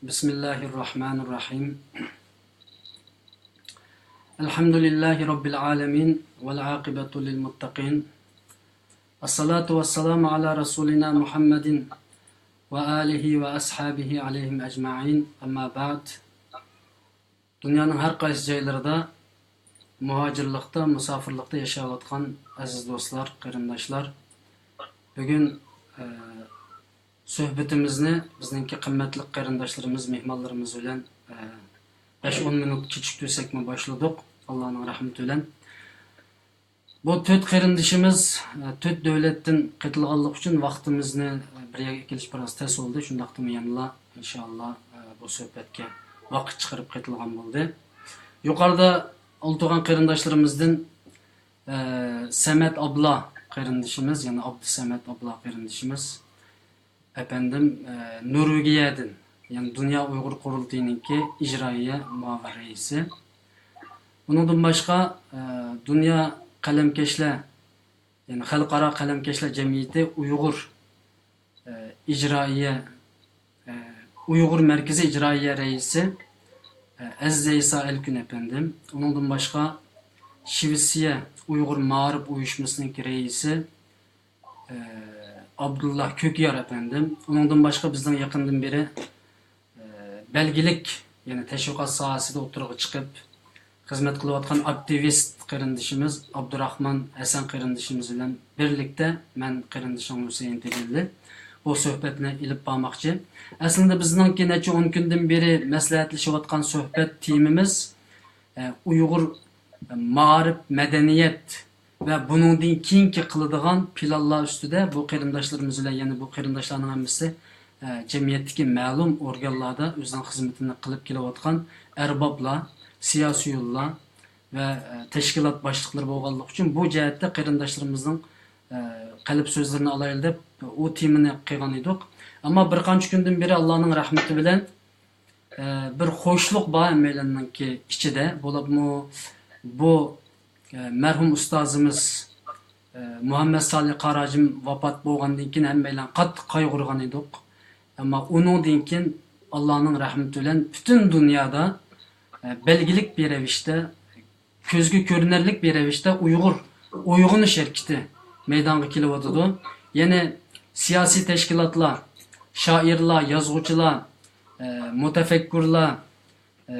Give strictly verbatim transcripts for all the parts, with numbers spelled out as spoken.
بسم الله الرحمن الرحيم. الحمد لله رب العالمين، والعاقبة للمتقين. الصلاة والسلام على رسولنا محمد وآله وأصحابه عليهم أجمعين. أما بعد. دۇنيانىڭ ھەر قايسى جايلىرىدا مۇھاجىرلىقتا، مۇساپىرلىقتا ياشاۋاتقان ئەزىز دوستلار، قېرىنداشلار، بۈگۈن، ئە، سۆھبىتىمىزنى بىزنىڭكى قىممەتلىك قېرىنداشلىرىمىز، مېھمانلىرىمىز بىلەن، ئە، بەش-ئون مىنۇت كېچىكتۈرسەكمۇ باشلىدۇق، ئاللانىڭ رەھمىتى بىلەن. بۇ تۆت قېرىندىشىمىز، ئە، تۆت دۆلەتتىن قېتىلغانلىقى ئۈچۈن ۋاقتىمىزنى، ئە، بىر يەرگە كېلىش بىراز تەس بولدى. شۇنداقتىمۇ يەنىلا، ئىنشائاللا، ئە، بۇ سۆھبەتكە ۋاقىت چىقىرىپ قېتىلغان بولدى. يۇقىرىدا ئولتۇرغان قېرىنداشلىرىمىزدىن، ئە، سەمەت ئابلا قېرىندىشىمىز، يەنى ئابدۇسەمەت ئابلا قېرىندىشىمىز، ئەپەندىم، ئە، نورۋېگىيەدىن، يەنى دۇنيا ئۇيغۇر قۇرۇلتىيىنىڭكى ئىجرائىيە مۇئاۋىن رەئىسى. ئۇنىڭدىن باشقا، ئە، دۇنيا قەلەمكەشلەر، يەنى خەلقئارا قەلەمكەشلەر جەمئىيىتى ئۇيغۇر، ئە، ئىجرائىيە، ئە، ئۇيغۇر مەركىزى ئىجرائىيە رەئىسى، ئە، ئەزىز ئەيسا ئەلكۈن ئەپەندىم. ئۇنىڭدىن باشقا، شىۋېتسىيە ئۇيغۇر مائارىپ ئۇيۇشمىسىنىڭكى رەئىسى، ئابدۇللا كۆكيار ئەپەندىم. ئۇنىڭدىن باشقا بىزنىڭ يېقىندىن بېرى، ئە، بەلگىلىك، يەنى تەشۋىقات ساھەسىدە ئوتتۇرىغا چىقىپ خىزمەت قىلىۋاتقان ئاكتىۋىست قېرىندىشىمىز ئابدۇراخمان ھەسەن قېرىندىشىمىز بىلەن بىرلىكتە مەن قېرىندىشىڭ ھۈسەيىن تېجەللى بۇ سۆھبەتنى ئېلىپ بارماقچى. ئەسلىدە بىزنىڭكى نەچچە ئون كۈندىن بېرى مەسلىھەتلىشىۋاتقان سۆھبەت تېمىمىز، ئە، ئۇيغۇر مائارىپ، مەدەنىيەت ۋە بۇنىڭدىن كېيىنكى قىلىدىغان پىلانلار ئۈستىدە بۇ قېرىنداشلىرىمىز بىلەن، يەنى بۇ قېرىنداشلارنىڭ ھەممىسى، ئە، جەمئىيەتتىكى مەلۇم ئورگانلاردا ئۆزىنىڭ خىزمىتىنى قىلىپ كېلىۋاتقان ئەربابلار، سىياسىيونلار ۋە، ئە، تەشكىلات باشلىقلىرى بولغانلىقى ئۈچۈن بۇ جەھەتتە قېرىنداشلىرىمىزنىڭ، ئە، قەلب سۆزلىرىنى ئالايلى دەپ ئۇ تېمىنى قىلغان ئىدۇق. ئەمما بىر قانچە كۈندىن بېرى ئاللانىڭ رەھمىتى بىلەن ئە، بىر خۇشلۇق بار ھەممەيلەننىڭكى ئىچىدە. بولۇپمۇ بۇ، ئە، مەرھۇم ئۇستازىمىز، ئە، مۇھەممەد سالىھ قاراجىم ۋاپات بولغاندىن كېيىن ھەممەيلەن قاتتىق قايغۇرغان ئىدۇق. ئەمما ئۇنىڭدىن كېيىن ئاللانىڭ رەھمىتى بىلەن پۈتۈن دۇنيادا، ئە، بەلگىلىك بىر رەۋىشتە كۆزگە كۆرۈنەرلىك بىر رەۋىشتە ئۇيغۇر ئويغىنىش ھەرىكىتى مەيدانغا كېلىۋاتىدۇ. يەنى سىياسىي تەشكىلاتلار، شائىرلار، يازغۇچىلار، ئە، مۇتەپەككۇرلار، ئە،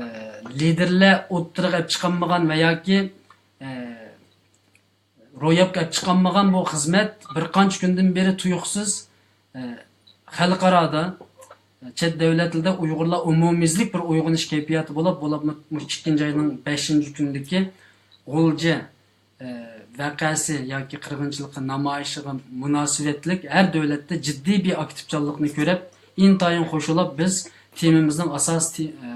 لىدېرلار ئوتتۇرىغا ئەپ چىقالمىغان ۋە ياكى، ئە، روياپقا ئەپ چىقالمىغان بۇ خىزمەت بىر قانچە كۈندىن بېرى تۇيۇقسىز، ئە، خەلقئارادا، چەت دۆلەتلەردە ئۇيغۇرلار ئومۇميۈزلۈك بىر ئويغىنىش كەيپىياتى بولۇپ، بولۇپمۇ مۇشۇ ئىككىنچى ئاينىڭ بەشىنچى كۈنىدىكى غۇلجا، ئە، ۋەقەسى ياكى قىرغىنچىلىقى نامايىشىغا مۇناسىۋەتلىك ھەر دۆلەتتە جىددىي بىر ئاكتىپچانلىقنى كۆرۈپ، ئىنتايىن خۇشاللىق بىز تېمىمىزنىڭ ئاساسىي تې-، ئە،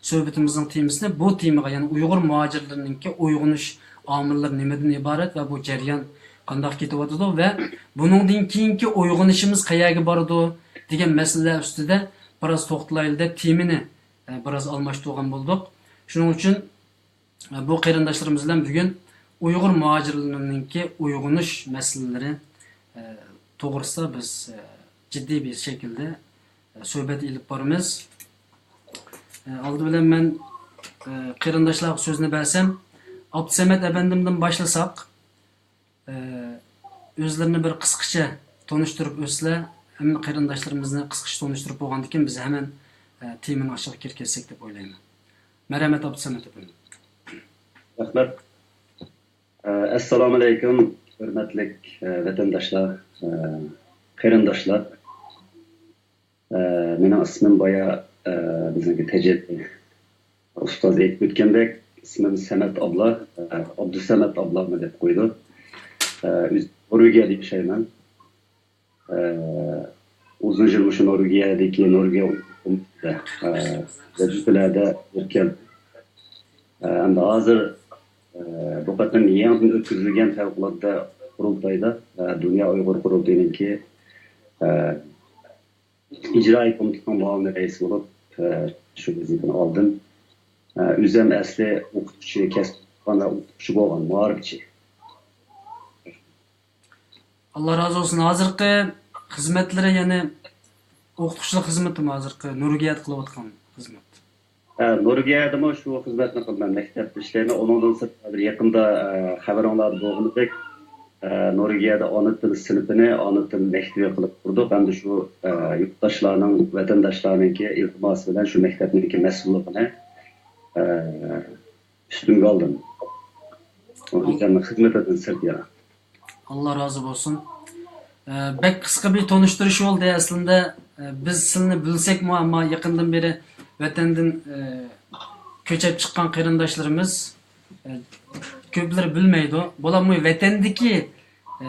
سۆھبىتىمىزنىڭ تېمىسىنى بۇ تېمىغا، يەنى ئۇيغۇر مۇھاجىرلىرىنىڭكى ئويغىنىش ئامىللىرى نېمىدىن ئىبارەت ۋە بۇ جەريان قانداق كېتىۋاتىدۇ ۋە بۇنىڭدىن كېيىنكى ئويغىنىشىمىز قەيەرگە بارىدۇ دېگەن مەسىلىلەر ئۈستىدە بىراز توختىلايلى دەپ تېمىنى، ئە، بىراز ئالماشتۇرغان بولدۇق. شۇنىڭ ئۈچۈن، ئە، بۇ قېرىنداشلىرىمىز بىلەن بۈگۈن ئۇيغۇر مۇھاجىرلىرىنىڭكى ئويغىنىش مەسىلىلىرى، ئە، توغرىسىدا بىز، ئە، جىددىي بىر شەكىلدە، ئە، سۆھبەت ئېلىپ بارىمىز. ئە، ئالدى بىلەن مەن، ئە، قېرىنداشلارغا سۆزنى بەرسەم، ئابدۇسەمەت ئەپەندىمدىن باشلىساق، ئە، ئۆزلىرىنى بىر قىسقىچە تونۇشتۇرۇپ ئۆتسىلە، ھەممە قېرىنداشلىرىمىزنى قىسقىچە تونۇشتۇرۇپ بولغاندىن كېيىن بىز ھەمەن، ئە، تېمىنىڭ ئىچىگە كىرىپ كەتسەك دەپ ئويلايمەن. مەرھەمەت، ئابدۇسەمەت ئەپەندىم. رەھمەت. ئە، ئەسسالامۇئەلەيكۇم، ھۆرمەتلىك، ئە، ۋەتەنداشلار، ئە، قېرىنداشلار. ئە، مېنىڭ ئىسمىم بايا، ئە، بىزنىڭكى تەجرىبە ئۇستاز ئېيتىپ ئۆتكەندەك، ئىسمىم سەمەت ئابلا، ئە، ئابدۇسەمەت ئابلامۇ دەپ قويىدۇ. ئە، ئۆز-، نورۋېگىيەدە ياشايمەن. ئە، ئۇزۇن يىل مۇشۇ نورۋېگىيەدىكى نورۋېگىيە ئۇيغۇرلىرىدا، ئە، ۋەزىپىلەردە يۈرگەن. ئە، ئەمدى ھازىر، ئە، بۇ قېتىم يېڭىدىن ئۆتكۈزۈلگەن پەۋقۇلئاددە قۇرۇلتايدا، ئە، دۇنيا ئۇيغۇر قۇرۇلتىيىنىڭكى، ئە، ئىجرائىي كومىتېتىنىڭ مۇئاۋىن رەئىسى بولۇپ، ئە، شۇ ۋەزىپىنى ئالدىم. ئە، ئۆزۈم ئەسلى ئوقۇتقۇچى، كەسىپ ئوقۇغان ۋە ئوقۇتقۇچى بولغان، مائارىپچى. ئاللا رازى بولسۇن. ھازىرقى خىزمەتلىرى، يەنى ئوقۇتقۇچىلىق خىزمىتىمۇ ھازىرقى نورۋېگىيەدە قىلىۋاتقان خىزمەت. ھە، نورۋېگىيەدىمۇ شۇ خىزمەتنى قىلىمەن، مەكتەپتە ئىشلەيمەن. ئۇنىڭدىن سىرت، ھازىر يېقىندا، ئە، خەۋىرىڭلاردا بولغىنىدەك، ئە، نورۋېگىيەدە ئانا تىل سىنىپىنى، ئانا تىل مەكتىۋى قىلىپ قۇردۇق ھەمدە شۇ، ئە، يۇرتداشلارنىڭ، ۋەتەنداشلارنىڭكى ئىلتىماسى بىلەن شۇ مەكتەپنىڭكى مەسئۇللۇقىنى، ئە، ئۈستۈمگە ئالدىم. ئۇ ئۆزۈمنىڭ خىزمىتىدىن سىرت يەنە. ئاللا رازى بولسۇن. ئە، بەك قىسقا بىر تونۇشتۇرۇش بولدى ئەسلىندە. ئە، بىز سىلىنى بىلسەكمۇ، ئەمما يېقىندىن بېرى ۋەتەندىن، ئە، كۆچۈپ چىققان قېرىنداشلىرىمىز، ئە، كۆپلىرى بىلمەيدۇ. بولۇپمۇ ۋەتەندىكى، ئە،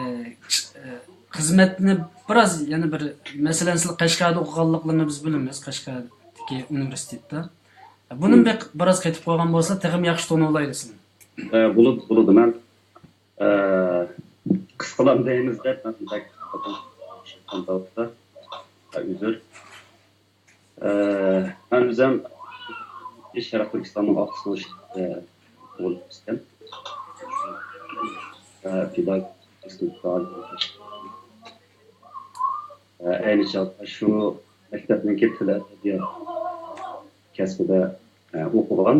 چ-، ئە، خىزمەتنى بىراز، يەنە بىر، مەسىلەن، سىلەر قەشقەردە ئوقۇغانلىقلىرىنى بىز بىلىمىز، قەشقەردىكى ئۇنىۋېرسىتېتتا. بۇنى بىر، بىراز قېتىپ قويغان بولسا، تېخىمۇ ياخشى تونۇۋالايلى سىلىنى. ئە، بولىدۇ، بولىدۇ. مەن، ئە، قىسقىلاندايمىز دەپ، مەن بەك ئۆزۈر. ئە، مەن ئۆزۈم شەرقىي تۈركىستاننىڭ ئاقسۇ، ئە، بولۇپ ئۆسكەن. ئە، پېداگوگىك ئىنستىتۇتتا، ئە، ئەينى چاغدا شۇ مەكتەپنىڭكى تىل ئەدەبىيات كەسپىدە، ئە، ئوقۇغان.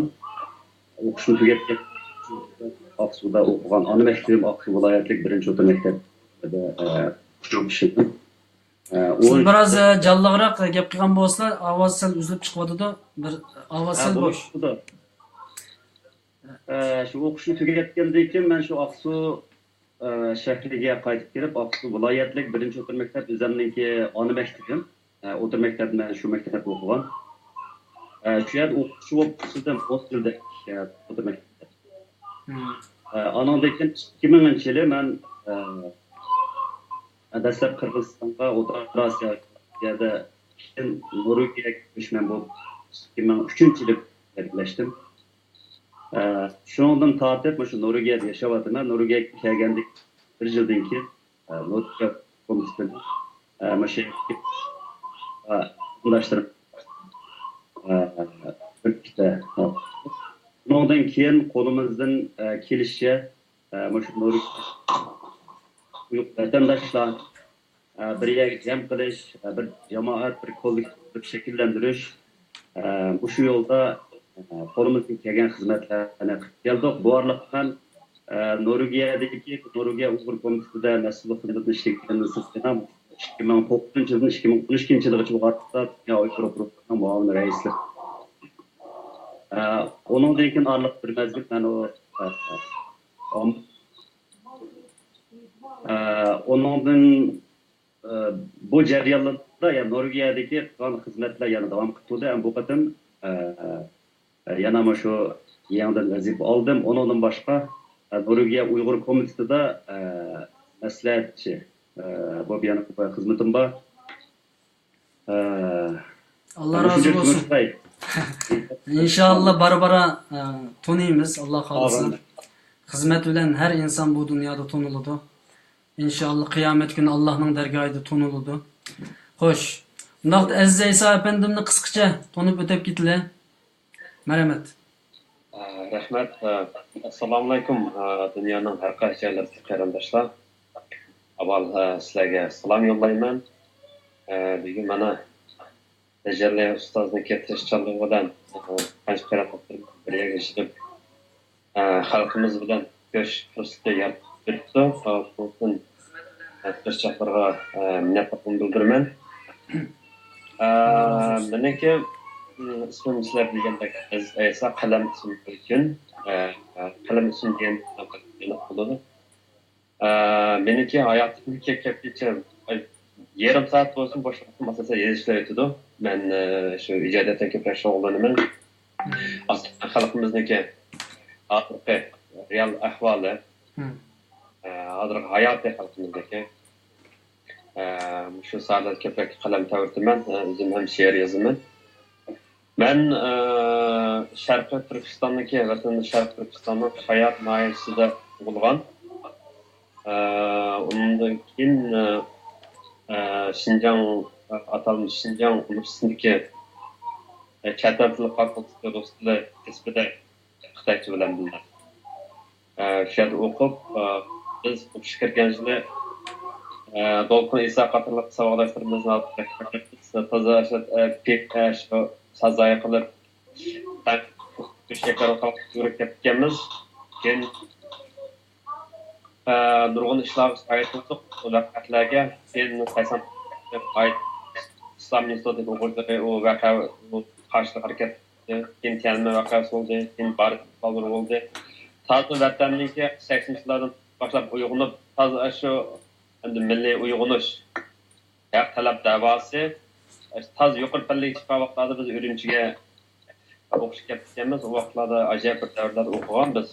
ئوقۇشنى تۈگەتكەن، ئاقسۇدا ئوقۇغان. ئانا مەكتىپىم ئاقسۇ ۋىلايەتلىك بىرىنچى ئوتتۇرا مەكتەپتە، ئە، ئوقۇشۇم ئىشلىدىم. ئە، سىز بىراز، ئە، جانلىقراق گەپ قىلغان بولسىلا، ئاۋاز سەل ئۈزۈلۈپ چىقىۋاتىدۇ. بىر ئاۋاز سەل بوش. ئە، شۇ ئوقۇشنى تۈگەتكەندىن كېيىن مەن شۇ ئاقسۇ، ئە، شەھىرىگە قايتىپ كېلىپ، ئاقسۇ ۋىلايەتلىك بىرىنچى ئوتتۇرا مەكتەپ ئۆزۈمنىڭكى ئانا مەكتىپىم. ئە، ئوتتۇرا مەكتەپنى مەن شۇ مەكتەپتە ئوقۇغان. ئە، شۇ يەردە ئوقۇتقۇچى بولۇپ ئىشلىدىم، ئون يىلدەك، ئە، ئوتتۇرا مەكتەپتە. ئە، ئانىڭدىن كېيىن ئىككى مىڭىنچى يىلى مەن، ئە، دەسلەپ قىرغىزىستانغا، ئوتتۇرا ئاسىيا يەردە، كېيىن نورۋېگىيەگە كۆچمەن بولۇپ، ئىككى مىڭ ئۈچىنچى يىلى يەرلەشتىم. ئە، شۇنىڭدىن تارتىپ مۇشۇ نورۋېگىيەدە ياشاۋاتىمەن. نورۋېگىيەگە كەلگەندىن بىر يىلدىن كېيىن، ئە، نورۋېگىيە كومىتېتىدىن، ئە، مۇشۇ، ئە، قېرىنداشلىرىم، ئە، بىرلىكتە، ئە، بۇنىڭدىن كېيىن قولىمىزدىن، ئە، كېلىشىچە، ئە، مۇشۇ نورۋېگىيە ۋەتەنداشلار ئە، بىر يەرگە جەم قىلىش، ئە، بىر جامائەت، بىر كوللېكتىپ قىلىپ شەكىللەندۈرۈش، ئە، مۇشۇ يولدا، ئە، قولىمىزدىن كەلگەن خىزمەتلەرنى قىلىپ كەلدۇق. بۇ ئارىلىقتا مەن، ئە، نورۋېگىيەدىكى نورۋېگىيە ئۇيغۇر كومىتېتىدا مەسئۇللۇق خىزمىتىنى ئىشلىگەندىن سىرت يەنە ئىككى مىڭ توققۇزىنچى يىلدىن ئىككى مىڭ ئون ئىككىنچى يىلغىچە بۇ ئارىلىقتا دۇنيا ئۇيغۇر گۇرۇپپىسىنىڭ مۇئاۋىن رەئىسلىك. ئە، ئۇنىڭدىن كېيىن ئارىلىق بىر مەزگىل مەن ئۇ، ئە، ئە، ئۇنىڭدىن، ئە، بۇ جەريانلاردا، يەنى نورۋېگىيەدىكى قىلغان خىزمەتلەر يەنە داۋام قىلىپ تۇردى. ھەم بۇ قېتىم، ئە، يەنە مۇشۇ يېڭىدىن ۋەزىپە ئالدىم. ئۇنىڭدىن باشقا، ئە، نورۋېگىيە ئۇيغۇر كومىتېتىدا، ئە، مەسلىھەتچى، ئە، بولۇپ يەنە خىزمىتىم بار. ئە، ئاللا رازى بولسۇن. ئىنشاللا بارا-بارا، ئە، تونۇيمىز، ئاللا خالىسا. خىزمەت بىلەن ھەر ئىنسان بۇ دۇنيادا تونۇلىدۇ. ئىنشاللا قىيامەت كۈنى ئاللانىڭ دەرگاھىدا تونۇلىدۇ. خوش، ئۇنداقتا ئەزىز ئەيسا ئەپەندىمنى قىسقىچە تونۇپ ئۆتۈپ كېتىلى. مەرھەمەت. ئە، رەھمەت. ئە، ئەسسالامۇئەلەيكۇم، ئە، دۇنيانىڭ ھەر قايسى جايلىرىدىكى قېرىنداشلار. ئاۋۋال، ئە، سىلەرگە سالام يوللايمەن. ئە، بۈگۈن مانا تەجەللى ئۇستازنىڭكى تىرىشچانلىقى بىلەن، ئە، قانچە قېرىنداشلىرىمىز بىر يەرگە يىغىپ، ئە، خەلقىمىز بىلەن كۆرۈشۈش پۇرسىتى يارىتىپ بېرىپتۇ. ئە، بۇنىڭ ئۈچۈن، ئە، تىرىشچانلىرىغا، ئە، مىننەتدارلىقىمنى بىلدۈرىمەن. ئە، مېنىڭكى، ئىسمىم سىلەر بىلگەندەك ئەزىز ئەيسا، قەلەم ئىسمى ئۆلچۈن. ئە، قەلەم ئىسمى دېگەن بولىدۇ. ئە، مېنىڭكى ھاياتىمدىكى كۆپىنچە، ئە، يېرىم سائەت بولسۇن بوش ۋاقتىم ئاساسەن يېزىشلا ئۆتىدۇ. مەن، ئە، شۇ ئىجادىيەت بىلەن كۆپرەك شۇغۇللىنىمەن. ئاساسەن خەلقىمىزنىڭكى ھازىرقى رېئال ئەھۋالى، ئە، ھازىرقى ھاياتى خەلقىمىزنىڭكى. ئە، مۇشۇ ساھەدە كۆپرەك قەلەم تەۋرىتىمەن. ئە، ئۆزۈم ھەم شېئىر يازىمەن. مەن، ئە، شەرقىي تۈركىستاندىكى، ۋەتىنىمىز شەرقىي تۈركىستاننىڭ شايات ناھىيەسىدە تۇغۇلغان. ئە، ئۇنىڭدىن كېيىن، ئە، ئە، شىنجاڭ، ئاتالمىش شىنجاڭ ئۇنىۋېرسىتېتىدىكى، ئە، چەت ئەل تىلى فاكۇلتېتى رۇس تىلى كەسپىدە خىتايچە بىلەن بىللە، ئە، شۇ يەردە ئوقۇپ، ئە، بىز ئوقۇشقا كىرگەن يىلى، دولقۇن ئىسا قاتارلىق ساۋاقداشلىرىمىزنى تازا شۇ، ئە، پىك-، ئە، شۇ سازايا قىلىپ، شەكىلگە كەپتىكەنمىز. كېيىن، ئە، نۇرغۇن ئىشلارغا شاھىت بولدۇق، ئۇ ۋەقەلەرگە. كېيىن قايسام ئىسلام ئىنستىتۇتى ئوقۇغۇچىلىرى ئۇ ۋەقە، ئۇ قارشىلىق ھەرىكەت، كېيىن تيەنئەنمېن ۋەقەسى بولدى، كېيىن بارىس بولدى. تازا ۋەتەننىڭكى سەكسىنچى يىللاردىن باشلاپ ئويغىنىپ، تازا شۇ ئەمدى مىللىي ئويغىنىش، ھەق تەلەپ دەۋاسى تازا يۇقىرى پەللىگە چىققان ۋاقىتلاردا بىز ئۈرۈمچىگە ئوقۇشقا كەپتىكەنمىز. ئۇ ۋاقىتلاردا ئاجايىپ بىر دەۋرلەردە ئوقۇغان بىز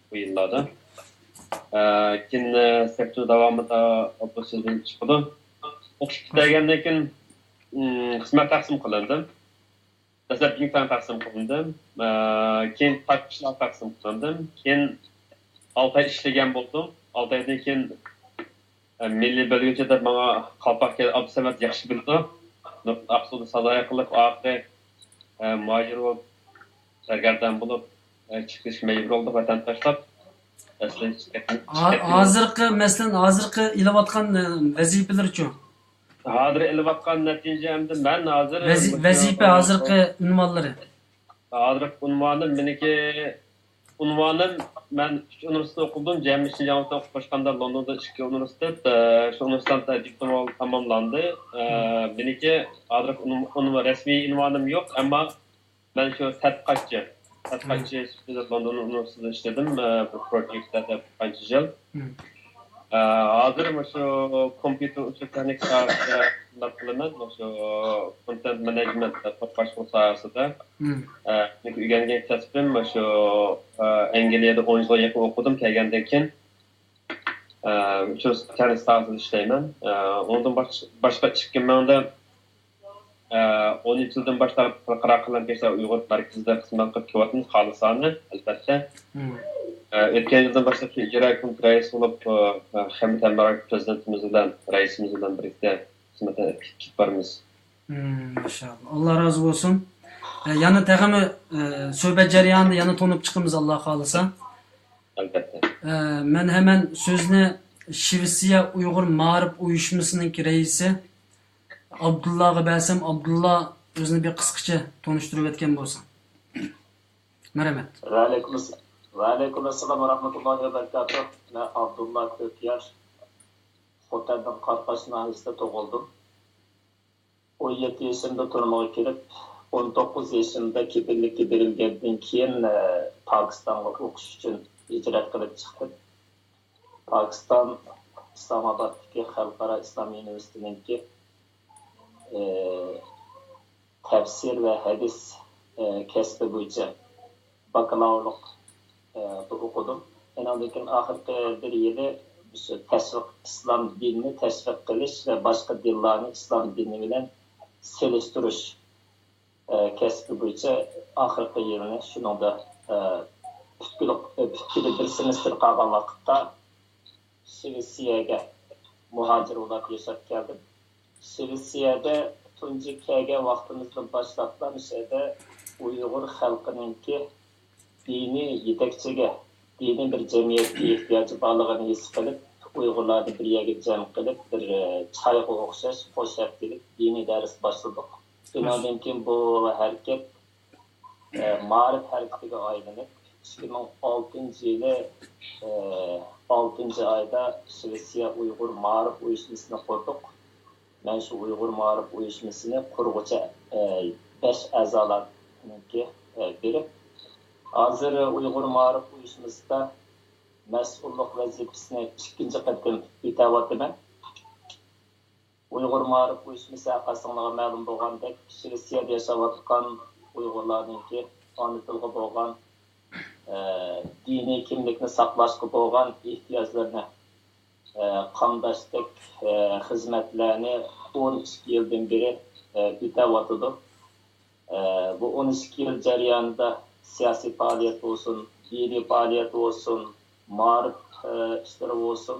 بۇ يىللاردا. ئە، كېيىن، ئە، سەككىز يىل داۋامىدا ئوتتۇز يىلدىن چىقىدۇ. ئوقۇش پۈتتۈرگەندىن كېيىن، ئىم، خىزمەت تەقسىم قىلىندى. دەسلەپ بىڭتۈەنگە تەقسىم قىلىندىم. ئە، كېيىن تاكپىشلارغا تەقسىم قىلىندىم. كېيىن ئالتە ئاي ئىشلىگەن بولدۇم. ئالتە ئايدىن كېيىن، ئە، مىللىي بۆلگۈنچى دەپ ماڭا قالپاق كىيدۈرۈپ، ئابدۇسەمەت ياخشى بىلىدۇ. ئاقسۇدا سازايا قىلىپ، ئاخىرى، ئە، مۇھاجىر بولۇپ، سەرگەردان بولۇپ، ئە، چىقىپ كېتىشكە مەجبۇر بولدۇق ۋەتەن تاشلاپ. ئەسلى چىقىپ كەتتىم. ھا-، ھازىرقى، مەسىلەن، ھازىرقى ئېلىۋاتقان، ئە، ۋەزىپىلەرچۇ؟ ھازىر ئېلىۋاتقان نەتىجە ئەمدى مەن ھازىر ۋەزى-، مۇشۇ ۋەزىپە، ھازىرقى ئۇنۋانلىرى. ھازىرقى ئۇنۋانىم مېنىڭكى، ئۇنۋانىم، مەن ئۈچ ئۇنىۋېرسىتېتتا ئوقۇدۇم، جەمئىي شىنجاڭ ئوقۇپ قوشقاندا لوندوندا ئىككى ئۇنىۋېرسىتېت، ئە، شۇ ئۇنىۋېرسىتېتتا دىپلوم تاماملاندى. ئە، مېنىڭكى ھازىرقى ئۇنۋ-، ئۇنۋ-، رەسمىي ئۇنۋانىم يوق، ئەمما مەن شۇ تەتقىقاتچى، تەتقىقاتچى سۈپىتىدە لوندون ئۇنىۋېرسىتېتىدا ئىشلىدىم، ئە، بىر پروژېكتتا قانچە يىل. ئە، ھازىر مۇشۇ كومپيۇتېر ئۇچۇر تېخنىكا ساھەسىدە خىزمەت قىلىمەن، مۇشۇ كونتېنت مېنېجمېنت، توپ باشقۇرۇش ساھەسىدە. ئە، چۈنكى ئۆگەنگەن كەسپىم مۇشۇ، ئە، ئەنگلىيەدە ئون يىلغا يېقىن ئوقۇدۇم، كەلگەندىن كېيىن، ئە، شۇ تېخنىك ساھەسىدە ئىشلەيمەن. ئە، ئۇنىڭدىن باش-، باشقا ئىككى مىڭدا ئە، ئون ئۈچ يىلدىن باشلاپ خەلقئارا قەلەمكەشلەر ئۇيغۇر مەركىزىدە خىزمەت قىلىپ كېلىۋاتىمىز، خالىسانە، ئەلۋەتتە. ئە، ئۆتكەن يىلدىن باشلاپ شۇ ئىجرا كومىتېت رەئىسى بولۇپ، ئە، خەمىت ھەمراھ پىرېزىدېنتىمىز بىلەن، رەئىسىمىز بىلەن بىرلىكتە خىزمەت قىلىپ بارىمىز. ماشائاللا. ئاللا رازى بولسۇن. ئە، يەنە تېخىمۇ، ئە، سۆھبەت جەريانىدا يەنە تونۇپ چىقىمىز، ئاللا خالىسا. ئەلۋەتتە. ئە، مەن ھەمەن سۆزنى شىۋېتسىيە ئۇيغۇر مائارىپ ئۇيۇشمىسىنىڭكى رەئىسى ئابدۇللاغا بەرسەم، ئابدۇللا ئۆزىنى بىر قىسقىچە تونۇشتۇرۇپ ئۆتكەن بولسا. مەرھەمەت. ۋەئەلەيكۇم ئەس-، ۋەئەلەيكۇم ئەسسالام ۋەرەھمەتۇللاھى ۋەبەرىكاتۇھ. مەن ئابدۇللا كۆكيار. خوتەننىڭ قاراقاش ناھىيەسىدە تۇغۇلدۇم. ئون يەتتە يېشىمدا تۈرمىگە كىرىپ، ئون توققۇز يېشىمدا كېپىللىككە بېرىلگەندىن كېيىن، ئە، پاكىستانغا ئوقۇش ئۈچۈن ھىجرەت قىلىپ چىقتىم. پاكىستان ئىسلامئابادتىكى خەلقئارا ئىسلام ئۇنىۋېرسىتېتىنىڭكى، ئە، تەپسىر ۋە ھەدىس، ئە، كەسپى بويىچە باكلاۋۇرلۇق، ئە، ئوقۇدۇم. ئۇنىڭدىن كېيىن ئاخىرقى بىر يىلى مۇشۇ تەشۋىق، ئىسلام دىنىنى تەشۋىق قىلىش ۋە باشقا دىنلارنى ئىسلام دىنى بىلەن سېلىشتۇرۇش، ئە، كەسپى بويىچە ئاخىرقى يىلنى شۇنىڭدا، ئە، پۈتكۈل، پۈتكىلى بىر سېمېستىر قالغان ۋاقىتتا شىۋېتسىيەگە مۇھاجىر بولۇپ ياشاپ كەلدىم. شىۋېتسىيەدە تۇنجى كەلگەن ۋاقتىمىزدىن باشلاپلا مۇشۇ يەردە ئۇيغۇر خەلقىنىڭكى دىنىي يېتەكچىگە، دىنىي بىر جەمئىيەتكە ئېھتىياجى بارلىقىنى ھېس قىلىپ، ئۇيغۇرلارنى بىر يەرگە جەم قىلىپ، بىر، ئە، چايغا ئوخشاش خوش ھەپتىلىك دىنىي دەرس باشلىدۇق. شۇنىڭدىن كېيىن بۇ ھەرىكەت، ئە، مائارىپ ھەرىكىتىگە ئايلىنىپ، ئىككى مىڭ ئالتىنچى يىلى، ئە، ئالتىنچى ئايدا شىۋېتسىيە ئۇيغۇر مائارىپ ئۇيۇشمىسىنى قۇردۇق. مەن شۇ ئۇيغۇر مائارىپ ئۇيۇشمىسىنى قۇرغۇچى، ئە، بەش ئەزالارنىڭكى، ئە، بىرى. ھازىر ئۇيغۇر مائارىپ ئۇيۇشمىسىدا مەسئۇللۇق ۋەزىپىسىنى ئىككىنچى قېتىم ئۆتەۋاتىمەن. ئۇيغۇر مائارىپ ئۇيۇشمىسى ھەققىدە سىڭلىغا مەلۇم بولغاندەك، شىۋېتسىيەدە ياشاۋاتقان ئۇيغۇرلارنىڭكى ئانا تىلغا بولغان، ئە، دىنىي كىملىكنى ساقلاشقا بولغان ئېھتىياجلىرىنى، ئە، قامداشتەك، ئە، خىزمەتلەرنى ئون ئىككى يىلدىن بېرى، ئە، ئۆتەۋاتىدۇ. ئە، بۇ ئون ئىككى يىل جەريانىدا سىياسىي پائالىيەت بولسۇن، دىنىي پائالىيەت بولسۇن، مائارىپ، ئە، ئىشلىرى بولسۇن،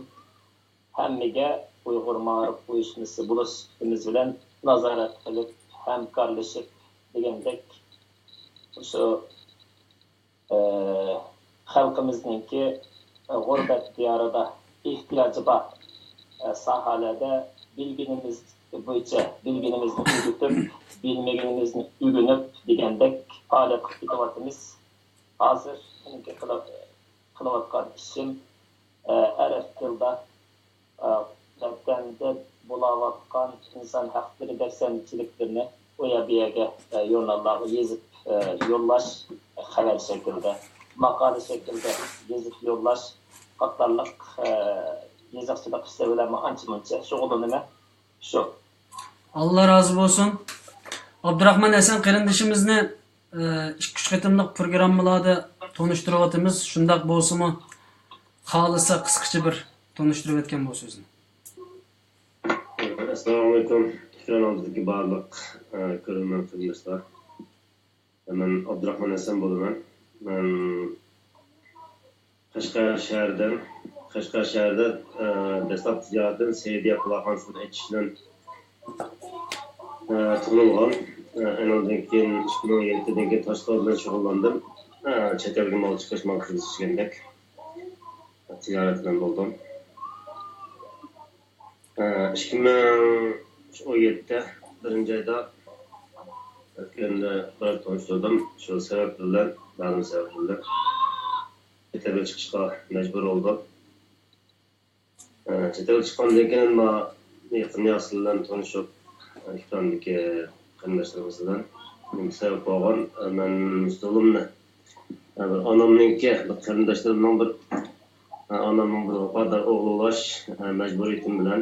ھەممىگە ئۇيغۇر مائارىپ ئۇيۇشمىسى بولۇش سۈپىتىمىز بىلەن نازارەت قىلىپ، ھەمكارلىشىپ دېگەندەك، مۇشۇ، ئە، خەلقىمىزنىڭكى غۇربەت دىيارىدا ئېھتىياجى بار، ئە، ساھەلەردە بىلگىنىمىز بويىچە بىلگىنىمىزنى ئۆگىتىپ، بىلمىگىنىمىزنى ئۆگىنىپ دېگەندەك پائالىيەت قىلىپ كېتىۋاتىمىز. ھازىر مېنىڭكى قىلىپ-، قىلىۋاتقان ئىشىم، ئە، ئەرەب تىلدا، ئە، ۋەتەندە بولاۋاتقان ئىنسان ھەقلىرى دەپسەندىچىلىكلىرىنى ئۇ يەر بۇ يەرگە، ئە، ژۇرناللارغا يېزىپ، ئە، يوللاش، خەۋەر شەكلىدە، ماقالە شەكلىدە يېزىپ يوللاش قاتارلىق، ئە، يېزىقچىلىق ئىشلىرى بىلەنمۇ ئانچە مۇنچە شۇغۇللىنىمەن. شۇ. ئاللا رازى بولسۇن. ئابدۇراخمان ھەسەن قېرىندىشىمىزنى، ئە، ئىككى-ئۈچ قېتىملىق پروگراممىلاردا تونۇشتۇرۇۋاتىمىز. شۇنداق بولسىمۇ، خالىسا قىسقىچە بىر تونۇشتۇرۇپ ئۆتكەن بولسا ئۆزىنى. ئەسسالامۇئەلەيكۇم. ئېكران ئالدىدىكى بارلىق، ئە، كۆرۈرمەن قېرىنداشلار. مەن ئابدۇراخمان ھەسەن بولىمەن. مەن قەشقەر شەھىرىدىن، قەشقەر شەھىرىدە، ئە، دەسلەپ تىجارىتىنى سەئىدىيە قىلارخانىسىنى ئېچىش بىلەن، ئە، تونۇلغان. ئە، ئاندىن كېيىن ئىككى مىڭ يەتتىدىن كېيىن تاشقىلار بىلەن شۇغۇللاندىم. ئە، چەت ئەلگە مال چىقىرىش، مال كىرگۈزۈش دېگەندەك تىجارەت بىلەن بولدۇم. ئىككى مىڭ ئون يەتتە بىرىنچى ئايدا ئۆتكەندە بىراز تونۇشتۇردۇم. شۇ سەۋەب بىلەن، مەلۇم سەۋەب بىلەن چەت ئەلگە چىقىشقا مەجبۇر بولدۇم. چەت ئەلگە چىققاندىن كېيىن، ما يېقىن ياقىسى بىلەن تونۇشۇپ، ئىكرامدىكى قېرىنداشلىرىمىز بىلەن نېمە سەۋەب بولغان، مەن زۇلۇمنى، بىر ئانامنىڭكى، بىر قېرىنداشلىرىمنىڭ بىر ئانامنىڭ بىر ۋاپادار ئوغلى بولۇش، ئە، مەجبۇرىيىتىم بىلەن،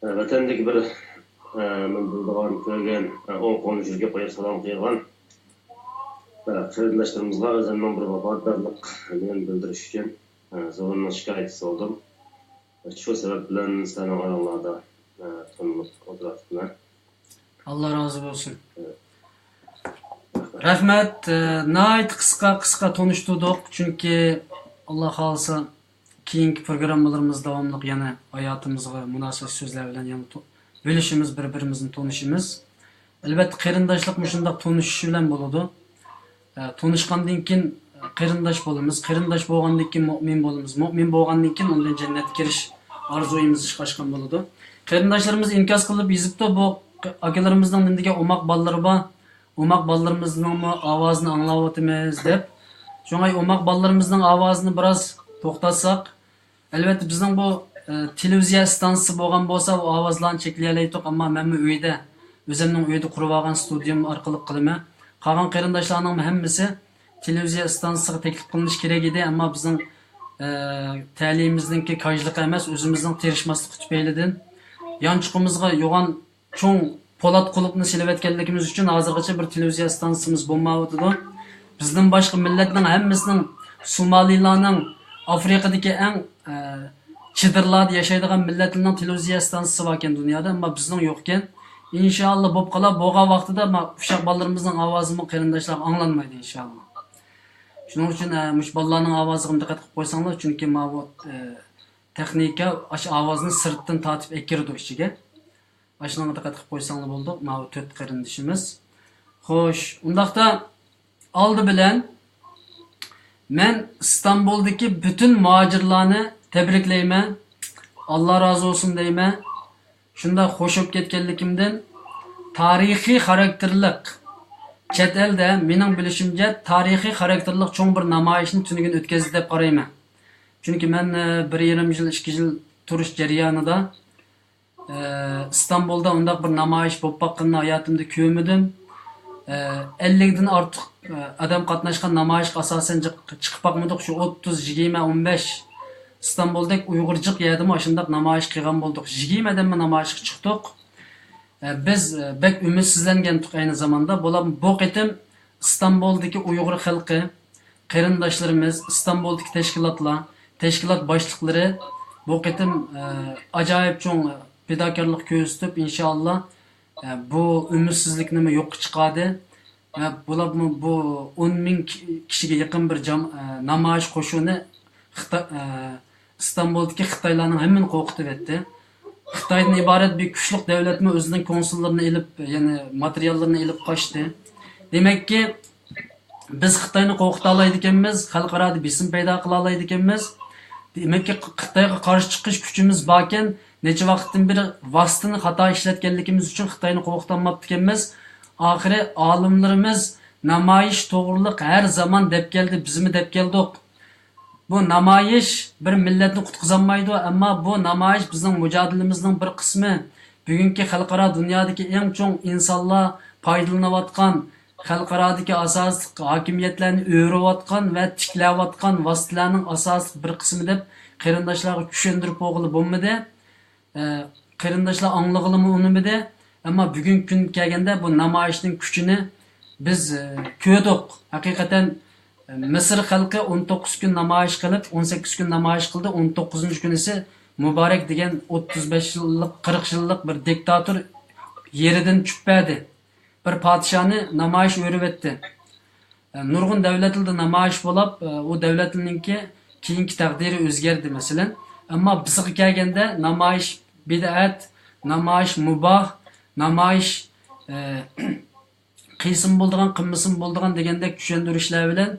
ئە، ۋەتەندىكى بىر، ئە، مەن بىلىدىغان، كۆرگەن، ئە، ئوڭ قولنى يۈزگە قويۇپ سالام قىلغان، ئە، قېرىنداشلىرىمىزغا ئۆزۈمنىڭ بىر ۋاپادارلىق نېمىنى بىلدۈرۈش ئۈچۈن، ئە، زۇلۇمنىڭ شىكايەتچىسى بولدۇم. شۇ سەۋەب بىلەن سىلەرنىڭ ئاراڭلاردا، ئە، تونۇلۇپ ئولتۇراتتىم. ئاللا رازى بولسۇن. رەھمەت. ئە، ناھايىتى قىسقا، قىسقا تونۇشتۇردۇق. چۈنكى، ئاللا خالىسا، كېيىنكى پروگراممىلىرىمىز داۋاملىق يەنە ھاياتىمىزغا مۇناسىۋەتلىك سۆزلەر بىلەن يەنە تو-، بۆلۈشىمىز، بىر-بىرىمىزنى تونۇشىمىز. ئەلۋەتتە، قېرىنداشلىق مۇشۇنداق تونۇشۇش بىلەن بولىدۇ. ئە، تونۇشقاندىن كېيىن قېرىنداش بولىمىز، قېرىنداش بولغاندىن كېيىن مۆمىن بولىمىز، مۆمىن بولغاندىن كېيىن ئۇندىن جەننەتكە كىرىش ئارزۇيىمىز ئىشقا ئاشقان بولىدۇ. قېرىنداشلىرىمىز ئىنكاس قىلىپ يېزىپتۇ، بۇ ئاكىلىرىمىزنىڭ نېمە دېگەن ئوماق بالىلىرى بار، ئوماق بالىلىرىمىزنىڭمۇ ئاۋازىنى ئاڭلاۋاتىمىز دەپ. شۇڭا ئوماق بالىلىرىمىزنىڭ ئاۋازىنى بىراز توختاتساق، ئەلۋەتتە، بىزنىڭ بۇ، ئە، تېلېۋىزىيە ئىستانسىسى بولغان بولسا، ئۇ ئاۋازلارنى چەكلىيەلەيتتۇق، ئەمما مەنمۇ ئۆيدە، ئۆزۈمنىڭ ئۆيدە قۇرۇۋالغان ستۇدىيەم ئارقىلىق قىلىمەن. قالغان قېرىنداشلارنىڭ ھەممىسى تېلېۋىزىيە ئىستانسىسىغا تەكلىپ قىلىنىشى كېرەك ئىدى، ئەمما بىزنىڭ، ئە، تەلىيىمىزنىڭكى كاجلىقى ئەمەس، ئۆزىمىزنىڭ تىرىشماسلىقى تۈپەيلىدىن يانچۇقىمىزغا يوغان چوڭ پولات قۇلۇپنى سېلىۋەتكەنلىكىمىز ئۈچۈن ھازىرغىچە بىر تېلېۋىزىيە ئىستانسىسىمىز بولمايۋاتىدۇ. بىزدىن باشقا مىللەتنىڭ ھەممىسىنىڭ، سومالىلارنىڭ، ئافرىقىدىكى ئەڭ، ئە، چېدىرلاردا ياشايدىغان مىللەتلەرنىڭ تېلېۋىزىيە ئىستانسىسى باركەن دۇنيادا، ئەمما بىزنىڭ يوقكەن. ئىنشائاللا بولۇپ قالار. بولغان ۋاقتىدا ما ئۇششاق بالىلىرىمىزنىڭ ئاۋازىمۇ قېرىنداشلارغا ئاڭلانمايدۇ ئىنشائاللا. شۇنىڭ ئۈچۈن، ئە، مۇشۇ بالىلارنىڭ ئاۋازىغا دىققەت قىلىپ قويساڭلار، چۈنكى ماۋۇ، ئە، تېخنىكا ئاشۇ ئاۋازنى سىرتتىن تارتىپ ئەكىرىدۇ ئىچىگە. ئاشۇنىڭغا دىققەت قىلىپ قويساڭلار بولدى، ماۋۇ تۆت قېرىندىشىمىز. خوش، ئۇنداقتا ئالدى بىلەن مەن ئىستانبۇلدىكى پۈتۈن مۇھاجىرلارنى تەبرىكلەيمەن. ئاللا رازى بولسۇن دەيمەن. شۇنداق خوش بولۇپ كەتكەنلىكىمدىن. تارىخىي خاراكتېرلىق، چەت ئەلدە مېنىڭ بىلىشىمچە تارىخىي خاراكتېرلىق چوڭ بىر نامايىشنى تۈنۈگۈن ئۆتكۈزدى دەپ قارايمەن. چۈنكى مەن، ئە، بىر يېرىم يىل، ئىككى يىل تۇرۇش جەريانىدا ئىستانبۇلدا ئۇنداق بىر نامايىش بولۇپ باققىنىنى ھاياتىمدا كۆرمىدىم. ئەللىكتىن ئارتۇق ئادەم قاتناشقان نامايىشقا ئاساسەن جىق-، چىقىپ باقمىدۇق. شۇ ئوتتۇز، يىگىرمە، ئون بەش، ئىستانبۇلدەك ئۇيغۇر جىق يەردىمۇ ئاشۇنداق نامايىش قىلغان بولدۇق. يىگىرمە ئادەممۇ نامايىشقا چىقتۇق. بىز بەك ئۈمىدسىزلەنگەنتۇق ئەينى زاماندا. بولۇپمۇ بۇ قېتىم ئىستانبۇلدىكى ئۇيغۇر خەلقى، قېرىنداشلىرىمىز، ئىستانبۇلدىكى تەشكىلاتلار، تەشكىلات باشلىقلىرى بۇ قېتىم، ئە، ئاجايىپ چوڭ پىداكارلىق كۆرسىتىپ، ئىنشائاللا، ئە، بۇ ئۈمىدسىزلىكنىمۇ يوققا چىقاردى. ۋە بولۇپمۇ بۇ ئون مىڭ كى-، كىشىگە يېقىن بىر جام-، ئە، نامايىش قوشۇنى خىتا-، ئە، ئىستانبۇلدىكى خىتايلارنىڭ ھەممىنى قورقۇتۇۋەتتى. خىتايدىن ئىبارەت بىر كۈچلۈك دۆلەتمۇ ئۆزىنىڭ كونسۇللىرىنى ئېلىپ، يەنى ماتېرىياللىرىنى ئېلىپ قاچتى. دېمەككى، بىز خىتاينى قورقۇتالايدىكەنمىز، خەلقئارادا بېسىم پەيدا قىلالايدىكەنمىز. دېمەككى، خىتايغا قارشى چىقىش كۈچىمىز باركەن، نەچچە ۋاقىتتىن بېرى ۋاسىتىنى خاتا ئىشلەتكەنلىكىمىز ئۈچۈن خىتاينى قورقۇتالماپتىكەنمىز. ئاخىرى ئالىملىرىمىز نامايىش توغرىلىق ھەر زامان دەپ كەلدى، بىزمۇ دەپ كەلدۇق. بۇ نامايىش بىر مىللەتنى قۇتقۇزالمايدۇ، ئەمما بۇ نامايىش بىزنىڭ مۇجادىلىمىزنىڭ بىر قىسمى. بۈگۈنكى خەلقئارا دۇنيادىكى ئەڭ چوڭ ئىنسانلار پايدىلىنىۋاتقان، خەلقئارادىكى ئاساسلىق ھاكىمىيەتلەرنى ئۆرۈۋاتقان ۋە تىكلەۋاتقان ۋاسىتىلەرنىڭ ئاساسلىق بىر قىسمى دەپ قېرىنداشلارغا چۈشەندۈرۈپ بولغىلى بولمىدى. ئە، قېرىنداشلار ئاڭلىغىلىمۇ ئۇنىمىدى. ئەمما بۈگۈنكى كۈنگە كەلگەندە بۇ نامايىشنىڭ كۈچىنى بىز، ئە، كۆردۇق. ھەقىقەتەن، ئە، مىسىر خەلقى ئون توققۇز كۈن نامايىش قىلىپ، ئون سەككىز كۈن نامايىش قىلدى، ئون توققۇزىنچى كۈنىسى مۇبارەك دېگەن ئوتتۇز بەش يىللىق، قىرىق يىللىق بىر دىكتاتور يېرىدىن چۈشۈپ بەردى. بىر پادىشاھنى نامايىش ئۆرۈۋەتتى. ئە، نۇرغۇن دەۋلەتلەردە نامايىش بولۇپ، ئە، ئۇ دەۋلەتلەرنىڭكى كېيىنكى تەقدىرى ئۆزگەردى، مەسىلەن. ئەمما بىزگە كەلگەندە نامايىش بىدئەت، نامايىش مۇباھ، نامايىش، ئە، قىلسىمۇ بولىدىغان، قىلمىسىمۇ بولىدىغان دېگەندەك چۈشەندۈرۈشلەر بىلەن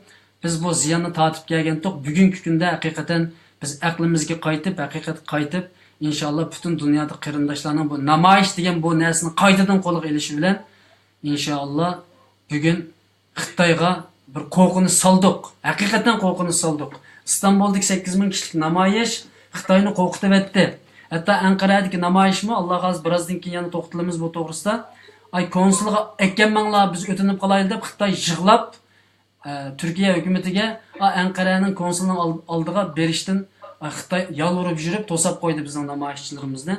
بىز بۇ زىياننى تارتىپ كەلگەنتۇق. بۈگۈنكى كۈندە ھەقىقەتەن بىز ئەقلىمىزگە قايتىپ، ھەقىقەتكە قايتىپ، ئىنشاللا پۈتۈن دۇنيادا قېرىنداشلارنىڭ بۇ نامايىش دېگەن بۇ نەرسىنى قايتىدىن قولغا ئېلىشى بىلەن، ئىنشاللا بۈگۈن خىتايغا بىر قورقۇنچ سالدۇق. ھەقىقەتەن قورقۇنچ سالدۇق. ئىستانبۇلدىكى سەككىز مىڭ كىشىلىك نامايىش خىتاينى قورقۇتۇۋەتتى. ھەتتا ئەنقەرەدىكى نامايىشمۇ، ئاللا خالىسا، بىرازدىن كېيىن يەنە توختىلىمىز بۇ توغرىسىدا. ئاي، كونسۇلغا ئەكەلمەڭلار، بىز ئۆتۈنۈپ قالايلى دەپ خىتاي يىغلاپ، ئە، تۈركىيە ھۆكۈمىتىگە، ئا، ئەنقەرەنىڭ كونسۇلىنىڭ ئال-، ئالدىغا بېرىشتىن، ئا، خىتاي يالۋۇرۇپ يۈرۈپ توساپ قويدى بىزنىڭ نامايىشچىلىرىمىزنى.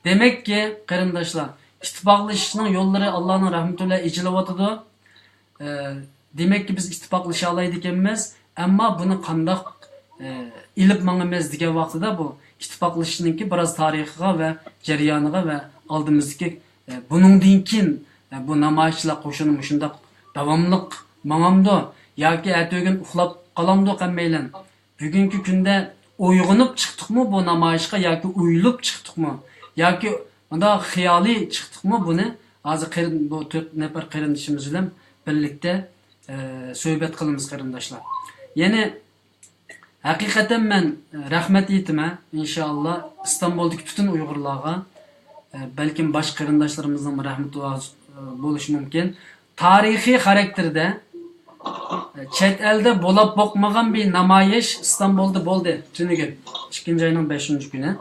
دېمەككى، قېرىنداشلار، ئىتتىپاقلىشىشنىڭ يوللىرى ئاللانىڭ رەھمىتى بىلەن ئېچىلىۋاتىدۇ. ئە، دېمەككى، بىز ئىتتىپاقلىشالايدىكەنمىز، ئەمما بۇنى قانداق، ئە، ئېلىپ ماڭىمىز دېگەن ۋاقتىدا بۇ ئىتتىپاقلىشىشنىڭكى بىراز تارىخىغا ۋە جەريانىغا ۋە ئالدىمىزدىكى، ئە، بۇنىڭدىن كېيىن، ئە، بۇ نامايىشچىلار قوشۇنى مۇشۇنداق داۋاملىق ماڭامدۇ ياكى ئەتىگۈن ئۇخلاپ قالامدۇ ھەممەيلەن؟ بۈگۈنكى كۈندە ئويغىنىپ چىقتۇقمۇ بۇ نامايىشقا ياكى ئويۇلۇپ چىقتۇقمۇ؟ ياكى مۇنداق خىيالىي چىقتۇقمۇ بۇنى؟ ھازىر قېرىن-، بۇ تۆت نەپەر قېرىندىشىمىز بىلەن بىرلىكتە، ئە، سۆھبەت قىلىمىز، قېرىنداشلار. يەنى ھەقىقەتەن مەن رەھمەت ئېيتىمەن، ئىنشائاللا، ئىستانبۇلدىكى پۈتۈن ئۇيغۇرلارغا، ئە، بەلكىم باشقا قېرىنداشلىرىمىزنىڭ رەھمىتى بولۇشى مۇمكىن. تارىخىي خاراكتېردە، ئە، چەت ئەلدە بولاپ بوقمىغان بىر نامايىش ئىستانبۇلدا بولدى تۈنۈگۈن، ئىككىنچى ئاينىڭ بەشىنچى كۈنى.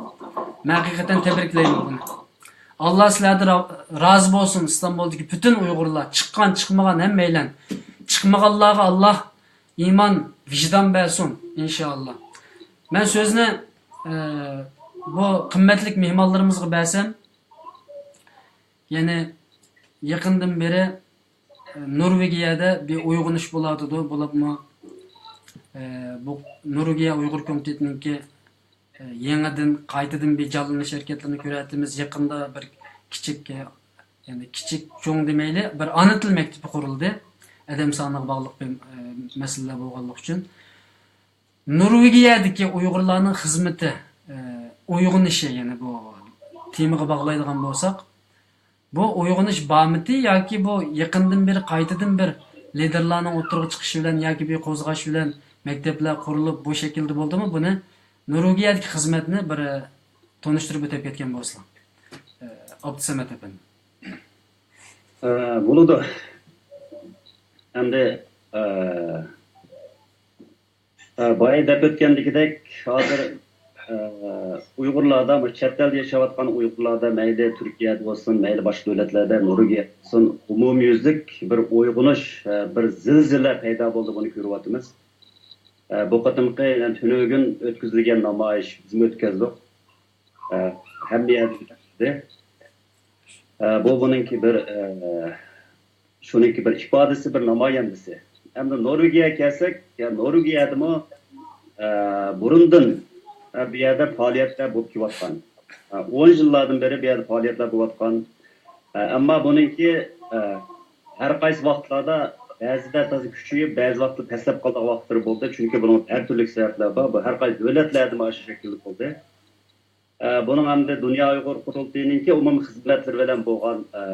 مەن ھەقىقەتەن تەبرىكلەيمەن بۇنى. ئاللا سىلەردىن را-، رازى بولسۇن، ئىستانبۇلدىكى پۈتۈن ئۇيغۇرلار، چىققان، چىقمىغان ھەممەيلەن. چىقمىغانلارغا ئاللا ئىمان، ۋىجدان بەرسۇن، ئىنشائاللا. مەن سۆزنى، ئە، بۇ قىممەتلىك مېھمانلىرىمىزغا بەرسەم، يەنى يېقىندىن بېرى، ئە، نورۋېگىيەدە بىر ئويغىنىش بولۇۋاتىدۇ، بولۇپمۇ، ئە، بۇ نورۋېگىيە ئۇيغۇر كومىتېتىنىڭكى، ئە، يېڭىدىن، قايتىدىن بىر جانلىنىش ھەرىكەتلىرىنى كۆرۈۋاتىمىز. يېقىندا بىر كىچىك، ئە، يەنى كىچىك، چوڭ دېمەيلى، بىر ئانا تىل مەكتىپى قۇرۇلدى. ئادەم سانىغا باغلىق بىر، ئە، مەسىلىلەر بولغانلىقى ئۈچۈن. نورۋېگىيەدىكى ئۇيغۇرلارنىڭ خىزمىتى، ئە، ئويغىنىشى، يەنى بۇ تېمىغا باغلايدىغان بولساق، بۇ ئويغىنىش بارمىتى ياكى بۇ يېقىندىن بېرى قايتىدىن بىر لىدېرلارنىڭ ئوتتۇرىغا چىقىشى بىلەن ياكى بىر قوزغاش بىلەن مەكتەپلەر قۇرۇلۇپ بۇ شەكىلدە بولدىمۇ؟ بۇنى نورۋېگىيەدىكى خىزمەتنى بىر، ئە، تونۇشتۇرۇپ ئۆتۈپ كەتكەن بولسىلا. ئە، ئابدۇسەمەت ئەپەندى. ئە، بولىدۇ. ئەمدى، ئە، ئە، بايا دەپ ئۆتكەندىكىدەك، ھازىر، ئە، ئۇيغۇرلاردا، مۇشۇ چەت ئەلدە ياشاۋاتقان ئۇيغۇرلاردا، مەيلى تۈركىيەدە بولسۇن، مەيلى باشقا دۆلەتلەردە، نورۋېگىيە بولسۇن، ئومۇميۈزلۈك بىر ئويغىنىش، ئە، بىر زىلزىلە پەيدا بولدى، بۇنى كۆرۈۋاتىمىز. ئە، بۇ قېتىمقى، يەنى تۈنۈگۈن ئۆتكۈزۈلگەن نامايىش بىزمۇ ئۆتكۈزدۇق. ئە، ھەممە يەردە ئۆتكۈزدى. ئە، بۇ بۇنىڭكى بىر، ئە، شۇنىڭكى بىر ئىپادىسى، بىر نامايەندىسى. ئەمدى نورۋېگىيەگە كەلسەك، يا نورۋېگىيەدىمۇ، ئە، بۇرۇندىن، ئە، بۇ يەردە پائالىيەتلەر بولۇپ كېلىۋاتقان. ئە، ئون يىللاردىن بېرى بۇ يەردە پائالىيەتلەر بولۇۋاتقان. ئە، ئەمما بۇنىڭكى، ئە، ھەر قايسى ۋاقىتلاردا بەزىدە تازا كۈچىيىپ، بەزى ۋاقىتتا پەسلەپ قالىدىغان ۋاقىتلىرى بولدى. چۈنكى بۇنىڭ ھەر تۈرلۈك سەۋەبلەر بار. بۇ ھەر قايسى دۆلەتلەردىمۇ ئاشۇ شەكىلدە بولدى. ئە، بۇنىڭ ئەمدى دۇنيا ئۇيغۇر قۇرۇلتىيىنىڭكى ئومۇمىي خىزمەتلىرى بىلەن بولغان، ئە،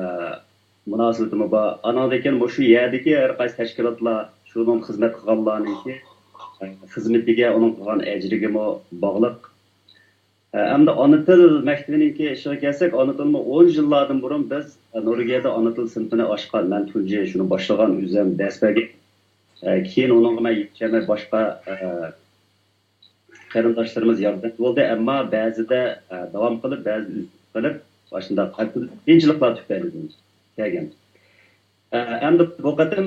مۇناسىۋىتىمۇ بار. ئانىڭدىن كېيىن مۇشۇ يەردىكى ھەر قايسى تەشكىلاتلار، شۇنىڭ خىزمەت قىلغانلارنىڭكى، خىزمىتىگە، ئۇنىڭ قىلغان ئەجرىگىمۇ باغلىق. ئەمدى ئانا تىل مەكتىپىنىڭكى ئىشىغا كەلسەك، ئانا تىلمۇ ئون يىللاردىن بۇرۇن بىز نورۋېگىيەدە ئانا تىل سىنىپىنى ئاچقان. مەن تۇنجى شۇنى باشلىغان، ئۆزۈم دەرس بەرگەن. كېيىن ئۇنىڭغا مەن يېتىشەلمەي باشقا قېرىنداشلىرىمىز ياردەمچى بولدى، ئەمما بەزىدە داۋام قىلىپ، بەزىدە ئۈزۈپ قېلىپ، ئاشۇنداق قىيىنچىلىقلار تۈپەيلىدىن كەلگەن. ئەمدى بۇ قېتىم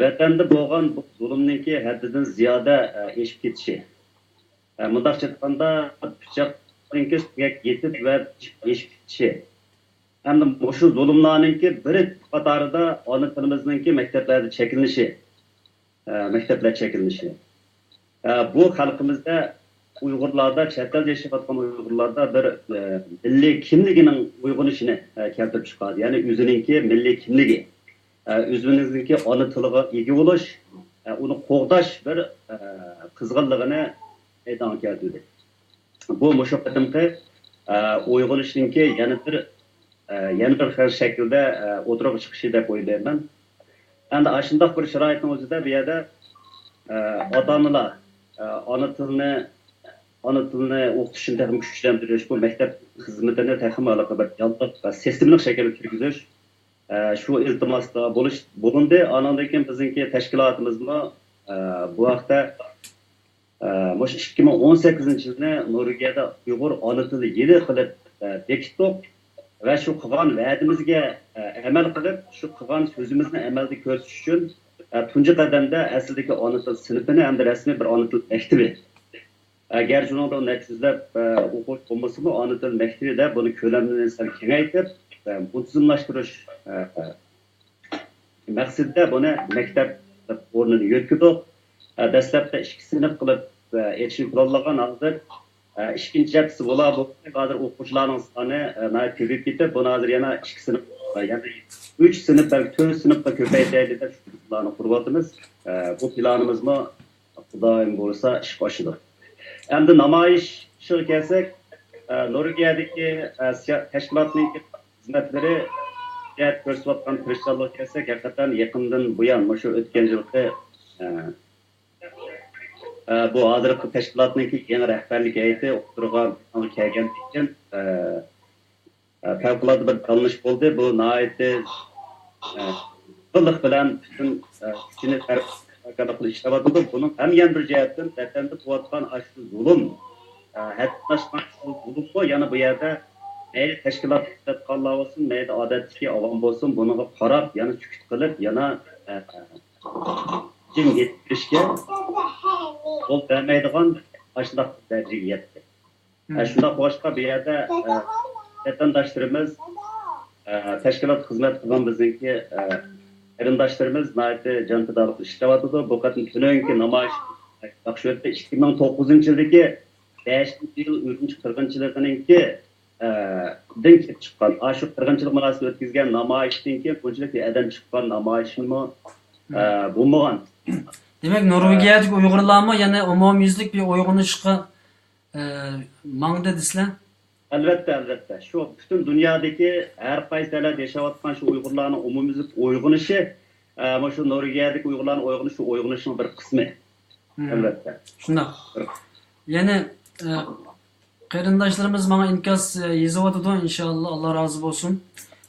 ۋەتەندە بولغان بۇ زۇلۇمنىڭكى ھەددىدىن زىيادە ئېشىپ كېتىشى، مۇنداقچە ئېيتقاندا، پىچاقنىڭكى سۆڭەككە يېتىپ ۋە ئېشىپ كېتىشى، ھەمدە مۇشۇ زۇلۇملارنىڭكى بىر قاتارىدا ئانا تىلىمىزنىڭكى مەكتەپلەردە چەكلىنىشى، مەكتەپلەر چەكلىنىشى، بۇ خەلقىمىزدە، ئۇيغۇرلاردا، چەت ئەلدە ياشاۋاتقان ئۇيغۇرلاردا بىر مىللىي كىملىكىنىڭ ئويغىنىشىنى كەلتۈرۈپ چىقاردى. يەنى ئۆزىنىڭكى مىللىي كىملىكى، ئۆزىمىزنىڭكى ئانا تىلىغا ئىگە بولۇش، ئۇنى قوغداش بىر قىزغىنلىقىنى مەيدانغا كەلتۈردى. بۇ مۇشۇ قېتىمقى ئويغىنىشنىڭكى يەنە بىر، يەنە بىر خىل شەكىلدە ئوتتۇرىغا چىقىشى دەپ ئويلايمەن. ئەمدى ئاشۇنداق بىر شارائىتنىڭ ئۆزىدە بۇ يەردە ئاتا-ئانىلار ئانا تىلنى، ئانا تىلنى ئوقۇتۇشنى تېخىمۇ كۈچلەندۈرۈش، بۇ مەكتەپ خىزمىتىنى تېخىمۇ ھېلىقى بىر جانلىق ۋە سىستېمىلىق شەكىلگە كىرگۈزۈش، شۇ ئىلتىماستا بولۇش بولۇندى. ئانىڭدىن كېيىن بىزنىڭكى تەشكىلاتىمىزمۇ بۇ ھەقتە مۇشۇ ئىككى مىڭ ئون سەككىزىنچى يىلنى نورۋېگىيەدە ئۇيغۇر ئانا تىلى يىلى قىلىپ بېكىتتۇق ۋە شۇ قىلغان ۋەدىمىزگە ئەمەل قىلىپ، شۇ قىلغان سۆزىمىزنى ئەمەلدە كۆرسىتىش ئۈچۈن تۇنجى قەدەمدە ئەسلىدىكى ئانا تىل سىنىپىنى ھەمدە رەسمىي بىر ئانا تىل مەكتىپى، گەرچە ئۇنىڭدا نەچچە يۈزلەپ ئوقۇغۇچى بولمىسىمۇ، ئانا تىل مەكتىپى دەپ بۇنى كۆلەمنى سەل كېڭەيتىپ، مۇنتىزىملاشتۇرۇش مەقسىتىدە بۇنى مەكتەپ ئورنىنى يۆتكىدۇق. دەسلەپتە ئىككى سىنىپ قىلىپ ئېچىشنى پىلانلىغان، ھازىر ئىككىنچى ھەپتىسى بولا بولسا، ھازىر ئوقۇغۇچىلارنىڭ سانى ناھايىتى كۆپىيىپ كېتىپ، بۇنى ھازىر يەنە ئىككى سىنىپ، يەنە ئۈچ سىنىپ، بەلكى تۆت سىنىپقا كۆپەيتەيلى دەپ شۇ پىلاننى قۇرۇۋاتىمىز. بۇ پىلانىمىزمۇ خۇدايىم بۇيرۇسا ئىشقا ئاشىدۇ. ئەمدى نامايىش ئىشىغا كەلسەك، نورۋېگىيەدىكى تەشكىلاتنىڭ خىزمەتلىرى، كۆرسىتىۋاتقان تىرىشچانلىقىغا كەلسەك، ھەقىقەتەن يېقىندىن بۇيان، مۇشۇ ئۆتكەن يىلقى، بۇ ھازىرقى تەشكىلاتنىڭكى يېڭى رەھبەرلىك ھەيئىتى ئوتتۇرىغا كەلگەندىن كېيىن، پەۋقۇلئاددە بىر جانلىنىش بولدى. بۇ ناھايىتى، ئە، قىزغىنلىق بىلەن پۈتۈن، ئە، كۈچىنى سەرپ قىلىپ ئىشلەۋاتىدۇ. بۇنىڭ ھەم يەنە بىر جەھەتتىن ۋەتەندە بولۇۋاتقان ئاشۇ زۇلۇم، ئە، ھەددىدىن ئاشقان شۇ زۇلۇممۇ يەنە بۇ يەردە مەيلى تەشكىلات ئىشلەتكەنلەر بولسۇن، مەيلى ئادەتتىكى ئاۋام بولسۇن، بۇنىڭغا قاراپ يەنە سۈكۈت قىلىپ، يەنە، ئە، جىم يېتىشكە يول بەرمەيدىغان ئاشۇنداق دەرىجىگە يەتتى. ئە، شۇنداق بولغاچقا، بۇ يەردە، ئە، ۋەتەنداشلىرىمىز، ئە، تەشكىلات خىزمەت قىلغان بىزنىڭكى، ئە، قېرىنداشلىرىمىز ناھايىتى جان پىدالىق ئىشلەۋاتىدۇ. بۇ قېتىم تۈنۈگۈنكى نامايىش ياخشى ئۆتتى. ئىككى مىڭ توققۇزىنچى يىلدىكى بەشىنچى يىل ئۈرۈمچى قىرغىنچىلىقىنىڭكى، ئە، دىن كېلىپ چىققان، ئاشۇ قىرغىنچىلىق مۇناسىۋىتىگە كەلگەن نامايىشتىن كېيىن بۇنچىلىك ئادەم چىققان نامايىشمۇ، ئە، بولمىغان. دېمەك، نورۋېگىيەدىكى ئۇيغۇرلارمۇ يەنە ئومۇميۈزلۈك بىر ئويغىنىشقا ئە، ماڭدى دېسىلە؟ ئەلۋەتتە، ئەلۋەتتە. شۇ پۈتۈن دۇنيادىكى ھەر قايسى ئەللەردە ياشاۋاتقان شۇ ئۇيغۇرلارنىڭ ئومۇميۈزلۈك ئويغىنىشى، ئە، مۇشۇ نورۋېگىيەدىكى ئۇيغۇرلارنىڭ ئويغىنىشى شۇ ئويغىنىشنىڭ بىر قىسمى. مم. ئەلۋەتتە. شۇنداق. بىر يەنە، ئە، قېرىنداشلىرىمىز ماڭا ئىنكاس، ئە، يېزىۋاتىدۇ، ئىنشائاللا، ئاللا رازى بولسۇن.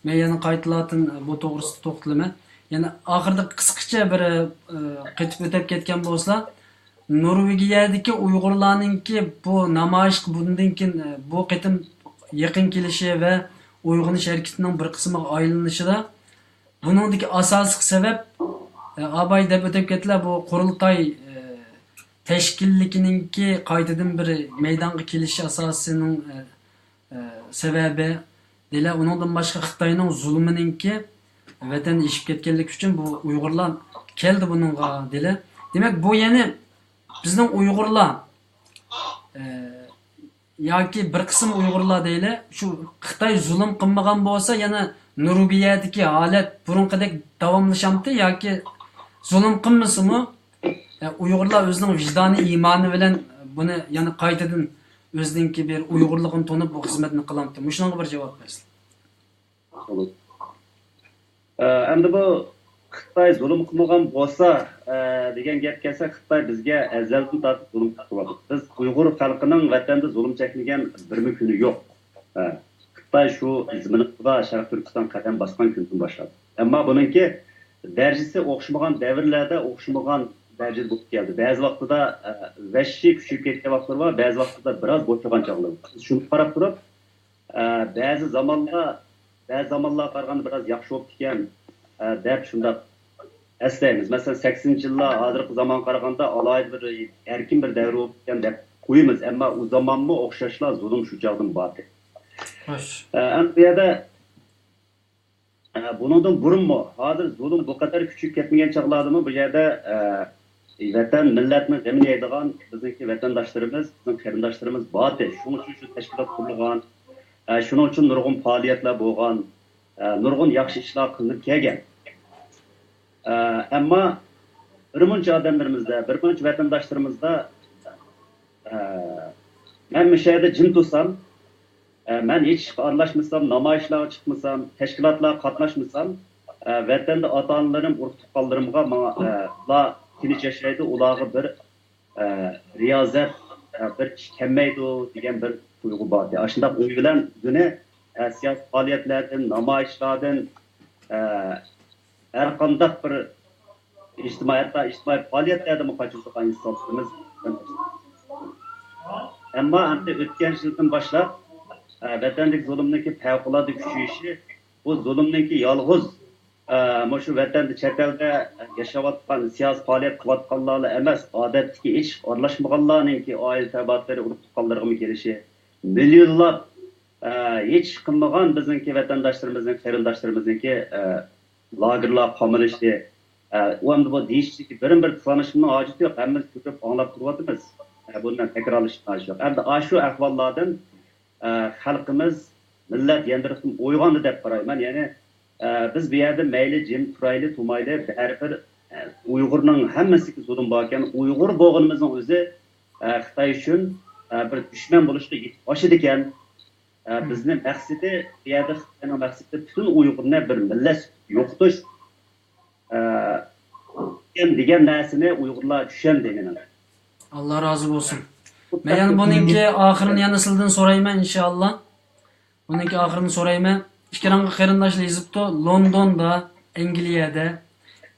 مەن يەنە قايتىلاتىن بۇ توغرىسىدا توختىلىمەن. يەنە ئاخىرىدا قىسقىچە بىر، ئە، قېتىپ ئۆتۈپ كەتكەن بولسىلا، نورۋېگىيەدىكى ئۇيغۇرلارنىڭكى بۇ نامايىشقا بۇندىن كېيىن، بۇ قېتىم يېقىن كېلىشى ۋە ئويغىنىش ھەرىكىتىنىڭ بىر قىسمىغا ئايلىنىشىدا، بۇنىڭدىكى ئاساسلىق سەۋەب، ئاباي دەپ ئۆتۈپ كەتتىلە، بۇ قۇرۇلتاي تەشكىللىكىنىڭكى قايتىدىن بىر مەيدانغا كېلىشى ئاساسىنىڭ، سەۋەبى دېلە، ئۇنىڭدىن باشقا خىتاينىڭ زۇلۇمىنىڭكى ۋەتەندىن ئېشىپ كەتكەنلىكى ئۈچۈن بۇ ئۇيغۇرلار كەلدى بۇنىڭغا دېلە. دېمەك، بۇ يەنى بىزنىڭ ئۇيغۇرلار، ئە، ياكى بىر قىسىم ئۇيغۇرلار دەيلى، شۇ خىتاي زۇلۇم قىلمىغان بولسا، يەنە نورۋېگىيەدىكى ھالەت بۇرۇنقىدەك داۋاملىشامتى ياكى زۇلۇم قىلمىسىمۇ، ئە، ئۇيغۇرلار ئۆزىنىڭ ۋىجدانىي ئىمانى بىلەن بۇنى يەنە قايتىدىن ئۆزىنىڭكى بىر ئۇيغۇرلۇقىنى تونۇپ، بۇ خىزمەتنى قىلامتى؟ مۇشۇنىڭغا بىر جاۋاب بەرسىلە. ئە، ئەمدى بۇ خىتاي زۇلۇم قىلمىغان بولسا، ئە، دېگەن گەپ كەلسە، خىتاي بىزگە ئەزەلدىن تارتىپ زۇلۇم قىلىپ كېلىۋاتىدۇ. بىز ئۇيغۇر خەلقىنىڭ ۋەتەندە زۇلۇم چەكمىگەن بىرمۇ كۈنى يوق. ئە، خىتاي شۇ زېمىنغا، شەرقىي تۈركىستان قەدەم باسقان كۈندىن باشلاپ. ئەمما بۇنىڭكى دەرىجىسى ئوخشىمىغان دەۋرلەردە ئوخشىمىغان دەرىجىدە بولۇپ كەلدى. بەزى ۋاقتىدا، ئە، ۋەھشىي كۈچىيىپ كەتكەن ۋاقىتلىرى بار، بەزى ۋاقىتتا بىراز بوشىغان چاغلىرى بار. بىز شۇنى قاراپ تۇرۇپ، ئە، بەزى زامانلار، بەزى زامانلارغا قارىغاندا بىراز ياخشى بوپتىكەن، ئە، دەپ شۇنداق ئەسلەيمىز. مەسىلەن، سەكسىنىنچى يىللار ھازىرقى زامانغا قارىغاندا ئالاھىدە بىر ئەركىن بىر دەۋر بوپتىكەن دەپ قويىمىز. ئەمما ئۇ زامانمۇ ئوخشاشلا زۇلۇم شۇ چاغدىمۇ باردى. خوش. ئە، ئەمدى بۇ يەردە، ئە، بۇنىڭدىن بۇرۇنمۇ، ھازىر زۇلۇم بۇ قەدەر كۈچىيىپ كەتمىگەن چاغلاردىمۇ بۇ يەردە، ئە، ۋەتەن، مىللەتنىڭ غېمىنى يەيدىغان بىزنىڭكى ۋەتەنداشلىرىمىز، بىزنىڭ قېرىنداشلىرىمىز باردى. شۇنىڭ ئۈچۈن شۇ تەشكىلات قۇرۇلغان، ئە، شۇنىڭ ئۈچۈن نۇرغۇن پائالىيەتلەر بولغان، ئە، نۇرغۇن ياخشى ئىشلار قىلىنىپ كەلگەن. ئە، ئەمما بىر مۇنچە ئادەملىرىمىزدە، بىر مۇنچە ۋەتەنداشلىرىمىزدا، ئە، مەن مۇشۇ يەردە جىم تۇرسام، ئە، مەن ھېچ ئىشقا ئارىلاشمىسام، نامايىشلارغا چىقمىسام، تەشكىلاتلارغا قاتناشمىسام، ئە، ۋەتەندە ئاتا-ئانىلىرىم، ئۇرۇق-تۇغقانلىرىمغا ماڭا، ئە، ئۇلار تىنچ ياشايدۇ، ئۇلارغا بىر، ئە، رىيازەت، ئە، بىر ئىش كەلمەيدۇ دېگەن بىر تۇيغۇ بار ئىدى. ئاشۇنداق ئوي بىلەن بۈگۈنى، ئە، سىياسىي پائالىيەتلەردىن، نامايىشلاردىن، ئە، ھەر قانداق بىر ئىجتىمائىي، ھەتتا ئىجتىمائىي پائالىيەتلەردىمۇ قاچىلىدىغان ئىنسانلىرىمىز. ئەمما ئەمدى ئۆتكەن يىلدىن باشلاپ، ئە، ۋەتەندىكى زۇلۇمنىڭكى پەۋقۇلئاددە كۈچىيىشى، بۇ زۇلۇمنىڭكى يالغۇز، ئە، مۇشۇ ۋەتەندە، چەت ئەلدە ياشاۋاتقان، سىياسىي پائالىيەت قىلىۋاتقانلارلا ئەمەس، ئادەتتىكى ھېچ ئارىلاشمىغانلارنىڭكى ئائىلە تەۋەلىرى، ئۇرۇق-تۇغقانلىرىغىمۇ كېلىشى، مىليونلاپ، ئە، ھېچ قىلمىغان بىزنىڭكى ۋەتەنداشلىرىمىزنىڭ، قېرىنداشلىرىمىزنىڭكى، ئە، لاگېرلارغا قامىلىشى، ئە، ئۇ ئەمدى بۇ دېيىشتىكى بىرىن-بىر تىكلىنىشنىڭ ھاجىتى يوق، ھەممىمىز كۆرۈپ ئاڭلاپ تۇرۇۋاتىمىز. ئە، بۇنى مەن تەكرارلاشنىڭ ھاجىتى يوق. ئەمدى ئاشۇ ئەھۋاللاردىن، ئە، خەلقىمىز، مىللەت يەنە بىر قېتىم ئويغاندى دەپ قارايمەن. يەنى، ئە، بىز بۇ يەردە مەيلى جىم تۇرايلى، تۇرمايلى، بەرىبىر، ئە، ئۇيغۇرنىڭ ھەممىسىگە زۇلۇم باركەن، ئۇيغۇر بولغىنىمىزنىڭ ئۆزى، ئە، خىتاي ئۈچۈن، ئە، بىر دۈشمەن بولۇشقا يېتىپ ئاشىدىكەن. ئە، بىزنىڭ مەقسىتى، بۇ يەردە خىتاينىڭ مەقسىتى پۈتۈن ئۇيغۇرنى بىر مىللەت يوقىتىش، ئە، دېگەن، دېگەن نەرسىنى ئۇيغۇرلار چۈشەندى مېنىڭ. ئاللا رازى بولسۇن. مەن يەنە بۇنىڭكى ئاخىرىنى يەنە سىلىدىن سورايمەن، ئىنشائاللا. بۇنىڭكى ئاخىرىنى سورايمەن. ئىكرامغا قېرىنداشلار يېزىپتۇ، لوندوندا، ئەنگلىيەدە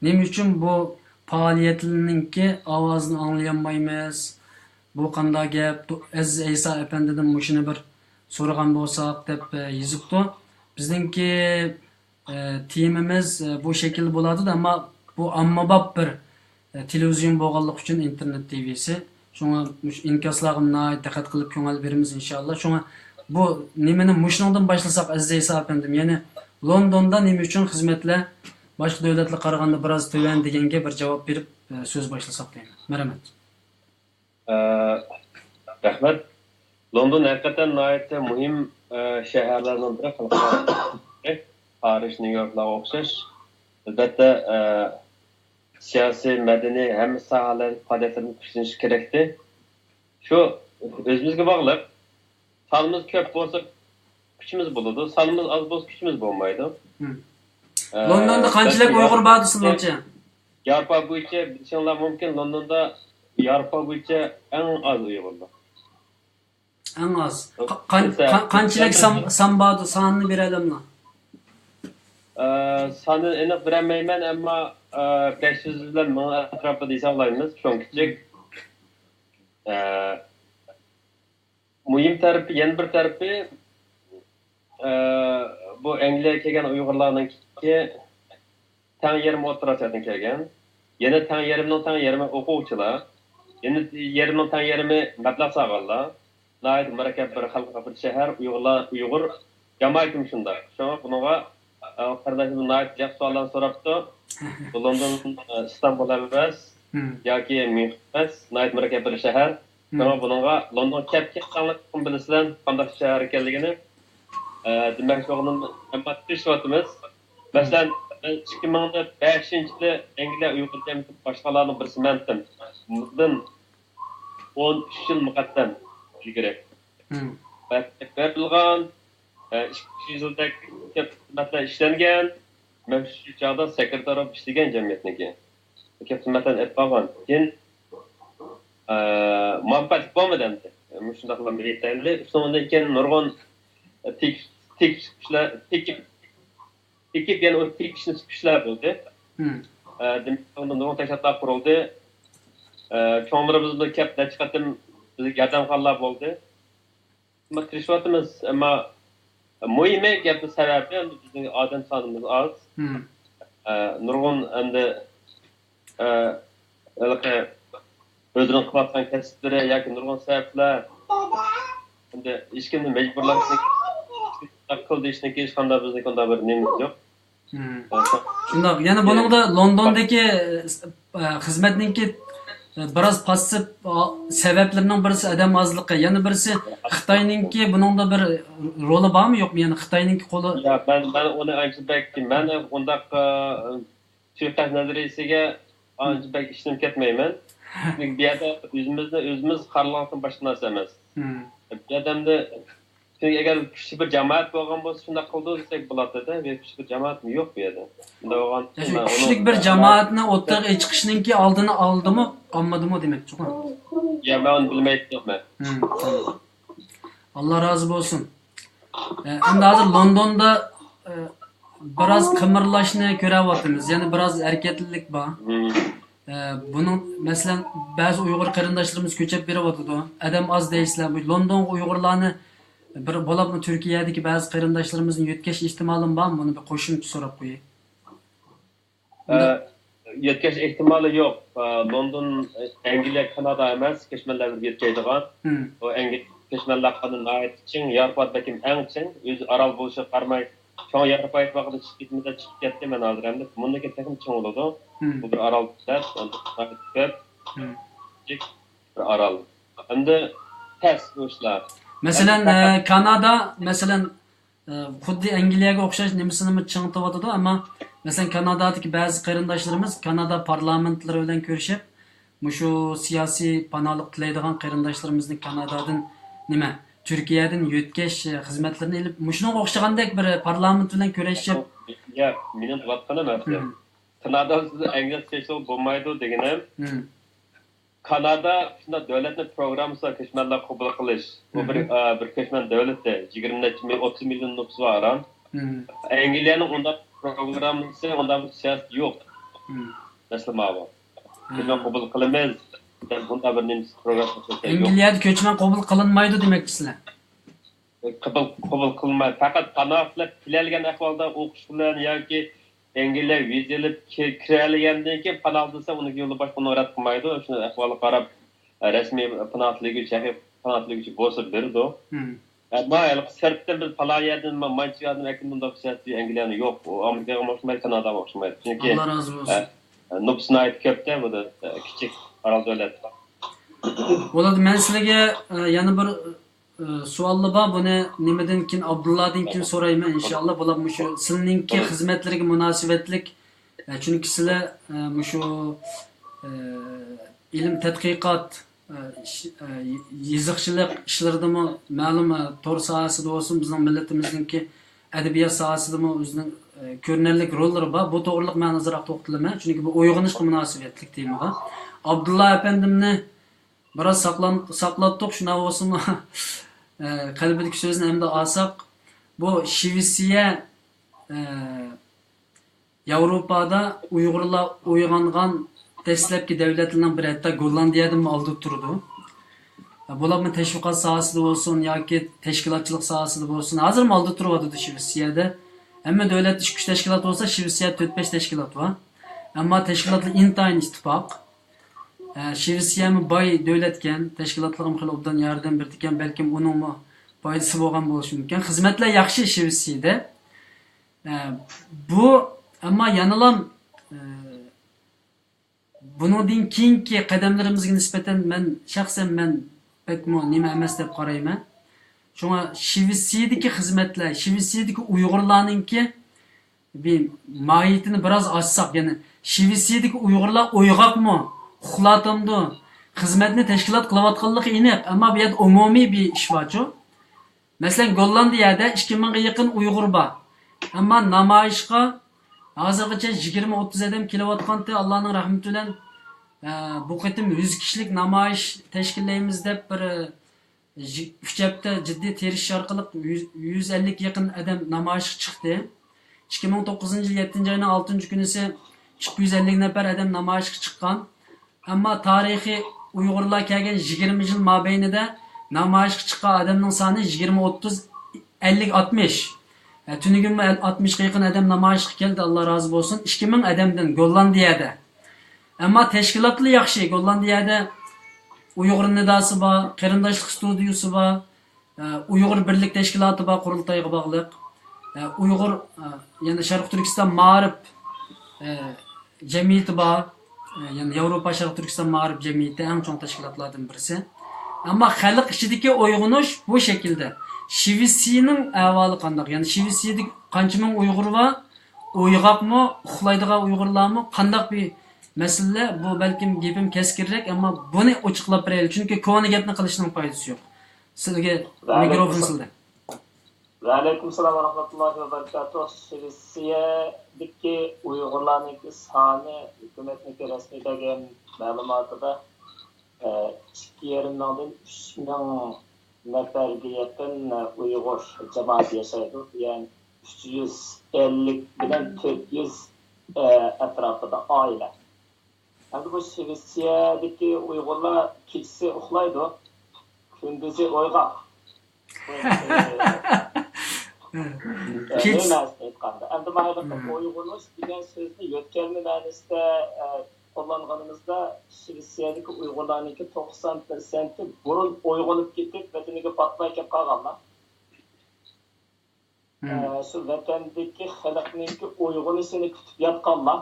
نېمە ئۈچۈن بۇ پائالىيەتلەرنىڭكى ئاۋازىنى ئاڭلىيالمايمىز؟ بۇ قانداق گەپ؟ ئەزىز ئەيسا ئەپەندىدىن مۇشۇنى بىر سورىغان بولساق، دەپ، ئە، يېزىپتۇ. بىزنىڭكى، ئە، تېمىمىز، ئە، بۇ شەكىلدە بولاتتى، ئەمما بۇ ئاممىباب بىر، ئە، تېلېۋىزىيون بولغانلىقى ئۈچۈن، ئىنتېرنېت تىۋىسى. شۇڭا مۇشۇ ئىنكاسلارغا ناھايىتى دىققەت قىلىپ كۆڭۈل بېرىمىز، ئىنشائاللا. شۇڭا بۇ نېمىنى مۇشۇنىڭدىن باشلىساق، ئەزىز ئەيسا ئەپەندىم، يەنى لوندوندا نېمە ئۈچۈن خىزمەتلەر باشقا دۆلەتلەرگە قارىغاندا بىراز تۆۋەن دېگەنگە بىر جاۋاب بېرىپ، ئە، سۆز باشلىساق دەيمەن. مەرھەمەت. ئە، رەھمەت. لوندون ھەقىقەتەن ناھايىتى مۇھىم، ئە، شەھەرلەرنىڭ بىرى، خەلقئارا، پارىژ، نيۇ يوركلارغا ئوخشاش. ئەلبەتتە، ئە، سىياسىي، مەدەنىي، ھەممە ساھەلەردە پائالىيەتلىرىمىز كۈچلىنىشى كېرەكتى. شۇ ئۆزىمىزگە باغلىق. سانىمىز كۆپ بولسا، كۈچىمىز بولىدۇ. سانىمىز ئاز بولسا، كۈچىمىز بولمايدۇ. مم. ئە، لوندوندا قانچىلىك بەلكى ئۇيغۇر بار دېسىڭلارچە؟ ياۋروپا بويىچە بىلىشىڭلار مۇمكىن، لوندوندا ياۋروپا بويىچە ئەڭ ئاز ئۇيغۇر بار. ئەڭ ئاز. قا-، قان-، قا-، قانچىلىك سان، سان بار، سانىنى بېرەلەملا؟ ئە، سانىنى ئېنىق بېرەلمەيمەن، ئەمما، ئە، بەش يۈز بىلەن مىڭ ئەتراپىدا ھېسابلايمىز، چوڭ كىچىك. ئە، مۇھىم تەرىپى، يەنە بىر تەرىپى، ئە، بۇ ئەنگلىيەگە كەلگەن ئۇيغۇرلارنىڭكى تەڭ يېرىمى ئوتتۇرا ئاسىيادىن كەلگەن. يەنە تەڭ يېرىمىنىڭ تەڭ يېرىمى ئوقۇغۇچىلار. يەنە يېرىمنىڭ تەڭ يېرىمى مەبلەغ سالغانلار. ناھايىتى مۇرەككەپ بىر خەلقئارا بىر شەھەر، ئۇيغۇرلار، ئۇيغۇر جامائىتىمۇ شۇنداق. شۇڭا بۇنىڭغا، ئە، قېرىنداشلىرىمىز ناھايىتى جىق سوئاللارنى سوراپتۇ. بۇ لوندون، ئە، ئىستانبۇل ئەمەس، مم، ياكى ميۇنخېن ئەمەس، ناھايىتى مۇرەككەپ بىر شەھەر. مم. شۇڭا بۇنىڭغا لوندونغا كەپ كەتسەڭلار بىلىسىلەر قانداق شەھەر ئىكەنلىكىنى. ئە، دېمەكچى بولغىنىم، ئەمما تىرىشىۋاتىمىز. مەسىلەن، مەن ئىككى مىڭ بەشىنچى يىلى ئەنگلىيە ئۇيغۇر جەمئىيىتىنى باشقانلارنىڭ بىرسىمەنتىم. بۇندىن ئون ئۈچ يىل مۇقەددەم ئىلگىرى. مم. بېرىلغان، ئە، ئىككى يۈز يىلدەك كۆپ خىزمەتلەر ئىشلەنگەن. مەن شۇ چاغدا سېكرېتار بولۇپ ئىشلىگەن جەمئىيەتنىڭكى. كەپتىمەتەن ئېلىپ بارغان. كېيىن، ئە، مۇۋەپپەقىيەتلىك بولمىدى ئەمدى. مۇشۇنداقلا ئېيتايلى. شۇنىڭدىن كېيىن نۇرغۇن تېگىش-، تېگىشلىك كۈچلەر، تېگىپ، تېگىپ يەنە ئۇ تېگىشلىك كۈچلەر بولدى. ئە، دېمەك، ئۇندا نۇرغۇن تەشكىلاتلار قۇرۇلدى. ئە، چوڭلىرىمىز بىلەن كەپ نەچچە قېتىم بىزگە ياردەمخانلار بولدى. ئەمما تىرىشىۋاتىمىز، ئەمما مۇھىمى گەپنىڭ سەۋەبى، ئەمدى بىزنىڭ ئادەم سانىمىز ئاز. ئە، نۇرغۇن ئەمدى، ئە، ھېلىقى ئۆزىنىڭ قىلىۋاتقان كەسىپلىرى ياكى نۇرغۇن سەۋەبلەر، ئەمدى ھېچكىمنى مەجبۇرلاپ قىل دېيىشنىڭكى ھېچقانداق بىزنىڭكى ئۇنداق بىر نېمىمىز يوق. شۇنداق. يەنە بۇنىڭدا لوندوندىكى، ئە، خىزمەتنىڭكى، ئە، بىراز پاسسىپ، ئا، سەۋەبلىرىنىڭ بىرسى ئادەم ئازلىقى، يەنە بىرسى خىتاينىڭكى بۇنىڭدا بىر رولى بارمۇ يوقمۇ؟ يەنى خىتاينىڭكى قولى. يا، مەن، مەن ئۇنى ئانچە بەك، مەن ئۇنداق، ئە، سۇيىقەست نەزەرىيىسىگە ئانچە بەك ئىشىنىپ كەتمەيمەن. چۈنكى بۇ يەردە ئۆزىمىزنى ئۆزىمىز قارىلىغان باشقا نەرسە ئەمەس. بۇ يەردە ئەمدى چۈنكى ئەگەر كۈچلۈك بىر جامائەت بولغان بولسا، شۇنداق قىلىدۇ دېسەك بولاتتى-دە. بۇ يەردە كۈچلۈك بىر جامائەتمۇ يوق بۇ يەردە. شۇنداق بولغان يا، شۇ ئۇنىڭ كۈچلۈك بىر جامائەتنى ئوتتۇرىغا چىقىشنىڭكى ئالدىنى ئالدىمۇ، ئالمىدىمۇ دېمەكچىغۇ. يا، مەن ئۇنى بىلمەيتتىم مەن. ئاللا رازى بولسۇن. ئە، ئەمدى ھازىر لوندوندا، ئە، بىراز قىمىرلاشنى كۆرۈۋاتىمىز. يەنە بىراز ھەرىكەتلىك بار. ئە، بۇنىڭ، مەسىلەن، بەزى ئۇيغۇر قېرىنداشلىرىمىز كۆچۈپ بېرىۋاتىدۇ. ئادەم ئاز دەيسىلەر. بۇ لوندونغا ئۇيغۇرلارنى بىر بولۇپمۇ تۈركىيەدىكى بەزى قېرىنداشلىرىمىزنى يۆتكەش ئېھتىمالىمۇ بارمۇ؟ بۇنى بىر قوشۇمچە سوراپ قوياي. ئە، يۆتكەش ئېھتىمالى يوق. ئە، لوندون، ئەنگلىيە، كانادا ئەمەس، كۆچمەنلەر بىر يۆتكەيدىغان. ئۇ ئەنگلىيە كۆچمەنلەر قانۇنى ناھايىتى چىڭ، ياۋروپا بەلكىم ئەڭ چىڭ. ئۆزى ئارال بولۇشىغا قارىماي، چوڭ ياۋروپا ئىتتىپاقىدا چىقىپ كەتمىدى، چىقىپ كەتتى، مەن ھازىر ئەمدى مۇندىن كېيىن تېخىمۇ چىڭ بولىدۇ. بۇ بىر ئارال دۆلەت، ناھايىتى كۆپ. بىر ئارال. ئەمدى تەس بۇ ئىشلار. مەسىلەن، ئەمدى ئە، كانادا، مەسىلەن، ئە، خۇددى ئەنگلىيەگە ئوخشاش نېمىسىنىمۇ چىڭىتىۋاتىدۇ، ئەمما، مەسىلەن، كانادادىكى بەزى قېرىنداشلىرىمىز كانادا پارلامېنتلىرى بىلەن كۆرۈشۈپ، مۇشۇ سىياسىي پاناھلىق تىلەيدىغان قېرىنداشلىرىمىزنى كانادادىن، نېمە، تۈركىيەدىن يۆتكەش، ئە، خىزمەتلىرىنى ئېلىپ، مۇشۇنىڭغا ئوخشىغاندەك بىر پارلامېنت بىلەن كۆرۈشۈپ. ياق، مېنىڭ دەۋاتقىنىم ئەمدى. كانادا سىز ئەنگلىيە سىياسىي بولمايدۇ دېگىنىم. كانادا شۇنداق دۆلەتنىڭ پروگراممىسى بار، كۆچمەنلەر قوبۇل قىلىش. بۇ بىر، ئە، بىر كۆچمەن دۆلىتى. يىگىرمە نەچچە مىل-، ئوتتۇز مىليون نوپۇسى بار ئاران. ئەنگلىيەنىڭ ئۇنداق پروگراممىسى، ئۇنداق بىر سىياسىتى يوق. مەسىلە ماۋۇ. كۆچمەن قوبۇل قىلىمىز دەپ بۇنداق بىر نېمىسى پروگراممىسى يوق. ئەنگلىيەدە كۆچمەن قوبۇل قىلىنمايدۇ دېمەكچىسىلەر؟ قوبۇل، قوبۇل قىلىنمايدۇ. پەقەت پاناھ تىلەپ كېلەلىگەن ئەھۋالدا ئوقۇش بىلەن ياكى ئەنگلىيەگە ۋىزا ئېلىپ كىرەلىگەندىن كېيىن پاناھ دېسە، ئۇنىڭ يولى باشقا ئۇنى رەت قىلمايدۇ. شۇ ئەھۋالغا قاراپ، رەسمىي پاناھ تىلىگۈچى، ھەقىقىي پاناھ تىلىگۈچى بولسا بېرىدۇ. ئەمما ھېلىقى سىرتتىن بىز پالان يەردىن ما-، مانچە ئادەم ئەكىلدى، مۇنداق سىياسىي ئەنگلىيەنىڭ يوق. ئۇ ئامېرىكىغا ئوخشىمايدۇ، كاناداغا ئوخشىمايدۇ. چۈنكى، ئاللا رازى بولسۇن. ئە، نوپۇس ناھايىتى كۆپتە، بۇ دا، ئە، كىچىك ئارال دۆلەت. بولىدۇ، مەن سىلەرگە، ئە، يەنە بىر ئى، سوئاللار بار. بۇنى نېمىدىن كېيىن، ئابدۇللادىن كېيىن سورايمەن، ئىنشائاللا. بۇلار مۇشۇ سىلىنىڭكى خىزمەتلىرىگە مۇناسىۋەتلىك. ئە، چۈنكى سىلەر، ئە، مۇشۇ، ئە، ئىلىم تەتقىقات، ئە، ئىش-، ئە، يېزىقچىلىق ئىشلىرىدىمۇ مەلۇم، ئە، تور ساھەسىدە بولسۇن، بىزنىڭ مىللىتىمىزنىڭكى ئەدەبىيات ساھەسىدىمۇ ئۆزىنىڭ، ئە، كۆرۈنەرلىك روللىرى بار. بۇ توغرىلىق مەن ئازراق توختىلىمەن، چۈنكى بۇ ئويغىنىشقا مۇناسىۋەتلىك تېمىغا. ئابدۇللا ئەپەندىمنى بىراز ساقلان-، ساقلاتتۇق، شۇنداق بولسىمۇ، ئە، قەلبىدىكى سۆزنى ئەمدى ئالساق، بۇ شىۋېتسىيە، ئە، ياۋروپادا ئۇيغۇرلار ئويغانغان دەسلەپكى دەۋلەتلەرنىڭ بىرى، ھەتتا گوللاندىيەدىنمۇ ئالدىدا تۇرىدۇ. ئە، بۇلارمۇ تەشۋىقات ساھەسىدە بولسۇن ياكى تەشكىلاتچىلىق ساھەسىدە بولسۇن، ھازىرمۇ ئالدىدا تۇرۇۋاتىدۇ شىۋېتسىيەدە. ھەممە دۆلەتتە ئىككى، ئۈچ تەشكىلات بولسا، شىۋېتسىيەدە تۆت، بەش تەشكىلات بار. ئەمما تەشكىلاتلار ئىنتايىن ئىتتىپاق. ئە، شىۋېتسىيەمۇ باي دۆلەتكەن، تەشكىلاتلىرىمۇ خېلى ئوبدان ياردەم بېرىدىكەن، بەلكىم ئۇنىڭمۇ پايدىسى بولغان بولۇشى مۇمكىن. خىزمەتلەر ياخشى شىۋېتسىيەدە. ئە، بۇ، ئەمما يەنىلا، ئە، بۇنىڭدىن كېيىنكى قەدەملىرىمىزگە نىسبەتەن مەن، شەخسەن مەن بەكمۇ نېمە ئەمەس دەپ قارايمەن. شۇڭا شىۋېتسىيەدىكى خىزمەتلەر، شىۋېتسىيەدىكى ئۇيغۇرلارنىڭكى بىر ماھىيىتىنى بىراز ئاچساق، يەنى شىۋېتسىيەدىكى ئۇيغۇرلار ئويغاقمۇ، ئۇخلاتامدۇ؟ خىزمەتنى تەشكىلات قىلىۋاتقانلىقى ئېنىق، ئەمما بۇ يەردە ئومۇمىي بىر ئىش بارچۇ. مەسىلەن، گوللاندىيەدە ئىككى مىڭغا يېقىن ئۇيغۇر بار. ئەمما نامايىشقا، ھازىرغىچە يىگىرمە ئوتتۇز ئادەم كېلىۋاتقانتى، ئاللانىڭ رەھمىتى بىلەن، ئە، بۇ قېتىم يۈز كىشىلىك نامايىش تەشكىللەيمىز دەپ بىر، ئە، يىگ-، ئۈچ ھەپتە جىددىي تىرىشىش ئارقىلىق يۈز، يۈز ئەللىككە يېقىن ئادەم نامايىشقا چىقتى. ئىككى مىڭ توققۇزىنچى يىل يەتتىنچى ئاينىڭ ئالتىنچى كۈنىسى ئىككى يۈز ئەللىك نەپەر ئادەم نامايىشقا چىققان. ئەمما تارىخىي ئۇيغۇرلار كەلگەن يىگىرمە يىل مابەينىدە نامايىشقا چىققان ئادەمنىڭ سانى يىگىرمە، ئوتتۇز، ئەللىك، ئاتمىش. ئە، تۈنۈگۈنمۇ ئەل-، ئاتمىشقا يېقىن ئادەم نامايىشقا كەلدى، ئاللا رازى بولسۇن. ئىككى مىڭ ئادەمدىن گوللاندىيەدە. ئەمما تەشكىلاتلا ياخشى. گوللاندىيەدە ئۇيغۇر نىداسى بار، قېرىنداشلىق ستۇدىيىسى بار. ئە، ئۇيغۇر بىرلىك تەشكىلاتى بار، قۇرۇلتايغا باغلىق. ئە، ئۇيغۇر، ئە، يەنە شەرقىي تۈركىستان مائارىپ، ئە، جەمئىيىتى بار. ئە، يەنە ياۋروپا شەرقىي تۈركىستان مائارىپ جەمئىيىتى ئەڭ چوڭ تەشكىلاتلاردىن بىرسى. ئەمما خەلق ئىچىدىكى ئويغىنىش بۇ شەكىلدە. شىۋېتسىيەنىڭ ئەھۋالى قانداق؟ يەنى شىۋېتسىيەدە قانچە مىڭ ئۇيغۇر بار؟ ئويغاقمۇ؟ ئۇخلايدىغان ئۇيغۇرلارمۇ؟ قانداق بىر مەسىلىلەر؟ بۇ بەلكىم گېپىم كەسكىنرەك، ئەمما بۇنى ئوچۇقلاپ بېرەيلى، چۈنكى كونا گەپنى قىلىشنىڭ پايدىسى يوق. سىزگە مىكروفون سىزدە. ۋەئەلەيكۇم سالام ۋە رەھمەتۇللاھى ۋە بەرىكاتۇھ. شىۋېتسىيەدىكى ئۇيغۇرلارنىڭكى سانى ھۆكۈمەتنىڭكى رەسمىي بەرگەن مەلۇماتىدا، ئىككى يېرىم مىڭدىن ئۈچ مىڭ نەپەرگە يېقىن ئۇيغۇر جامائىتى ياشايدۇ. يەنى ئۈچ يۈز ئەللىك بىلەن تۆت يۈز ئەتراپىدا ئائىلە. ئەمدى بۇ شىۋېتسىيەدىكى ئۇيغۇرلار كېچىسى ئۇخلايدۇ، كۈندۈزى ئويغاق. بۇ، ئە، كېچ- نېمە مەنىسىنى ئېيتقاندا، ئەمدى مانا بۇ ئويغىنىش دېگەن سۆزنى يۆتكەلمە مەنىسىدە، ئە، قوللانغىنىمىزدا، شىۋېتسىيەدىكى ئۇيغۇرلارنىڭكى توقسان پىرسەنتى بۇرۇن ئويغىنىپ كېتىپ، ۋەتىنىگە پاتماي كېلىپ قالغانلار. ئە، شۇ ۋەتەندىكى خەلقنىڭكى ئويغىنىشىنى كۈتۈپ ياتقانلار.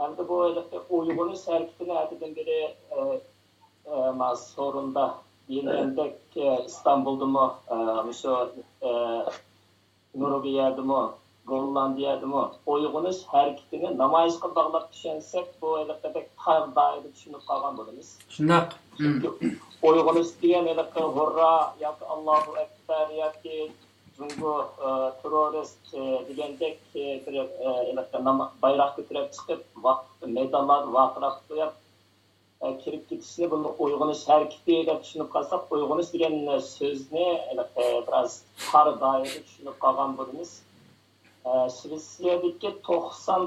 ئەمدى بۇ ھېلىقى ئويغىنىش ھەرىكىتىنى ئەتىدىن بېرى، ئە، ئە، ما سورۇندا دېيىلگەندەك، ئە، ئىستانبۇلدىمۇ، ئە، مۇشۇ، ئە، نورۋېگىيەدىمۇ، گوللاندىيەدىمۇ ئويغىنىش ھەرىكىتىنى نامايىشقا باغلاپ چۈشەنسەك، بۇ ھېلىقىدەك تار دائىرىدە چۈشىنىپ قالغان بولىمىز. شۇنداق. چۈنكى ئويغىنىش دېگەن ھېلىقى ھۇررا ياكى ئاللاھۇ ئەكبەر ياكى جۇڭگو، ئە، تېررورىست، ئە، دېگەندەك، ئە، بىر، ئە، ھېلىقى نام-، بايراق كۆتۈرۈپ چىقىپ، ۋاق-، مەيدانلاردا ۋارقىراپ قويۇپ، ئە، كىرىپ كېتىشنى بۇنى ئويغىنىش ھەرىكىتى دەپ چۈشىنىپ قالساق، ئويغىنىش دېگەن سۆزنى، ئە، بىراز تار دائىرىدە چۈشىنىپ قالغان بولىمىز. ئە، شىۋېتسىيەدىكى توقسان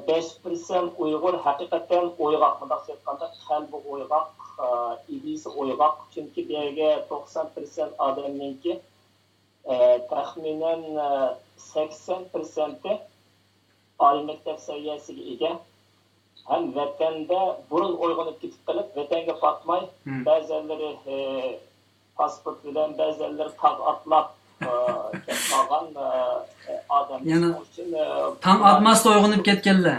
بەش پىرسەنت ئۇيغۇر ھەقىقەتەن ئويغاق، مۇنداقچە ئېيتقاندا، قەلبى ئويغاق، ئە، ئىدىيىسى ئويغاق. چۈنكى بۇ يەرگە توقسان پىرسەنت ئادەمنىڭكى، ئە، تەخمىنەن، ئە، سەكسەن پىرسەنتى ئالىي مەكتەپ سەۋىيەسىگە ئىگە ھەم ۋەتەندە بۇرۇن ئويغىنىپ كېتىپ قېلىپ، ۋەتەنگە پاتماي، بەزەنلىرى، ئى، پاسپورت بىلەن، بەزەنلىرى تاغ ئاتلاپ، ئى، كېلىپ قالغان، ئى، ئادەملەر. يەنى شۇنىڭ ئۈچۈن، ئى، تاڭ ئاتماستا ئويغىنىپ كەتكەنلەر.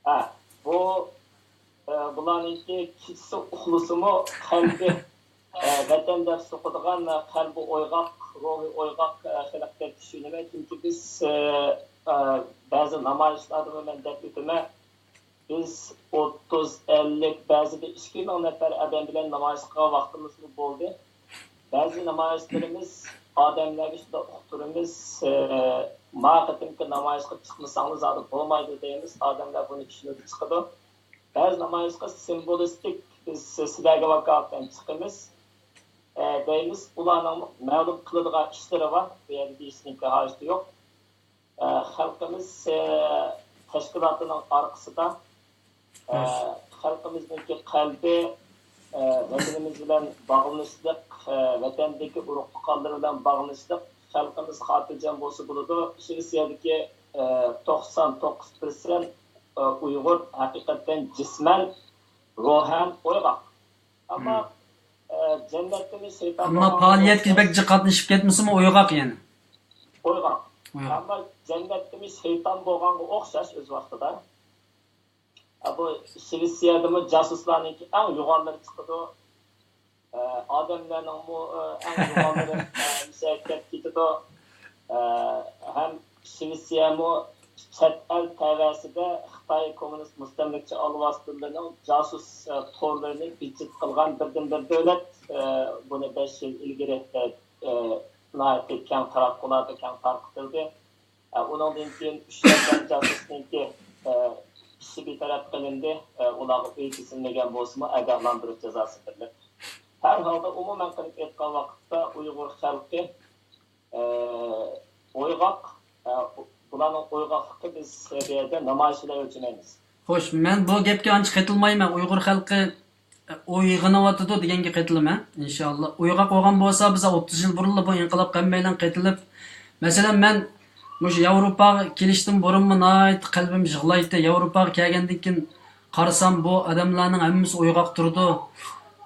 ھە، بۇ، ئى، بۇلارنىڭكى كېچىسى ئۇخلىسىمۇ قەلبى، ئى، ۋەتەن دەپ سوقىدىغان، ئى، قەلبى ئويغاق، روھى ئويغاق، ئى، خەلق دەپ چۈشىنىمەن. چۈنكى بىز، ئى، ئى، بەزى نامايىشلاردىمۇ مەن دەپ ئۆتىمەن، بىز ئوتتۇز، ئەللىك، بەزىدە ئىككى مىڭ نەپەر ئادەم بىلەن نامايىش قىلغان ۋاقتىمىزمۇ بولدى. بەزى نامايىشلىرىمىز ئادەملەرگە شۇنداق ئۇقتۇرىمىز، ئى، ما قېتىمقى نامايىشقا چىقمىساڭلار زادى بولمايدۇ دەيمىز، ئادەملەر بۇنى چۈشىنىدۇ، چىقىدۇ. بەزى نامايىشقا سىمۋولىستىك، بىز سىلەرگە ۋاكالىتەن چىقىمىز، ئە، دەيمىز. ئۇلارنىڭ مەلۇم قىلىدىغان ئىشلىرى بار، بۇ يەردە دېيىشنىڭكى ھاجىتى يوق. ئە، خەلقىمىز، ئە، تەشكىلاتىنىڭ ئارقىسىدا، ئە، خەلقىمىزنىڭكى قەلبى، ئە، ۋەتىنىمىز بىلەن باغلىنىشلىق، ئە، ۋەتەندىكى ئۇرۇق تۇغقانلىرى بىلەن باغلىنىشلىق، خەلقىمىز خاتىرجەم بولسا بولىدۇ. شىۋېتسىيەدىكى، ئە، توقسان توققۇز پىرسەنت، ئە، ئۇيغۇر ھەقىقەتەن جىسمەن، روھەن ئويغاق. ئەمما، ئە، جەننەتتىمۇ شەيتان ئەمما بولغان پائالىيەتكە بەك جىق قاتنىشىپ كەتمىسىمۇ ئويغاق يەنە. ئويغاق. ئويغاق. ئەمما جەننەتتىمۇ شەيتان بولغانغا ئوخشاش ئۆز ۋاقتىدا. ئە، بۇ شىۋېتسىيەدىمۇ جاسۇسلارنىڭكى ئەڭ يوغانلىرى چىقىدۇ. ئە، ئادەملەرنىڭمۇ، ئە، ئەڭ يوغانلىرى، ئە، مۇشەگە كەپ كېتىدۇ. ئە، ھەم شىۋېتسىيەمۇ چەت ئەل تەۋەسىدە خىتاي كوممۇنىست مۇستەملىكىچى ئالۋاستىلىرىنىڭ جاسۇس، ئە، تورلىرىنى بىجىت قىلغان بىردىنبىر دۆلەت. ئە، بۇنى بەش يىل ئىلگىرى، ئە، ئە، ناھايىتى كەڭ تاراتقۇلاردا كەڭ تارقىتىلدى. ئۇنىڭدىن كېيىن ئۈچ نەپەر جاسۇسنىڭكى ئىشى بىتەرەپ قىلىندى. ئۇلارغا ئۆي بېسىلمىگەن بولسىمۇ، ئاگاھلاندۇرۇش جازاسى بېرىلىپ، ھەر ھالدا ئومۇمەن قىلىپ ئېيتقان ۋاقىتتا ئۇيغۇر خەلقى ئويغاق، بۇلارنىڭ ئويغاقلىقى بىز بۇ يەردە نامايىش بىلەن ئۆلچىمەيمىز. خوش، مەن بۇ گەپكە ئانچە قېتىلمايمەن. ئۇيغۇر خەلقى ئويغىنىۋاتىدۇ دېگەنگە قېتىلىمەن، ئىنشاللا. ئويغاق بولغان بولسا، بىز ئوتتۇز يىل بۇرۇنلا بۇ ئىنقىلابقا ھەممەيلەن قېتىلىپ، مەسىلەن، مەن مۇشۇ ياۋروپاغا كېلىشتىن بۇرۇنمۇ ناھايىتى قەلبىم يىغلايتتى. ياۋروپاغا كەلگەندىن كېيىن قارىسام، بۇ ئادەملەرنىڭ ھەممىسى ئويغاق تۇرىدۇ.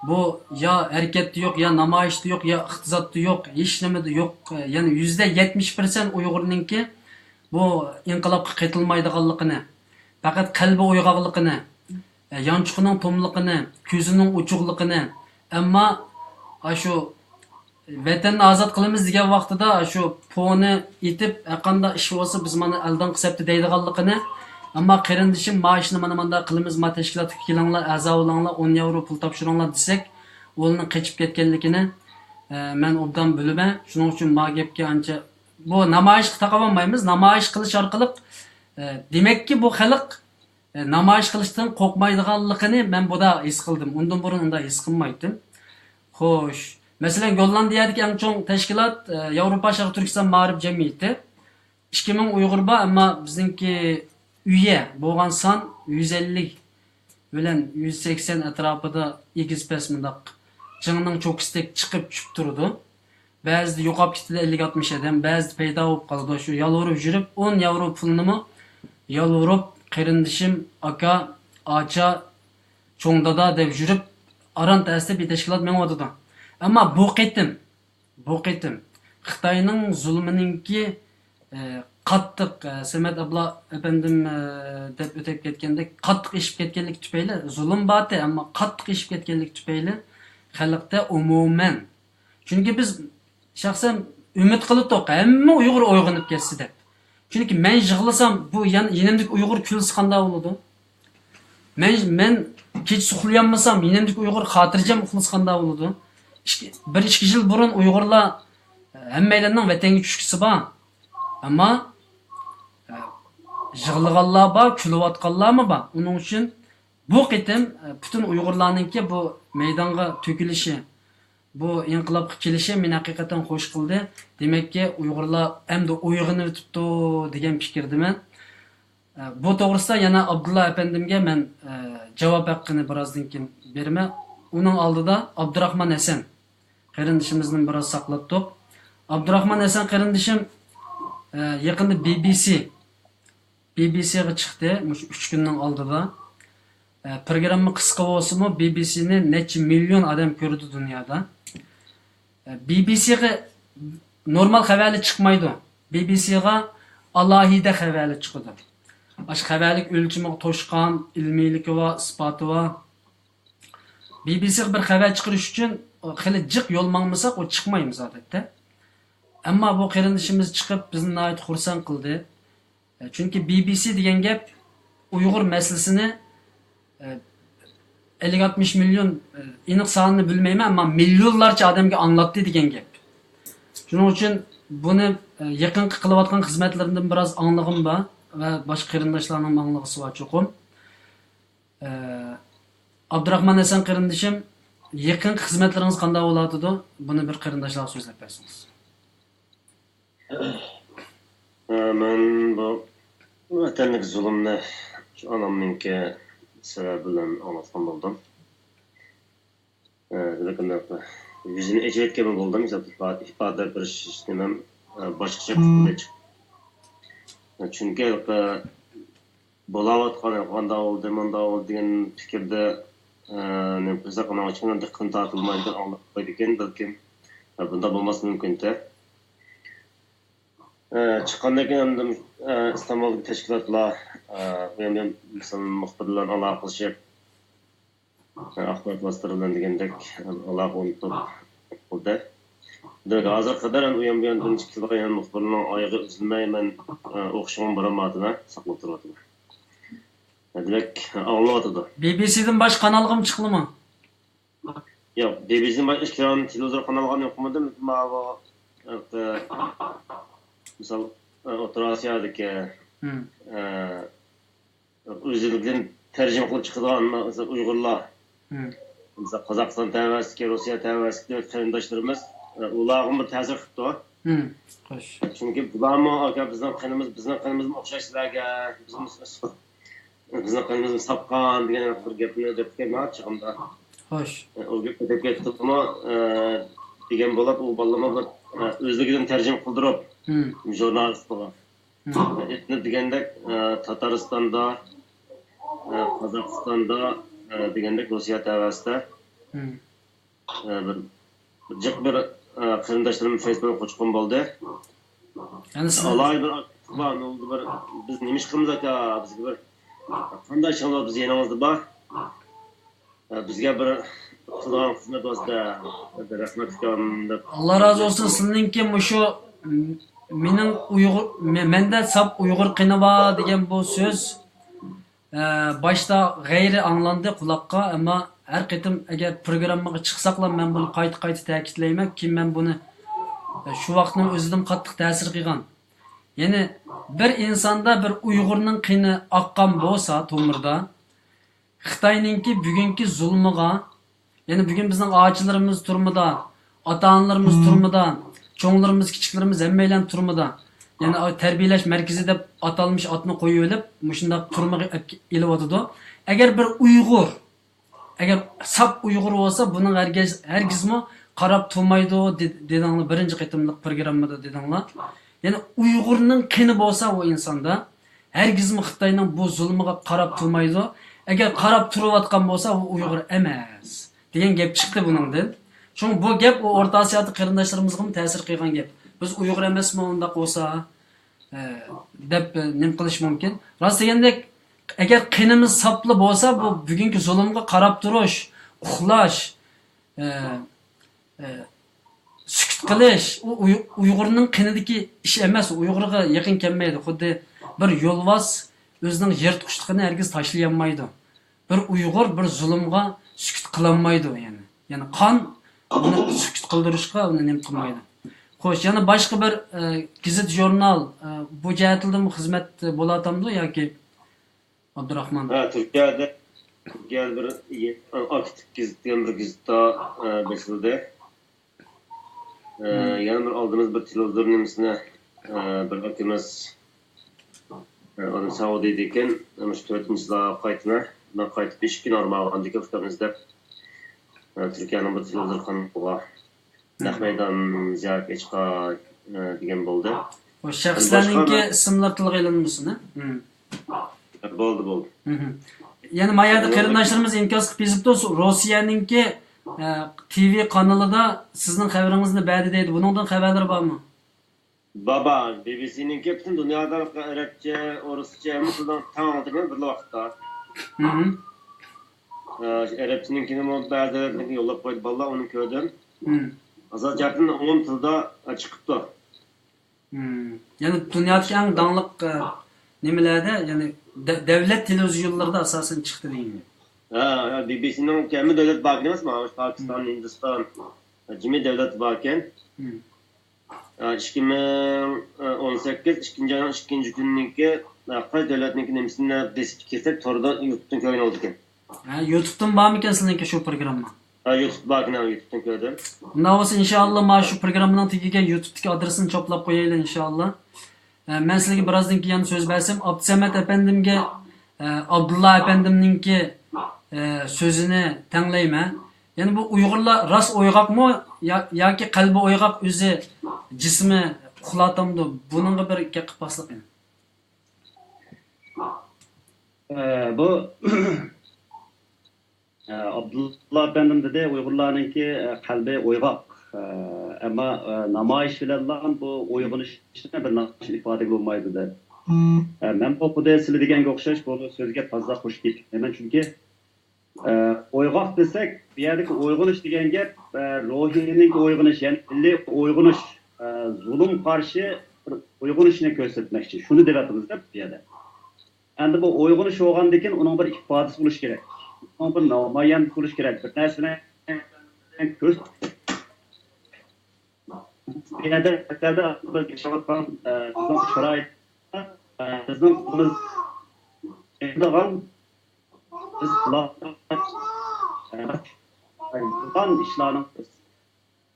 بۇ يا ھەرىكەتتە يوق، يا نامايىشتا يوق، يا ئىقتىسادتا يوق، ھېچنېمىدە يوق. يەنى يۈزدە يەتمىش پىرسەنت ئۇيغۇرنىڭكى بۇ ئىنقىلابقا قېتىلمايدىغانلىقىنى، پەقەت قەلبى ئويغاقلىقىنى، يانچۇقىنىڭ توملۇقىنى، كۆزىنىڭ ئوچۇقلۇقىنى، ئەمما ئاشۇ ۋەتەننى ئازاد قىلىمىز دېگەن ۋاقتىدا شۇ پونى ئېتىپ، ھەرقانداق ئىش بولسا، بىز مانا ئالدىنقى سەپتە دەيدىغانلىقىنى، ئەمما قېرىندىشىم، ما ئىشنى مانا مانداق قىلىمىز، ما تەشكىلاتقا كېلىڭلار، ئەزا بولۇڭلار، ئون ياۋرو پۇل تاپشۇرۇڭلار دېسەك، ئۇنىڭ قېچىپ كەتكەنلىكىنى، ئە، مەن ئوبدان بىلىمەن. شۇنىڭ ئۈچۈن ما گەپكە ئانچە، بۇ نامايىشقا تاقىۋالمايمىز. نامايىش قىلىش ئارقىلىق، ئە، دېمەككى، بۇ خەلق ئە، نامايىش قىلىشتىن قورقمايدىغانلىقىنى مەن بۇدا ھېس قىلدىم. ئۇندىن بۇرۇن ئۇنداق ھېس قىلمايتتىم. خوش. مەسىلەن، گوللاندىيەدىكى ئەڭ چوڭ تەشكىلات، ئە، ياۋروپا شەرقىي تۈركىستان مائارىپ جەمئىيىتى. ئىككى مىڭ ئۇيغۇر بار، ئەمما بىزنىڭكى ئۈيە بولغان سان يۈز ئەللىك بىلەن يۈز سەكسەن ئەتراپىدا ئېگىز پەس مۇنداق جىڭنىڭ چوكىسىدەك چىقىپ چۈشۈپ تۇرىدۇ. بەزىدە يوقاپ كېتىدۇ ئەللىك ئاتمىش ئادەم، بەزىدە پەيدا بولۇپ قالىدۇ. شۇ يالۋۇرۇپ يۈرۈپ، ئون ياۋرو پۇلنىمۇ يالۋۇرۇپ، قېرىندىشىم، ئاكا، ئاچا، چوڭ دادا دەپ يۈرۈپ، ئاران تەستە بىر تەشكىلات مېڭىۋاتىدۇ. ئەمما بۇ قېتىم، بۇ قېتىم خىتاينىڭ زۇلۇمىنىڭكى، ئە، قاتتىق، ئە، سەمەت ئابلا ئەپەندىم، ئە، دەپ ئۆتۈپ كەتكەندەك، قاتتىق ئېشىپ كەتكەنلىكى تۈپەيلى، زۇلۇم بارتى، ئەمما قاتتىق ئېشىپ كەتكەنلىكى تۈپەيلى خەلقتە ئومۇمەن، چۈنكى بىز شەخسەن ئۈمىد قىلاتتۇق، ھەممە ئۇيغۇر ئويغىنىپ كەتسە دەپ. چۈنكى مەن يىغلىسام، بۇ يان-، يېنىمدىكى ئۇيغۇر كۈلسە قانداق بولىدۇ؟ مەن، مەن كېچىسى ئۇخلىيالمىسام، يېنىمدىكى ئۇيغۇر خاتىرجەم ئۇخلىسا قانداق بولىدۇ؟ ئىككى، بىر ئىككى يىل بۇرۇن ئۇيغۇرلار، ھەممەيلەننىڭ ۋەتەنگە چۈشكۈسى بار. ئەمما، يىغلىغانلار بار، كۈلۈۋاتقانلارمۇ بار. ئۇنىڭ ئۈچۈن بۇ قېتىم، پۈتۈن ئۇيغۇرلارنىڭكى بۇ مەيدانغا تۆكۈلۈشى، بۇ ئىنقىلابقا كېلىشى مېنى ھەقىقەتەن خوش قىلدى. دېمەككى، ئۇيغۇرلار ئەمدى ئويغىنىۋېتىپتۇ دېگەن پىكىردىمەن. ئە، بۇ توغرىسىدا يەنە ئابدۇللا ئەپەندىمگە مەن، ئە، جاۋاب ھەققىنى بىرازدىن كېيىن بېرىمەن. ئۇنىڭ ئالدىدا ئابدۇراخمان ھەسەن قېرىندىشىمىزنى بىراز ساقلاتتۇق. ئابدۇراخمان ھەسەن قېرىندىشىم، ئە، يېقىندا بى بى سى، بى بى سىغا چىقتى مۇشۇ ئۈچ كۈننىڭ ئالدىدا. ئە، پروگرامما قىسقا بولسىمۇ، بى بى سىنى نەچچە مىليون ئادەم كۆرىدۇ دۇنيادا. ئە، بى بى سىغا نورمال خەۋەرلەر چىقمايدۇ. بى بى سىغا ئالاھىدە خەۋەرلەر چىقىدۇ. ئاشۇ خەۋەرلىك ئۆلچىمىغا توشقان، ئىلمىيلىكى بار، ئىسپاتى بار. بى بى سىغا بىر خەۋەر چىقىرىش ئۈچۈن خېلى جىق يول ماڭمىساق، ئۇ چىقمايمىز ئادەتتە. ئەمما بۇ قېرىندىشىمىز چىقىپ، بىزنى ناھايىتى خۇرسەن قىلدى. چۈنكى بى بى سى دېگەن گەپ ئۇيغۇر مەسىلىسىنى، ئەللىك ئاتمىش مىليون، ئېنىق سانىنى بىلمەيمەن، ئەمما مىليونلارچە ئادەمگە ئاڭلاتتى دېگەن گەپ. شۇنىڭ ئۈچۈن بۇنى، يېقىنقى قىلىۋاتقان خىزمەتلىرىدىن بىراز ئاڭلىغۇم بار ۋە باشقا قېرىنداشلارنىڭمۇ ئاڭلىغۇسى بار چوقۇم. ئابدۇراخمان ھەسەن قېرىندىشىم، يېقىنقى خىزمەتلىرىڭىز قانداق بولۇۋاتىدۇ؟ بۇنى بىر قېرىنداشلارغا سۆزلەپ بەرسىڭىز. مەن بۇ ۋەتەندىكى زۇلۇمنى شۇ ئانامنىڭكى سەۋەبى بىلەن ئاڭلاتقان بولدۇم. دېمەك، ئۇنداق يۈزىنى ئېچىۋەتكەنمۇ بولدۇم، ئىپادە بېرىش نېمەم باشقىچە قىلىپ. چۈنكى بولاۋاتقان، قانداق بولدى، مۇنداق بولدى دېگەن پىكىردە، ئە، نېمە قىلساق، ئۇنىڭ ئۈچۈن دىققىتىم تارتىلمايدىكەن، ئاڭلاپ قويىدىكەن، بەلكىم. ئە، بۇنداق بولماسلىقى مۇمكىنتە. ئە، چىققاندىن كېيىن ئاندىن، ئە، ئىستانبۇلدىكى تەشكىلاتلار، ئە، بۇ يەردىن مەسىلەن مۇخبىرلار بىلەن ئالاقىلىشىپ، ئاخبارات ۋاسىتىلىرى بىلەن دېگەندەك ئالاقە ئورنىتىپ قىلدى. دېمەك، ھازىرغا قەدەر ئۇيان بۇيان بىر نەچچە كىلوغا يەنە مۇخبىرنىڭ ئايىغى ئۈزۈلمەي، مەن ئوقۇشۇمغا بارالمايۋاتىمەن، ساقلاپ تۇرۇۋاتىمەن. دېمەك، ئاڭلىنىۋاتىدۇ. بى بى سىدىن باشقا قانالغىمۇ چىقىلىمۇ؟ ياق، بى بى سىدىن باشقا ئىككى تېلېۋىزور قانالغا ئوقۇمىدىم. ماۋۇ، مىسال، ئوتتۇرا ئاسىيادىكى، ئە، ئۆزلۈكىدىن تەرجىمە قىلىپ چىقىدىغان، مەسىلەن، ئۇيغۇرلار، مەسىلەن، قازاقىستان تەۋەسىدىكى، روسىيە تەۋەسىدىكى قېرىنداشلىرىمىز، ئە، ئۇلارغىمۇ بىر تەسىر قىپتۇ. خوش. چۈنكى بۇلارمۇ، ئاكا، بىزنىڭ قېنىمىز، بىزنىڭ قېنىمىزمۇ ئوخشاش سىلەرگە، بىزمۇ، بىزنىڭ قېنىمىز ساپقان دېگەن بىر گەپنى دەپ كەلگەن چېغىمدا. خوش. ئۇ گەپنى دەپ كەتتىمۇ، ئە، دېگەن بولۇپ، ئۇ بالىلارمۇ بىر، ئە، ئۆزلۈكىدىن تەرجىمە قىلدۇرۇپ، ژۇرنالىست بولۇپ. ئېيتىپ دېگەندەك، ئە، تاتارىستاندا، ئە، قازاقىستاندا، ئە، دېگەندەك روسىيە تەۋەسىدە، ئە، بىر، بىر جىق بىر، ئە، قېرىنداشلىرىم فېيسبۇكقا قوشقان بولدى. يەنى سىز ئالاھىدە بىر ئاكتىپ بار، بىر، بىز نېمە ئىش قىلىمىز ئاكا، بىزگە بىر قانداق ئىشىڭىز بار، بىز يېنىڭىزدا بار. ئە، بىزگە بىر قىلغان خىزمەت ۋاسىتە، رەھمەت ئۇكام دەپ. ئاللا رازى بولسۇن، سىلىنىڭكى مۇشۇ، م-، مېنىڭ ئۇيغۇر، مە-، مەندە ساپ ئۇيغۇر قېنى بار دېگەن بۇ سۆز، ئە، باشتا غەيرىي ئاڭلاندى قۇلاققا، ئەمما ھەر قېتىم ئەگەر پروگراممىغا چىقساقلا مەن بۇنى قايتا-قايتا تەكىتلەيمەن، كېيىن مەن بۇنى، ئە، شۇ ۋاقىتنىڭ ئۆزىدىمۇ قاتتىق تەسىر قىلغان. يەنى بىر ئىنساندا بىر ئۇيغۇرنىڭ قېنى ئاققان بولسا تومۇردا، خىتاينىڭكى بۈگۈنكى زۇلمىغا، يەنى بۈگۈن بىزنىڭ ئاچىلىرىمىز تۈرمىدە، ئاتا-ئانىلىرىمىز تۈرمىدە، چوڭلىرىمىز، كىچىكلىرىمىز ھەممەيلەن تۈرمىدە. يەنى تەربىيەلەش مەركىزى دەپ ئاتالمىش ئاتنى قويۇۋېلىپ، مۇشۇنداق تۈرمىگە ئېلىۋاتىدۇ. ئەگەر بىر ئۇيغۇر، ئەگەر ساپ ئۇيغۇر بولسا، بۇنىڭ ھەرگىز، ھەرگىزمۇ قاراپ تۇرمايدۇ، دې-، دېدىڭلار، بىرىنچى قېتىملىق پروگراممىدا دېدىڭلار. يەنى ئۇيغۇرنىڭ قېنى بولسا ئۇ ئىنساندا، ھەرگىزمۇ خىتاينىڭ بۇ زۇلمىغا قاراپ تۇرمايدۇ. ئەگەر قاراپ تۇرۇۋاتقان بولسا، ئۇ ئۇيغۇر ئەمەس، دېگەن گەپ چىقتى بۇنىڭدىن. شۇڭا بۇ گەپ ئۇ ئورتا ئاسىيادىكى قېرىنداشلىرىمىزغىمۇ تەسىر قىلغان گەپ. بىز ئۇيغۇر ئەمەسمۇ ئۇنداق بولسا، ئە، دەپ، ئە، نېمە قىلىش مۇمكىن. راست دېگەندەك، ئەگەر قېنىمىز ساپلا بولسا، بۇ بۈگۈنكى زۇلۇمغا قاراپ تۇرۇش، ئۇخلاش، ئە، ئە، سۈكۈت قىلىش، ئۇ ئۇي-، ئۇيغۇرنىڭ قېنىدىكى ئىش ئەمەس، ئۇيغۇرغا يېقىن كەلمەيدۇ. خۇددى بىر يولۋاس ئۆزىنىڭ يىرتقۇچلۇقىنى ھەرگىز تاشلىيالمايدۇ. بىر ئۇيغۇر بىر زۇلۇمغا سۈكۈت قىلالمايدۇ، يەنى. يەنى قان ئۇنى سۈكۈت قىلدۇرۇشقا ئۇنى نېمە قىلمايدۇ. خوش، يەنە باشقا بىر، ئە، گېزىت، ژۇرنال، ئە، بۇ جەھەتلىدىمۇ خىزمەت بولاتامدۇ ياكى، ئابدۇراخمان؟ ھە، تۈركىيەدە، تۈركىيەدە بىر ئاكتىپ گېزىت دېگەن بىر گېزىتتا، ئە، بېسىلدى. ئە، يەنە بىر ئالدىمىز بىر تېلېۋىزور نېمىسىنى، ئە، بىر ئاكىمىز، ئە، ئۇنى ساۋغا دەيدىكەن، مۇشۇ تۆتىنچى يىللارغا قايتىمەن. مەن قايتىپ ئىككى كۈن ئارماغاندىكىن ئۇكام ئىزدەپ، ئە، تۈركىيەنىڭ بىر تېلېۋىزور قانىلىغا نەق مەيدان زىيارەت ئېچىقا، ئە، دېگەن بولدى. شەخسلەرنىڭكى ئىسىملىرى تىلغا ئېلىنمىسۇن، ھە؟ بولدى، بولدى. يەنە ما يەردە قېرىنداشلىرىمىز ئىنكاس قىلىپ يېزىپتۇ، روسىيەنىڭكى، ئە، تىۋى قانىلىدا سىزنىڭ خەۋىرىڭىزنى بەردى دەيدۇ. بۇنىڭدىن خەۋەرلىرى بارمۇ؟ بار، بار. بى بى سىنىڭكى پۈتۈن دۇنيادا ئەرەبچە، ئورۇسچە، ھەممە تىلدا تەڭ ئاڭلىتىمەن بىرلا ۋاقىتتا. ئە، ئەرەبچىنىڭكىنىمۇ بەزى دۆلەتلەرگە يوللاپ قويدى بالىلار، ئۇنى كۆردۈم. ئازاد جەھەتتىن ئومۇم تىلدا، ئە، چىقىپتۇ. يەنى دۇنيادىكى ئەڭ داڭلىق، ئە، نېمىلەردە، يەنى دە-، دەۋلەت تېلېۋىزىيونلىرىدا ئاساسەن چىقتى دېگەن گەپ. ھە، ھە، بى بى سىنىڭ ھەممە دۆلەت باركەن ئەمەسمۇ؟ پاكىستان، ھىندىستان، جىمى دەۋلەت باركەن. ئىككى مىڭ ئون سەككىز ئىككىنچى ئاينىڭ ئىككىنچى كۈنىنىڭكى، قايسى دۆلەتنىڭكى نېمىسىنى بېسىپ كىرسەك، توردا يۇتۇپتىن كۆرگىلى بولىدىكەن. ھە، يۇتۇپتىن بارمىكەن سىزنىڭكى شۇ پروگرامما؟ ھە، يۇتۇپ باركەن، ھە، يۇتۇپتىن كۆردۈم. ئۇنداق بولسا، ئىنشائاللا، مانا شۇ پروگراممىنىڭ تېگىگە يۇتۇپتىكى ئادرېسىنى چوپلاپ قويايلى، ئىنشائاللا. ئە، مەن سىلەرگە بىرازدىن كېيىن سۆز بەرسەم، ئابدۇسەمەت ئەپەندىمگە، ئە، ئابدۇللا ئەپەندىمنىڭكى، ئە، سۆزىنى تەڭلەيمەن. يەنى بۇ ئۇيغۇرلار راست ئويغاقمۇ يا-، ياكى قەلبى ئويغاق، ئۆزى جىسمى ئۇخلاتامدۇ؟ بۇنىڭغا بىر گەپ قىلىپ باقساق يەنە. ئە، بۇ ئابدۇللا ئەپەندىم دېدى، ئۇيغۇرلارنىڭكى، ئە، قەلبى ئويغاق. ئە، ئەمما، ئە، نامايىش بىلەنلا بۇ ئويغىنىشنى بىر ناخشا ئىپادىگە بولمايدۇ دەپ. ئە، مەن بۇ خۇددى سىلە دېگەنگە ئوخشاش، بۇ سۆزگە تازا قوشۇپ كېتىمەن. چۈنكى، ئە، ئويغاق دېسەك، بۇ يەردىكى ئويغىنىش دېگەن گەپ، ئە، روھىنىڭكى ئويغىنىش، يەنى مىللىي ئويغىنىش، ئە، زۇلۇم قارشى بىر ئويغىنىشنى كۆرسەتمەكچى. شۇنى دەۋاتىمىز دەپ بۇ يەردە. ئەمدى بۇ ئويغىنىش بولغاندىن كېيىن ئۇنىڭ بىر ئىپادىسى بولۇشى كېرەك. ئۇنىڭ بىر نامايەندىسى بولۇشى كېرەك. بىر نەرسىنى كۆرسىتىش بۇ يەردە، بۇ يەردە ياشاۋاتقان، ئە، بىزنىڭ شارائىتتا، ئە، بىزنىڭ قولىمىز كېلىدىغان، بىز قىلالىغان ئىشلارنىڭ،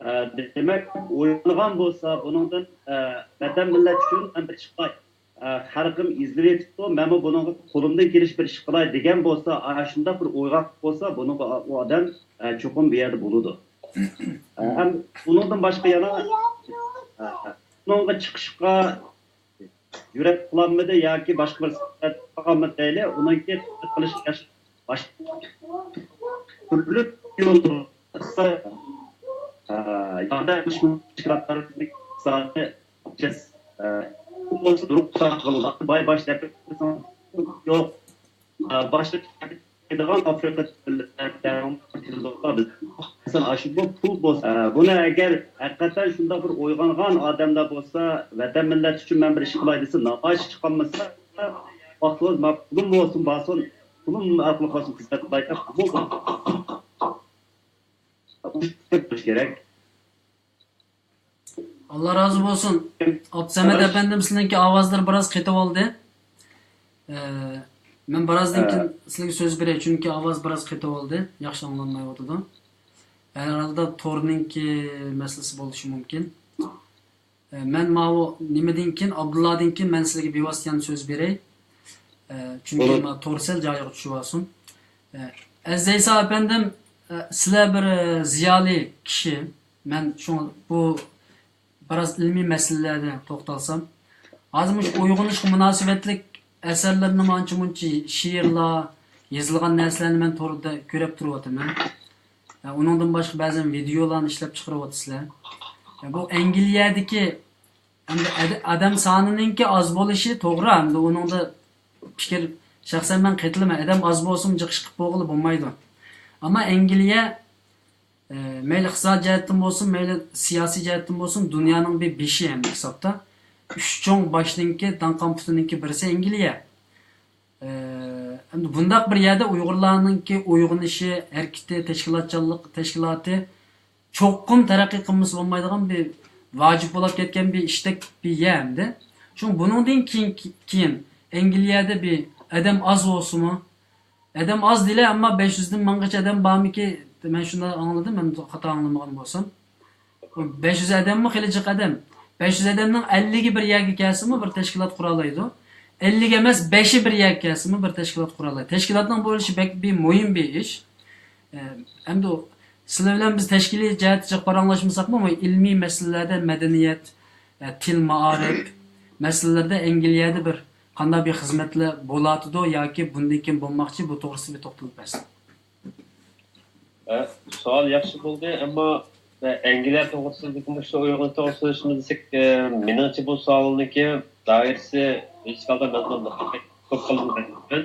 ئە، دېمەك، ئويغانغان بولسا، بۇنىڭدىن، ئە، ۋەتەن، مىللەت ئۈچۈن مەن بىر ئىش قىلاي، ئە، خەلقىم ئېزىلىۋېتىپتۇ، مەنمۇ بۇنىڭغا قولۇمدىن كېلىش بىر ئىش قىلاي دېگەن بولسا، ئاشۇنداق بىر ئويغاق بولسا، بۇنىڭغا ئۇ ئادەم، ئە، چوقۇم بۇ يەردە بولىدۇ. ئە، ھەم ئۇنىڭدىن باشقا يەنە، ئە، ئۇنىڭغا چىقىشقا جۈرئەت قىلالمىدى ياكى باشقا بىر سەۋەب قالمىدى دەيلى، ئۇنىڭكى خىزمەت قىلىش ياش-، باشقا تۈرلۈك يولدا، ئە، ياردەم قىلىش تەشكىلاتلىرىنىڭ ئىقتىسادى، ئە، بولسا دۇرۇس باي باشلاپ يوق. ئە، باشقا كېتىدىغان ئافرىقا دۆلەتلەرگە بىز، مەسىلەن، ئاشۇ بۇ پۇل بولسا، ئە، بۇنى ئەگەر ھەقىقەتەن شۇنداق بىر ئويغانغان ئادەملەر بولسا، ۋەتەن، مىللەت ئۈچۈن مەن بىر ئىش قىلاي دېسە، نامايىش چىقارمىسا، ۋاقتىمىز ما-، پۇلۇم بولسۇن، بارسۇن، پۇلۇم ئارقىلىق بولسۇن خىزمەت قىلاي دەپ، بۇ بولۇش كېرەك. ئاللا رازى بولسۇن. ئابدۇسەمەت ئەپەندىم، سىلىنىڭكى ئاۋازلىرى بىراز قېتىۋالدى. ئە، مەن بىرازدىن كېيىن سىلىگە سۆز بېرەي، چۈنكى ئاۋاز بىراز قېتىۋالدى، ياخشى ئاڭلانمايۋاتىدۇ. ھەرھالدا تورنىڭكى مەسىلىسى بولۇشى مۇمكىن. ئە، مەن ماۋۇ نېمىدىن كېيىن، ئابدۇللادىن كېيىن مەن سىلىگە بىۋاسىتە يەنە سۆز بېرەي. ئە، چۈنكى ما تور سەل جايىغا چۈشۈۋالسۇن. ئە، ئەزىز ئەيسا ئەپەندىم، ئە، سىلەر بىر، ئە، زىيالىي كىشى. مەن شۇڭا بۇ بىراز ئىلمىي مەسىلىلەردە توختالسام، ھازىر مۇشۇ ئويغىنىشقا مۇناسىۋەتلىك ئەسەرلەرنىمۇ ئانچە-مۇنچە شېئىرلار، يېزىلغان نەرسىلەرنى مەن توردا كۆرۈپ تۇرۇۋاتىمەن. ئە، ئۇنىڭدىن باشقا بەزەن ۋىدېئولارنى ئىشلەپ چىقىرىۋاتىسىلەر. ئە، بۇ ئەنگلىيەدىكى ئەمدى ئەد-، ئادەم سانىنىڭكى ئاز بولۇشى توغرا، ئەمدى ئۇنىڭدا پىكىر، شەخسەن مەن قېتىلىمەن، ئادەم ئاز بولسىمۇ جىق ئىش قىلىپ بولغىلى بولمايدۇ. ئەمما ئەنگلىيە، ئە، مەيلى ئىقتىساد جەھەتتىن بولسۇن، مەيلى سىياسىي جەھەتتىن بولسۇن، دۇنيانىڭ بىر بېشى ھەمدە ھېسابتا. ئۈچ چوڭ باشنىڭكى، داڭقان پۇتىنىڭكى بىرسى ئەنگلىيە. ئە، ئەمدى بۇنداق بىر يەردە ئۇيغۇرلارنىڭكى ئويغىنىشى، ھەرىكىتى، تەشكىلاتچانلىق، تەشكىلاتى چوقۇم تەرەققىي قىلمىسا بولمايدىغان بىر ۋاجىپ بولۇپ كەتكەن بىر ئىشتەك بىر يەر ئەمدى. شۇڭا بۇنىڭدىن كېيىن، كېيىن ئەنگلىيەدە بىر ئادەم ئاز بولسىمۇ، ئادەم ئاز دېيىلە، ئەمما بەش يۈزدىن مىڭغىچە ئادەم بارمىكى؟ مەن شۇنداق ئاڭلىدىم، مەن خاتا ئاڭلىمىغان بولسام. بەش يۈز ئادەممۇ خېلى جىق ئادەم. بەش يۈز ئادەمنىڭ ئەللىكى بىر يەرگە كەلسىمۇ بىر تەشكىلات قۇرالايدۇ. ئەللىك ئەمەس، بەشى بىر يەرگە كەلسىمۇ بىر تەشكىلات قۇرالايدۇ. تەشكىلاتنىڭ بولۇشى بەك بىر مۇھىم بىر ئىش. ئە، ئەمدى سىلەر بىلەن بىز تەشكىلىي جەھەتتە جىق پاراڭلاشمىساقمۇ، ئىلمىي مەسىلىلەردە، مەدەنىيەت، ئە، تىل، مائارىپ مەسىلىلىرىدە ئەنگلىيەدە بىر قانداق بىر خىزمەتلەر بولاتىدۇ ياكى بۇندىن كېيىن بولماقچى، بۇ توغرىسىدا بىر توختىلىپ بەرسەڭ. ئە، سوئال ياخشى بولدى، ئەمما، ئە، ئەنگلىيە توغرىسىدىكى مۇشۇ ئۇيغۇر توغرىسىدا سۆزلىشىمىز دېسەك، ئە، مېنىڭچە بۇ سوئالنىڭكى دائىرىسى ھېچقانداق مەزمۇندا كۆپ قىلىنمايدىكەن.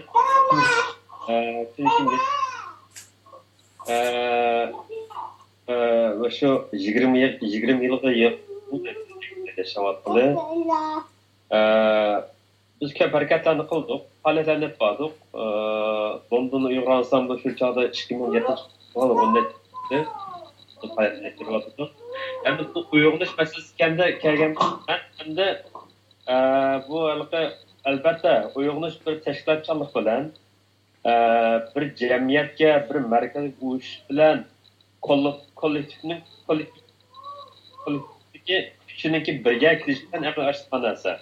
ئە، چۈنكى مەن، ئە، ئە، مۇشۇ يىگىرمە يىل، يىگىرمە يىلغا يېقىن ياشاۋاتقىلى. ئە، بىز كۆپ ھەرىكەتلەرنى قىلدۇق، پائالىيەتلەرنى ئېلىپ باردۇق. ئە، لوندوندا ئۇيغۇرلار ئانسامبلى شۇ چاغدا ئىككى مىڭ يەتتىنچى يىلى ئون نەچچە پائالىيەتلەرنى ئېلىپ بېرىۋاتىدۇ. ئەمدى بۇ ئويغىنىش مەسىلىسى كەمدە كەلگەن، مەن ئەمدى، ئە، بۇ ھېلىقى، ئەلۋەتتە، ئويغىنىش بىر تەشكىلاتچانلىق بىلەن، ئە، بىر جەمئىيەتكە، بىر مەركەزگە ئۇيۇشۇش بىلەن كوللېك-، كوللېكتىپنىڭ، كوللېكتىپ، كوللېكتىپتىكى كۈچىنىڭكى بىرگە كېلىشى بىلەن ئەمەلگە ئاشىدىغان نەرسە.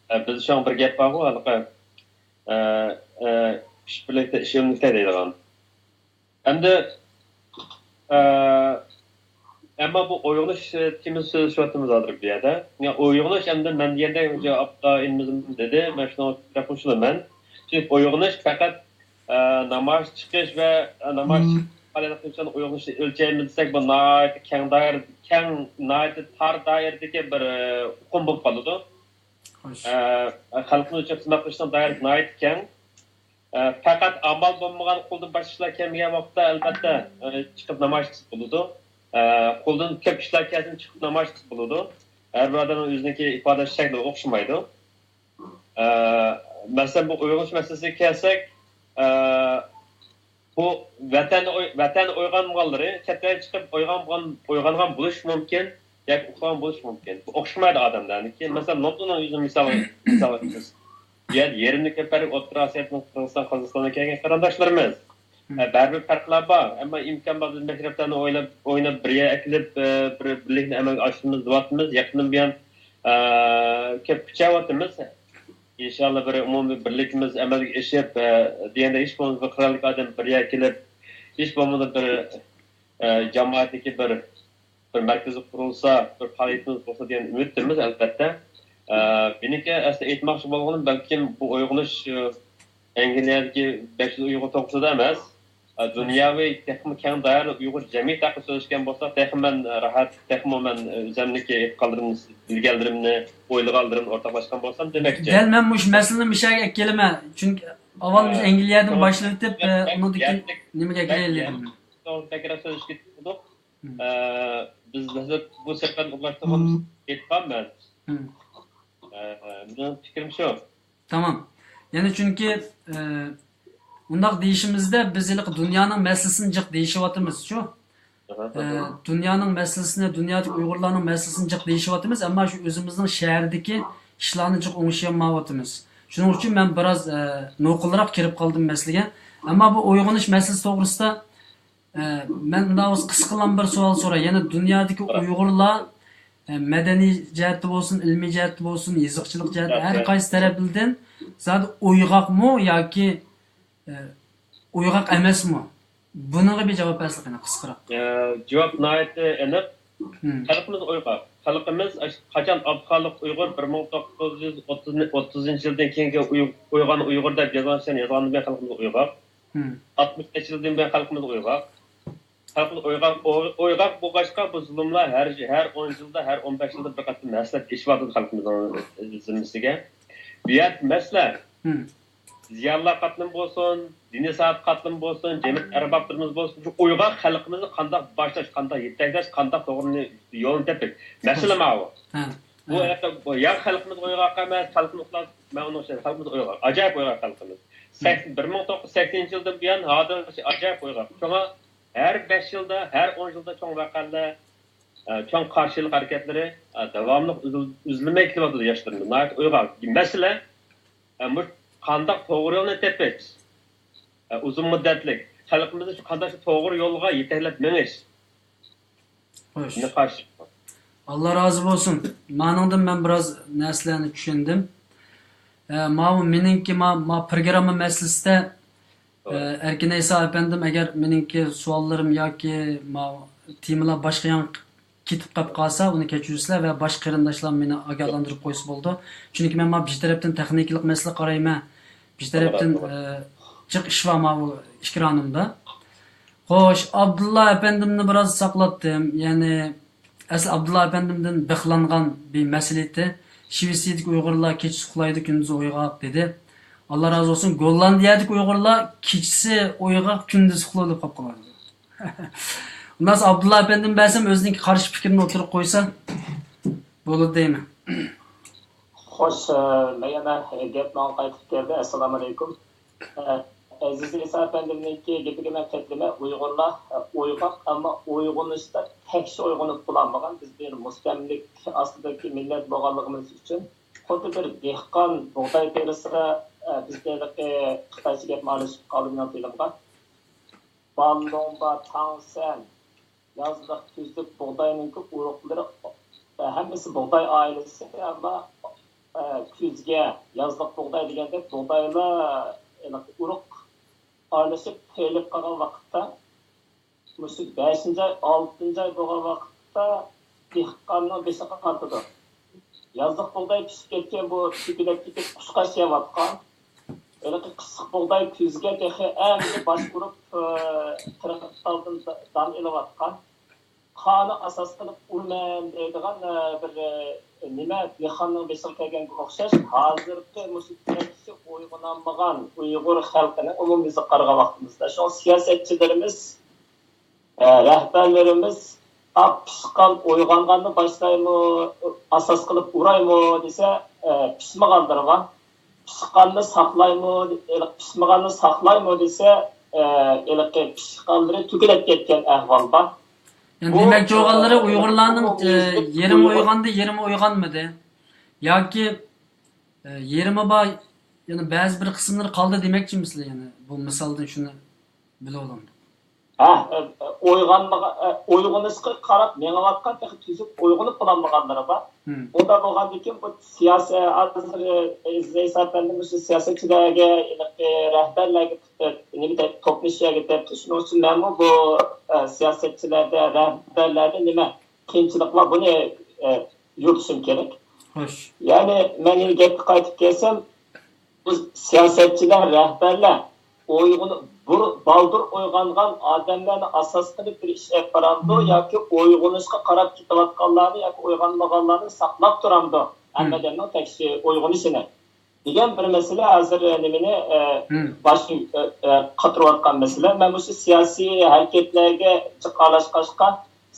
ئە، بىزدە شۇڭا بىر گەپ بارغۇ، ھېلىقى، ئە، ئە، كۈچ بىرلىكتە، ئىش ئۆملۈكتە دەيدىغان. ئەمدى، ئە، ئەمما بۇ ئويغىنىش تېمىسى سۆزلىشىۋاتىمىز ھازىر بۇ يەردە. يا، ئويغىنىش ئەمدى مەن دېگەندەك، ئابلا ئىنىمىزمۇ دېدى، مەن شۇنىڭغا تەرەپ قوشۇلىمەن. چۈنكى ئويغىنىش پەقەت، ئە، نامايىش چىقىش ۋە، ئە، نامايىش پائالىيەت قىلىش بىلەن ئويغىنىشنى ئۆلچەيمىز دېسەك، بۇ ناھايىتى كەڭ دائىرە، كەڭ، ناھايىتى تار دائىرىدىكى بىر، ئە، ئۇقۇم بولۇپ قالىدۇ. ئە، خەلقنى ئۆلچەپ سىناق قىلىشنىڭ دائىرىسى ناھايىتى كەڭ. ئە، پەقەت ئامال بولمىغان، قولدىن باشقا ئىشلار كەلمىگەن ۋاقىتتا، ئەلۋەتتە، ئە، چىقىپ نامايىش قىلسا بولىدۇ. ئە، قولدىن كۆپ ئىشلار كەلسىمۇ چىقىپ نامايىش قىلسا بولىدۇ. ھەر بىر ئادەمنىڭ ئۆزىنىڭكى ئىپادىلەش شەكلى ئوخشىمايدۇ. ئە، مەسىلەن، بۇ ئويغىنىش مەسىلىسىگە كەلسەك، ئە، بۇ ۋەتەن ئوي-، ۋەتەن ئويغانغانلىرى چەت ئەلگە چىقىپ ئويغانغان، ئويغانغان بولۇشى مۇمكىن. ياكى ئۇخلىغان بولۇشى مۇمكىن. بۇ ئوخشىمايدۇ ئادەملەرنىڭكى. مەسىلەن، لوندوننىڭ ئۆزىنى مىسال، مىسال ئېلىمىز. بۇ يەردە يېرىمدىن كۆپ بەرگى ئوتتۇرا ئاسىيادىن، قىرغىزىستان، قازاقىستاندىن كەلگەن قېرىنداشلىرىمىز. ئە، بەرىبىر پەرقلەر بار، ئەمما ئىمكان بار بىز مەشرەپلەرنى ئويلاپ، ئويناپ، بىر يەرگە ئەكېلىپ، ئە، بىر بىرلىكنى ئەمەلگە ئاشۇرىمىز دەۋاتىمىز. يېقىندىن بۇيان، ئە، كۆپ كۈچەۋاتىمىز. ئىنشاللا بىر ئومۇمىي بىرلىكىمىز ئەمەلگە ئېشىپ، ئە، دېگەندە ھېچ بولمىسا بىر قىرانلىق ئادەم بىر يەرگە كېلىپ، ھېچ بولمىغاندا بىر، ئە، جامائەتنىڭكى بىر، بىر مەركىزى قۇرۇلسا، بىر پائالىيىتىمىز بولسا دېگەن ئۈمىدتىمىز، ئەلۋەتتە. ئە، مېنىڭكى ئەسلى ئېيتماقچى بولغىنىم، بەلكىم بۇ ئويغىنىش، ئە، ئەنگلىيەدىكى بەش يۈز ئۇيغۇر توغرىسىدا ئەمەس، ئە، دۇنياۋى تېخىمۇ كەڭ دائىرىلىك ئۇيغۇر جەمئىيىتى ھەققىدە سۆزلەشكەن بولساق، تېخى مەن، ئە، راھەت، تېخىمۇ مەن، ئە، ئۆزۈمنىڭكى ئېيتقانلىرىمنى، بىلگەنلىرىمنى، ئويلىغانلىرىمنى ئورتاقلاشقان بولسام دېمەكچى. دەل مەن مۇشۇ مەسىلىنى مۇشۇ يەرگە ئەكېلىمەن. چۈنكى ئاۋۋال مۇشۇ ئە، ئەنگلىيەدىن باشلىۋېتىپ، ئە، ئۇنىڭدىن كېيىن نېمىگە ئەكېلەيلى دېدىم. توغرا بەكرەك سۆزلىشىپ كېتىپ قالدۇق. مم. ئە، بىز ھازىر بۇ سەپەرنى ئورۇنلاشتۇرغان ئېيتقان مەن. مم. ئە، مېنىڭ پىكرىم شۇ. تامام. يەنى چۈنكى، ئە، ئۇنداق دېيىشىمىزدە بىز ھېلىقى دۇنيانىڭ مەسىلىسىنى جىق دېيىشىۋاتىمىز، شۇ. ئە، دۇنيانىڭ مەسىلىسىنى، دۇنيادىكى ئۇيغۇرلارنىڭ مەسىلىسىنى جىق دېيىشىۋاتىمىز، ئەمما شۇ ئۆزىمىزنىڭ شەھەردىكى ئىشلارنى جىق ئوڭشىيالمايۋاتىمىز. شۇنىڭ ئۈچۈن مەن بىراز، ئە، نوقۇلراق كىرىپ قالدىم مەسىلىگە. ئەمما بۇ ئويغىنىش مەسىلىسى توغرىسىدا ئە، مەن مۇنداق بولسا قىسقىلا بىر سوئال سوراي. يەنى دۇنيادىكى ئۇيغۇرلار، ئە، مەدەنىي جەھەتتە بولسۇن، ئىلمىي جەھەتتە بولسۇن، يېزىقچىلىق جەھەتتە ھەر قايسى تەرەپلىرىدىن زادى ئويغاقمۇ ياكى، ئە، ئويغاق ئەمەسمۇ؟ بۇنىڭغا بىر جاۋاب بەرسىلە قېنى، قىسقىراق. ئە، جاۋاب ناھايىتى ئېنىق. مم. خەلقىمىز ئويغاق. خەلقىمىز ئاشۇ قاچان ئابخانلىق ئۇيغۇر بىر مىڭ توققۇز يۈز ئوتتۇز يىلدىن كېيىنكى ئۇي-، ئويغان ئۇيغۇر دەپ يازغان، يازغاندىن بېرى خەلقىمىز ئويغاق. مم. ئاتمىش بەش يىلدىن بېرى خەلقىمىز ئويغاق. خەلقىمىز ئويغاق، ئوي-، ئويغاق بولغاچقا، بۇ زۇلۇملار ھەر، ھەر ئون يىلدا، ھەر ئون بەش يىلدا بىر قېتىم ھەسسىلەپ ئېشىۋاتىدۇ خەلقىمىزنىڭ زىممىسىگە. بۇ يەردە مەسىلە، مم. زىيالىيلار قاتلىمى بولسۇن، دىنىي ساھە قاتلىمى بولسۇن، جەمئىيەت ئەربابلىرىمىز بولسۇن، شۇ ئويغاق خەلقىمىزنى قانداق باشلاش، قانداق يېتەكلەش، قانداق توغرىنى، يولنى تېپىش. مەسىلە ماۋۇ. ھە. بۇ ھە. ھەقتە، بۇ يا خەلقىمىز ئويغاق ئەمەس، خەلقىمىز ئۇخلاپ، مەن ئۇنىڭ ئۈچۈن خەلقىمىز ئويغاق، ئاجايىپ ئويغاق خەلقىمىز. سەك-، بىر مىڭ توققۇز يۈز سەكسىنىنچى يىلدىن بۇيان ھازىرغىچە ئاجايىپ ئويغاق. شۇڭا ھەر بەش يىلدا، ھەر ئون يىلدا چوڭ ۋەقەلەر، ئە، چوڭ قارشىلىق ھەرىكەتلىرى، ئە، داۋاملىق ئۈزۈل-، ئۈزۈلمەي كېلىۋاتىدۇ ياشلىرىمىز. ناھايىتى ئويغاق. مەسىلە، ئە، مۇ-، قانداق توغرا يولنى تېپىش، ئە، ئۇزۇن مۇددەتلىك، خەلقىمىزنى شۇ قانداق شۇ توغرا يولغا يېتەكلەپ مېڭىش. خوش. نىقاش. ئاللا رازى بولسۇن. مانىڭدىن مەن بىراز نەرسىلەرنى چۈشەندىم. ئە، ماۋۇ مېنىڭكى ما-، ما پروگرامما مەسىلىسىدە، ئە، ئەركىن ئەيسا ئەپەندىم، ئەگەر مېنىڭكى سوئاللىرىم ياكى ماۋۇ تېمىلار باشقا ياڭ كېتىپ قاپ قالسا، ئۇنى كەچۈرسىلەر ۋە باشقا قېرىنداشلار مېنى ئاگاھلاندۇرۇپ قويسا بولىدۇ. چۈنكى مەن مانا بىر تەرەپتىن تېخنىكىلىق مەسىلە قارايمەن، بىر تەرەپتىن، ئە، جىق ئىش بار ماۋۇ ئېكرانىمدا. خوش، ئابدۇللا ئەپەندىمنى بىراز ساقلاتتىم. يەنى، ئەسلى ئابدۇللا ئەپەندىمدىن بىخلانغان بىر مەسىلە ئىدى. شىۋېتسىيەدىكى ئۇيغۇرلار كېچىسى ئۇخلايدۇ، كۈندۈزى ئويغاق دېدى. ئاللا رازى بولسۇن. گوللاندىيەدىكى ئۇيغۇرلار كېچىسى ئويغاق، كۈندۈزى ئۇخلايدۇ دەپ قاپقالغان. ئۇنداق ئابدۇللا ئەپەندىم بەرسەم ئۆزىنىڭكى قارشى پىكرىنى ئوتتۇرىغا قويسا بولىدۇ دەيمەن. خوش، ئە، مەن يەنە گەپ ماڭا قايتىپ كەلدى. ئەسسالامۇئەلەيكۇم. ئە، ئەزىز ئەيسا ئەپەندىمنىڭكى گېپىگە مەن قېتىلىمەن. ئۇيغۇرلار، ئە، ئويغاق، ئەمما ئويغىنىشتا تەكشى ئويغىنىپ بولالمىغان. بىز بىر مۇستەملىكە ئاستىدىكى مىللەت بولغانلىقىمىز ئۈچۈن خۇددى بىر دېھقان بۇغداي تېرىسا، ئە، بىزدە ھېلىقى خىتايچە گەپمۇ ئارىلىشىپ قالدى مېنىڭ تىلىمغا. باللوڭبا، تاڭسەن، يازلىق، كۈزلۈك بۇغداينىڭكى ئۇرۇقلىرى، ھەممىسى بۇغداي ئائىلىسى، ئەمما، ئە، كۈزگە يازلىق بۇغداي دېگەندەك بۇغدايلار، ھېلىقى ئۇرۇق ئارىلىشىپ تېيىلىپ قالغان ۋاقىتتا، مۇشۇ بەشىنچى ئاي، ئالتىنچى ئاي بولغان ۋاقىتتا دېھقاننىڭ بېشىغا قاتىدۇ. يازلىق بۇغداي پىشىپ كەتكەن، بۇ تۆكۈلۈپ كېتىپ قۇشقاچ يەۋاتقان. ھېلىقى قىشلىق بۇغداي كۈزگە تېخى ئەمدى باش ئۇرۇپ، ئى، قىرغاقتالدىن دان ئېلىۋاتقان. قانى ئاساس قىلىپ ئۇرىمەن دەيدىغان، ئى، بىر، ئى، نېمە، دېھقاننىڭ بېشىغا كەلگەنگە ئوخشاش. ھازىرقى مۇشۇ تەكشى ئويغىنالمىغان ئۇيغۇر خەلقىنىڭ ئومۇميۈزىگە قارىغان ۋاقتىمىزدا شۇڭا سىياسەتچىلىرىمىز، ئە، رەھبەرلىرىمىز، ئا، پىشقان ئويغانغاننى باشلايمۇ، ئاساس قىلىپ ئۇرايمۇ دېسە، ئە، پىشمىغانلىرىغا، پىشقاننى ساقلايمۇ، ھېلىقى پىشمىغاننى ساقلايمۇ دېسە، ئە، ھېلىقى پىشقانلىرى تۈگىلەپ كەتكەن ئەھۋال بار. يەنى بۇ، دېمەكچى بولغانلىرى ئە، ئۇيغۇرلارنىڭ، ئە، ئۇيغۇر يېرىمى ئويغاندى، يېرىمى ئويغانمىدى. ياكى، ئە، يېرىمى بار، يەنى بەزى بىر قىسىملىرى قالدى دېمەكچىمىسىلەر، يەنى بۇ مىسالدىن شۇنى بىلىۋالامدۇق. ھە، ئە، ئە، ئويغانمىغا-، ئە، ئويغىنىشقا قاراپ مېڭىۋاتقان، تېخى تۈزۈك ئويغىنىپ بولالمىغانلىرى بار. ھىم. ئۇنداق بولغاندىكىن بۇ سىياسىي، ھازىر، ئە، زەيسا ئەپەندى مۇشۇ سىياسەتچىلەرگە، ھېلىقى رەھبەرلەرگە، ئە، نېمە دەيدۇ، توپلىشىش يەرگە دەپتۇ. شۇنىڭ ئۈچۈن مەنمۇ بۇ، ئە، سىياسەتچىلەردە، رەھبەرلەردە نېمە قىيىنچىلىق بار، بۇنى، ئە، يورۇتۇشۇم كېرەك. خوش. يەنى مەن يەنە گەپكە قايتىپ كەلسەم، بۇ سىياسەتچىلەر، رەھبەرلەر ئويغىنىپ، بۇر-، بالدۇر ئويغانغان ئادەملەرنى ئاساس قىلىپ بىر ئىش ئېلىپ بارامدۇ، مم. ياكى ئويغىنىشقا قاراپ كېتىۋاتقانلارنى ياكى ئويغانمىغانلارنى ساقلاپ تۇرامدۇ؟ مم. ھەممە ئادەمنىڭ تەكشى ئويغىنىشىنى دېگەن بىر مەسىلە ھازىر، ئە، نېمىنى، ئە، مم. باش، ئە، ئە، قاتۇرۇۋاتقان مەسىلە. مەن مۇشۇ سىياسىي ھەرىكەتلەرگە جىق ئارىلاشقاچقا،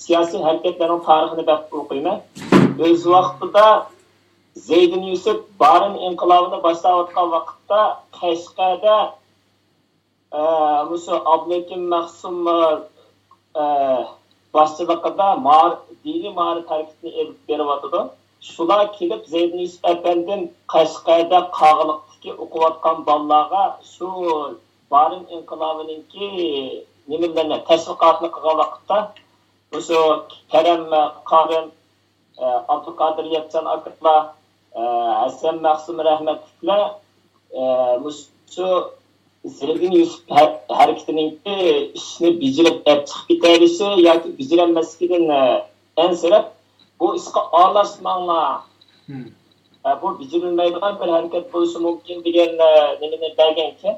سىياسىي ھەرىكەتلەرنىڭ تارىخىنى بەك ئوقۇيمەن. ئۆز ۋاقتىدا زەيدىن يۈسۈپ بارىن ئىنقىلابىنى باشلاۋاتقان ۋاقىتتا قەشقەردە، ئە، مۇشۇ ئابلىكىم مەخسۇم، ئە، باشچىلىقىدا مار-، دىنىي مائارىپ ھەرىكىتىنى ئېلىپ بېرىۋاتىدۇ. شۇلار كېلىپ زەيدىن يۈسۈپ ئەپەندىم قەشقەردە قاغىلىقتىكى ئوقۇۋاتقان بالىلارغا شۇ بارىن ئىنقىلابىنىڭكى نېمىلىرىنى، تەشۋىقاتىنى قىلغان ۋاقىتتا، مۇشۇ كەرەم قارىم، ئابدۇقادىر ياپچان ئاكىلار، ھەسەن مەخسۇم رەھمەتلىكلەر، مۇشۇ زېيدىن يۈسۈپ ھە-، ھەرىكىتىنىڭكى ئىشنى بېجىرىپ ئەپ چىقىپ كېتەلىشى ياكى بېجىرەلمەسلىكىدىن ئەنسىرەپ، بۇ ئىشقا ئارىلاشماڭلار. مم. بۇ بېجىرىلمەيدىغان بىر ھەرىكەت بولۇشى مۇمكىن دېگەن نېمىنى بەرگەنكەن.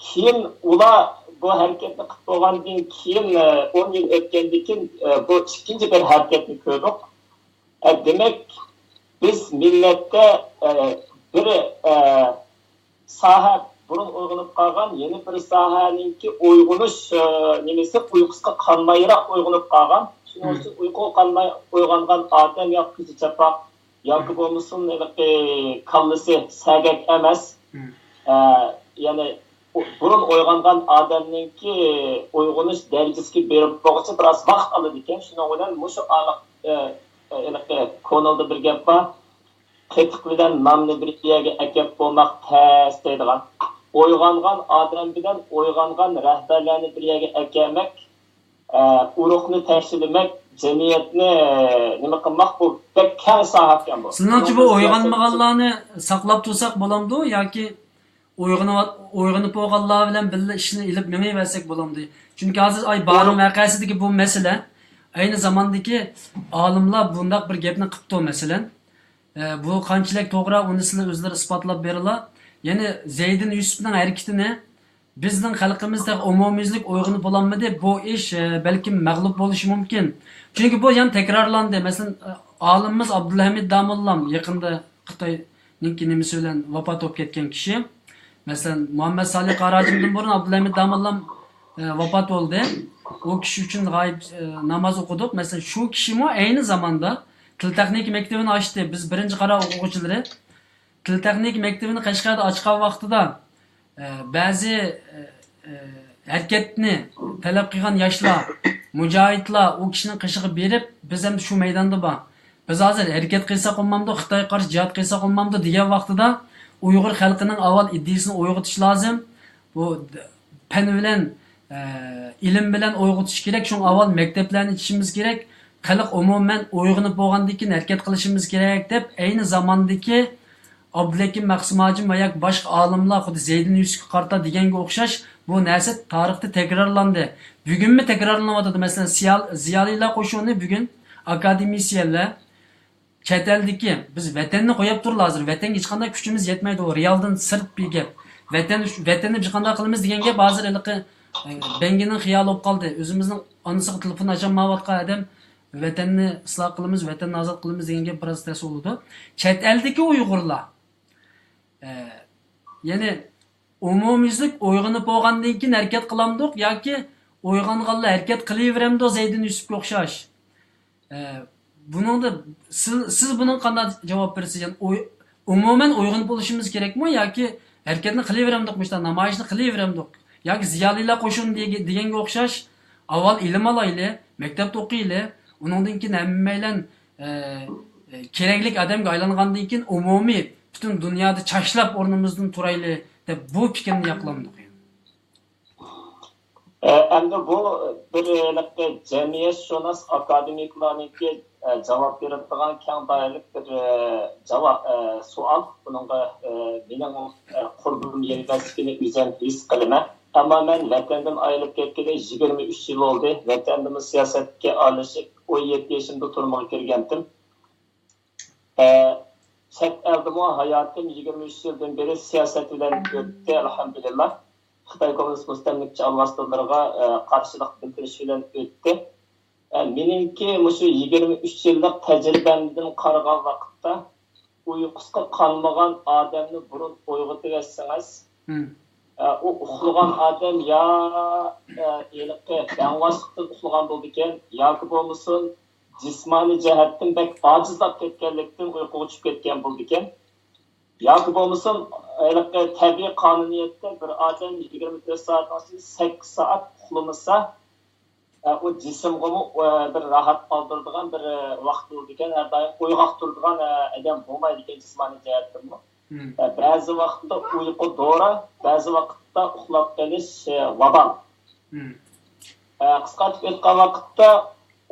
كېيىن ئۇلار بۇ ھەرىكەتنى قىلىپ بولغاندىن كېيىن، ئون يىل ئۆتكەندىن كېيىن، بۇ ئىككىنچى بىر ھەرىكەتنى كۆردۇق. ئە، دېمەك، بىز مىللەتتە، ئە، بىر، ئە، ساھە بۇرۇن ئويغىنىپ قالغان، يەنە بىر ساھەنىڭكى ئويغىنىش، ئە، نېمىسى ئۇيقۇسىغا قانمايراق ئويغىنىپ قالغان. شۇنىڭ ئۈچۈن ئۇيقۇغا قانماي ئويغانغان ئادەم يا كۆزى چاپاق، ياكى بولمىسۇن ھېلىقى كاللىسى سەگەك ئەمەس. ئە، يەنى ئۇ، بۇرۇن ئويغانغان ئادەمنىڭكى ئويغىنىش دەرىجىسىگە بېرىپ بولغۇچە بىراز ۋاقىت ئالىدىكەن. شۇنىڭ بىلەن مۇشۇ ئارىلىق، ئە، ئە، ھېلىقى كونىلدا بىر گەپ بار، «قېتىق بىلەن ناننى بىر يەرگە ئەكەپ بولماق تەس» دەيدىغان. ئويغانغان ئادەم بىلەن ئويغانغان رەھبەرلەرنى بىر يەرگە ئەكەلمەك، ئە، ئۇرۇقنى تەكشىلىمەك، جەمئىيەتنى، ئە، نېمە قىلماق، بۇ بەك كەڭ ساھەكەن بۇ. سىزنىڭچە بۇ ئويغانمىغانلارنى ساقلاپ تۇرساق بولامدۇ ياكى ئويغىنىۋات-، ئويغىنىپ بولغانلار بىلەن بىللە ئىشنى ئېلىپ مېڭىۋەرسەك بولامدۇ؟ چۈنكى ھازىر ئاي بارىن ۋەقەسىدىكى بۇ مەسىلە ئەينى زاماندىكى ئالىملار بۇنداق بىر گەپنى قىپتۇ، مەسىلەن، ئە، بۇ قانچىلىك توغرا، ئۇنى سىلەر ئۆزلىرى ئىسپاتلاپ بېرىلا. يەنى زەيدىن يۈسۈپنىڭ ھەرىكىتىنى بىزنىڭ خەلقىمىز تېخى ئومۇميۈزلۈك ئويغىنىپ بولالمىدى. بۇ ئىش، ئە، بەلكىم مەغلۇپ بولۇشى مۇمكىن. چۈنكى بۇ يەنە تەكرارلاندى. مەسىلەن، ئە، ئالىمىمىز ئابدۇلھەمىد داموللام يېقىندا خىتاينىڭكى نېمىسى بىلەن ۋاپات بولۇپ كەتكەن كىشى. مەسىلەن، مۇھەممەد سالىھ قاراجىمدىن بۇرۇن ئابدۇلھەمىد داموللام، ئە، ۋاپات بولدى. ئۇ كىشى ئۈچۈن غايىب، ئە، ناماز ئوقۇدۇق. مەسىلەن، شۇ كىشىمۇ ئەينى زاماندا تىل تېخنىكا مەكتىپىنى ئاچتى. بىز بىرىنچى قارا ئوقۇغۇچىلىرى تىل تېخنىكا مەكتىپىنى قەشقەردە ئاچقان ۋاقتىدا، ئە، بەزى، ئە، ئە، ھەرىكەتنى تەلەپ قىلغان ياشلار، مۇجاھىدلار ئۇ كىشىنىڭ قېشىغا بېرىپ، بىز ئەمدى شۇ مەيداندا بار. بىز ھازىر ھەرىكەت قىلساق بولمامدۇ، خىتايغا قارشى جىھاد قىلساق بولمامدۇ دېگەن ۋاقتىدا، ئۇيغۇر خەلقىنىڭ ئاۋۋال ئىدىيىسىنى ئويغىتىش لازىم. بۇ پەن بىلەن، ئە، ئىلىم بىلەن ئويغىتىش كېرەك. شۇڭا ئاۋۋال مەكتەپلەرنى ئېچىشىمىز كېرەك. خەلق ئومۇمەن ئويغىنىپ بولغاندىن كېيىن ھەرىكەت قىلىشىمىز كېرەك، دەپ ئەينى زاماندىكى ئابدۇلھەكىم مەخسۇم ھاجىم ۋە ياكى باشقا ئالىملار خۇددى زەيدىن يۈسۈپكە قارىتا دېگەنگە ئوخشاش بۇ نەرسە تارىختا تەكرارلاندى. بۈگۈنمۇ تەكرارلىنىۋاتىدۇ. مەسىلەن، سىيال-، زىيالىيلار قوشۇنى بۈگۈن ئاكادېمىسىيەنلەر چەت ئەلدىكى، بىز ۋەتەننى قويۇپ تۇرلا ھازىر، ۋەتەنگە ھېچقانداق كۈچىمىز يەتمەيدۇ، ئۇ رېئالدىن سىرت بىر گەپ. ۋەتەن، ۋەتەننى بىز قانداق قىلىمىز دېگەن گەپ ھازىر ھېلىقى، ئە، بەڭگىنىڭ خىيالى بولۇپ قالدى. ئۆزىمىزنىڭ ئانىسىغا تېلېفون ئاچالمايۋاتقان ئادەم ۋەتەننى ئىسلاھ قىلىمىز، ۋەتەننى ئازاد قىلىمىز دېگەن گەپ بىراز تەس بولىدۇ. چەت ئەلدىكى ئۇيغۇرلار، ئە، يەنى ئومۇميۈزلۈك ئويغىنىپ بولغاندىن كېيىن ھەرىكەت قىلامدۇق ياكى ئويغانغانلا ھەرىكەت قىلىۋېرەمدۇ زەيدىن يۈسۈپكە ئوخشاش؟ ئە، بۇنىڭدا سىز، سىز بۇنىڭغا قانداق جاۋاب بېرىسىز؟ يەنى ئوي-، ئومۇمەن ئويغىنىپ بولۇشىمىز كېرەكمۇ ياكى ھەرىكەتنى قىلىۋېرەمدۇق، مۇشۇنداق نامايىشنى قىلىۋېرەمدۇق؟ ياكى زىيالىيلار قوشۇنى دېگە-، دېگەنگە ئوخشاش ئاۋۋال ئىلىم ئالايلى، مەكتەپتە ئوقۇيلى، ئۇنىڭدىن كېيىن ھەممەيلەن، ئە، ئە، كېرەكلىك ئادەمگە ئايلانغاندىن كېيىن ئومۇمىي پۈتۈن دۇنيادا چاچلاپ ئورنىمىزدىن تۇرايلى دەپ بۇ پىكىرنى ياقلامدۇق؟ ئە، ئەمدى بۇ بىر ھېلىقى جەمئىيەتشۇناس ئاكادېمىكلارنىڭكى، ئە، جاۋاب بېرىدىغان كەڭ دائىرىلىك بىر، ئە، جاۋاب، ئە، سوئال. بۇنىڭغا، ئە، مېنىڭ، ئە، قۇربۇم يەتمەسلىكىنى ئۆزۈم ھېس قىلىمەن. ئەمما مەن ۋەتەندىن ئايرىلىپ كەتكىلى يىگىرمە ئۈچ يىل بولدى. ۋەتەندىمۇ سىياسەتكە ئارىلىشىپ، ئون يەتتە يېشىمدا تۈرمىگە كىرگەنتىم. ئە، چەت ئەلدىمۇ ھاياتىم يىگىرمە ئۈچ يىلدىن بېرى سىياسەت بىلەن ئۆتتى، ئەلھەمدۇلىللا. خىتاي كوممۇنىست مۇستەملىكىچى ئالۋاستىلىرىغا، ئە، قارشىلىق بىلدۈرۈش بىلەن ئۆتتى. ئە، مېنىڭكى مۇشۇ يىگىرمە ئۈچ يىللىق تەجرىبەمدىن قارىغان ۋاقىتتا، ئۇيقۇسىغا قانمىغان ئادەمنى بۇرۇن ئويغىتىۋەتسىڭىز، ئە، ئۇ ئۇخلىغان ئادەم يا، ئە، ھېلىقى بەڭۋاشلىقتىن ئۇخلىغان بولىدىكەن، ياكى بولمىسۇن جىسمانىي جەھەتتىن بەك ئاجىزلاپ كەتكەنلىكتىن ئۇيقۇغا چۈشۈپ كەتكەن بولىدىكەن. ياكى بولمىسۇن، ھېلىقى تەبىئىي قانۇنىيەتتە بىر ئادەم يىگىرمە تۆت سائەتنىڭ ئىچىدە سەككىز سائەت ئۇخلىمىسا، ئە، ئۇ جىسىمغىمۇ، ئە، بىر راھەت قالدۇرىدىغان بىر، ئە، ۋاقىت بولىدىكەن، ھەر دائىم ئويغاق تۇرىدىغان، ئە، ئادەم بولمايدىكەن جىسمانىي جەھەتتىنمۇ. ئە، بەزى ۋاقىتتا ئۇيقۇ دورا، بەزى ۋاقىتتا ئۇخلاپ قېلىش، ئە، ۋابال. ئە، قىسقارتىپ ئېيتقان ۋاقىتتا،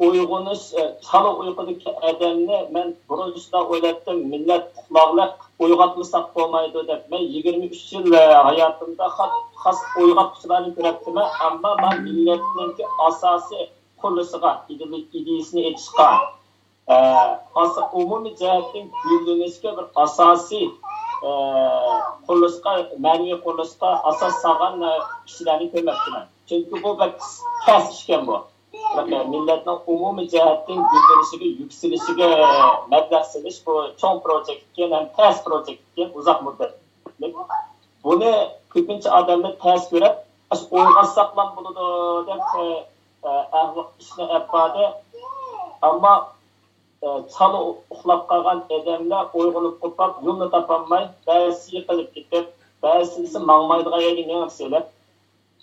ئويغىنىش، ئە، چالا ئۇيقۇدىكى ئادەمنى مەن بۇرۇن شۇنداق ئويلايتتىم، مىللەت ئۇخلاغلىق، ئويغاتمىساق بولمايدۇ دەپ. مەن يىگىرمە ئۈچ يىل، ئە، ھاياتىمدا خا-، خاس ئويغاتقۇچىلارنى كۆرۈپتىمەن، ئەمما مەن مىللەتنىڭكى ئاساسىي قۇرۇلۇشىغا، ئىدىيە-، ئىدىيىسىنى ئېچىشقا، ئە، ئاسا-، ئومۇمىي جەھەتتىن گۈللىنىشكە بىر ئاساسىي، ئە، قۇرۇلۇشقا، مەنىۋى قۇرۇلۇشقا ئاساس سالغان، ئە، كىشىلەرنى كۆرمەپتىمەن. چۈنكى بۇ بەك تەس ئىشكەن بۇ. مىللەتنىڭ ئومۇمىي جەھەتتىن گۈللىنىشىگە، يۈكسىلىشىگە مەبلەغ سېلىش بۇ چوڭ پروژېكت ئىكەن، ھەم تەس پروژېكت ئىكەن، ئۇزاق مۇددەتلىك. بۇنى كۆپىنچە ئادەملەر تەس كۆرۈپ، ئاشۇ ئويغاتساقلا بولىدۇ دەپ، ئە، ئە، ئەھۋا-، ئىشنى ئەپ باردى. ئەمما، ئە، چالا ئۇخلاپ قالغان ئادەملەر ئويغىنىپ قوپاپ، يولنى تاپالماي، بەزىسى يىقىلىپ كېتىپ، بەزىسى ماڭمايدىغان يەرگە مېڭىپ سېلىپ،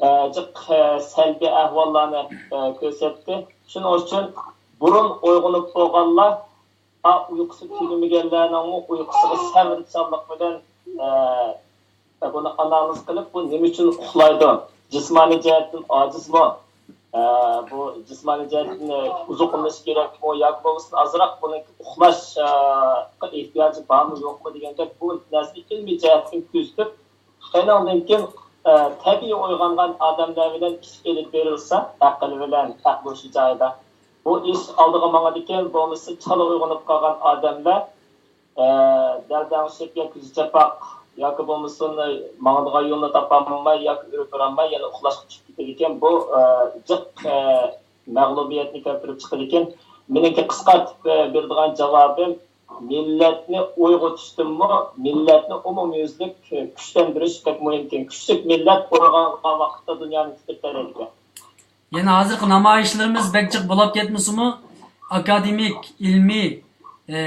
ئە، جىق، ئە، سەلبىي ئەھۋاللارنى، ئە، كۆرسەتتى. شۇنىڭ ئۈچۈن بۇرۇن ئويغىنىپ بولغانلار، ئا، ئۇيقۇسى تۈگىمىگەنلەرنىڭمۇ ئۇيقۇسىغا سەۋرچانلىق بىلەن، ئە، بۇنى ئانالىز قىلىپ، بۇ نېمە ئۈچۈن ئۇخلايدۇ؟ جىسمانىي جەھەتتىن ئاجىزمۇ؟ ئە، بۇ جىسمانىي جەھەتتىن ئوزۇقلىنىش كېرەكمۇ؟ ياكى بولمىسا ئازراق بۇنىڭ ئۇخلاشقا ئېھتىياجى بارمۇ يوقمۇ دېگەندەك بۇ نەرسىنى ئىلمىي جەھەتتىن كۆزىتىپ، شۇنىڭدىن كېيىن، ئە، تەبىئىي ئويغانغان ئادەملەر بىلەن ئىش ئېلىپ بېرىلسا، ئەقىل بىلەن، ئەقلى شۇ جايىدا، بۇ ئىش ئالدىغا ماڭىدىكەن. بولمىسا، چالا ئويغىنىپ قالغان ئادەملەر، ئە، دەلدەڭشىپ يا كۆزى چاپاق ياكى بولمىسۇن ماڭىدىغان يولنى تاپالماي ياكى ئۆرە تۇرالماي يەنە ئۇخلاشقا چۈشۈپ كېتىدىكەن. بۇ، ئە، جىق، ئە، مەغلۇبىيەتنى كەلتۈرۈپ چىقىدىكەن. مېنىڭكى قىسقارتىپ، ئە، بېرىدىغان جاۋابىم، مىللەتنى ئويغىتىشتىنمۇ، مىللەتنى ئومۇميۈزلۈك كۈچلەندۈرۈش بەك مۇھىمكەن. كۈچلۈك مىللەت ئويغانغان ۋاقىتتا دۇنيانى تىترىتەلەيدىكەن. يەنە ھازىرقى نامايىشلىرىمىز بەك جىق بولاپ كەتمىسىمۇ، ئاكادېمىك، ئىلمىي، ئە،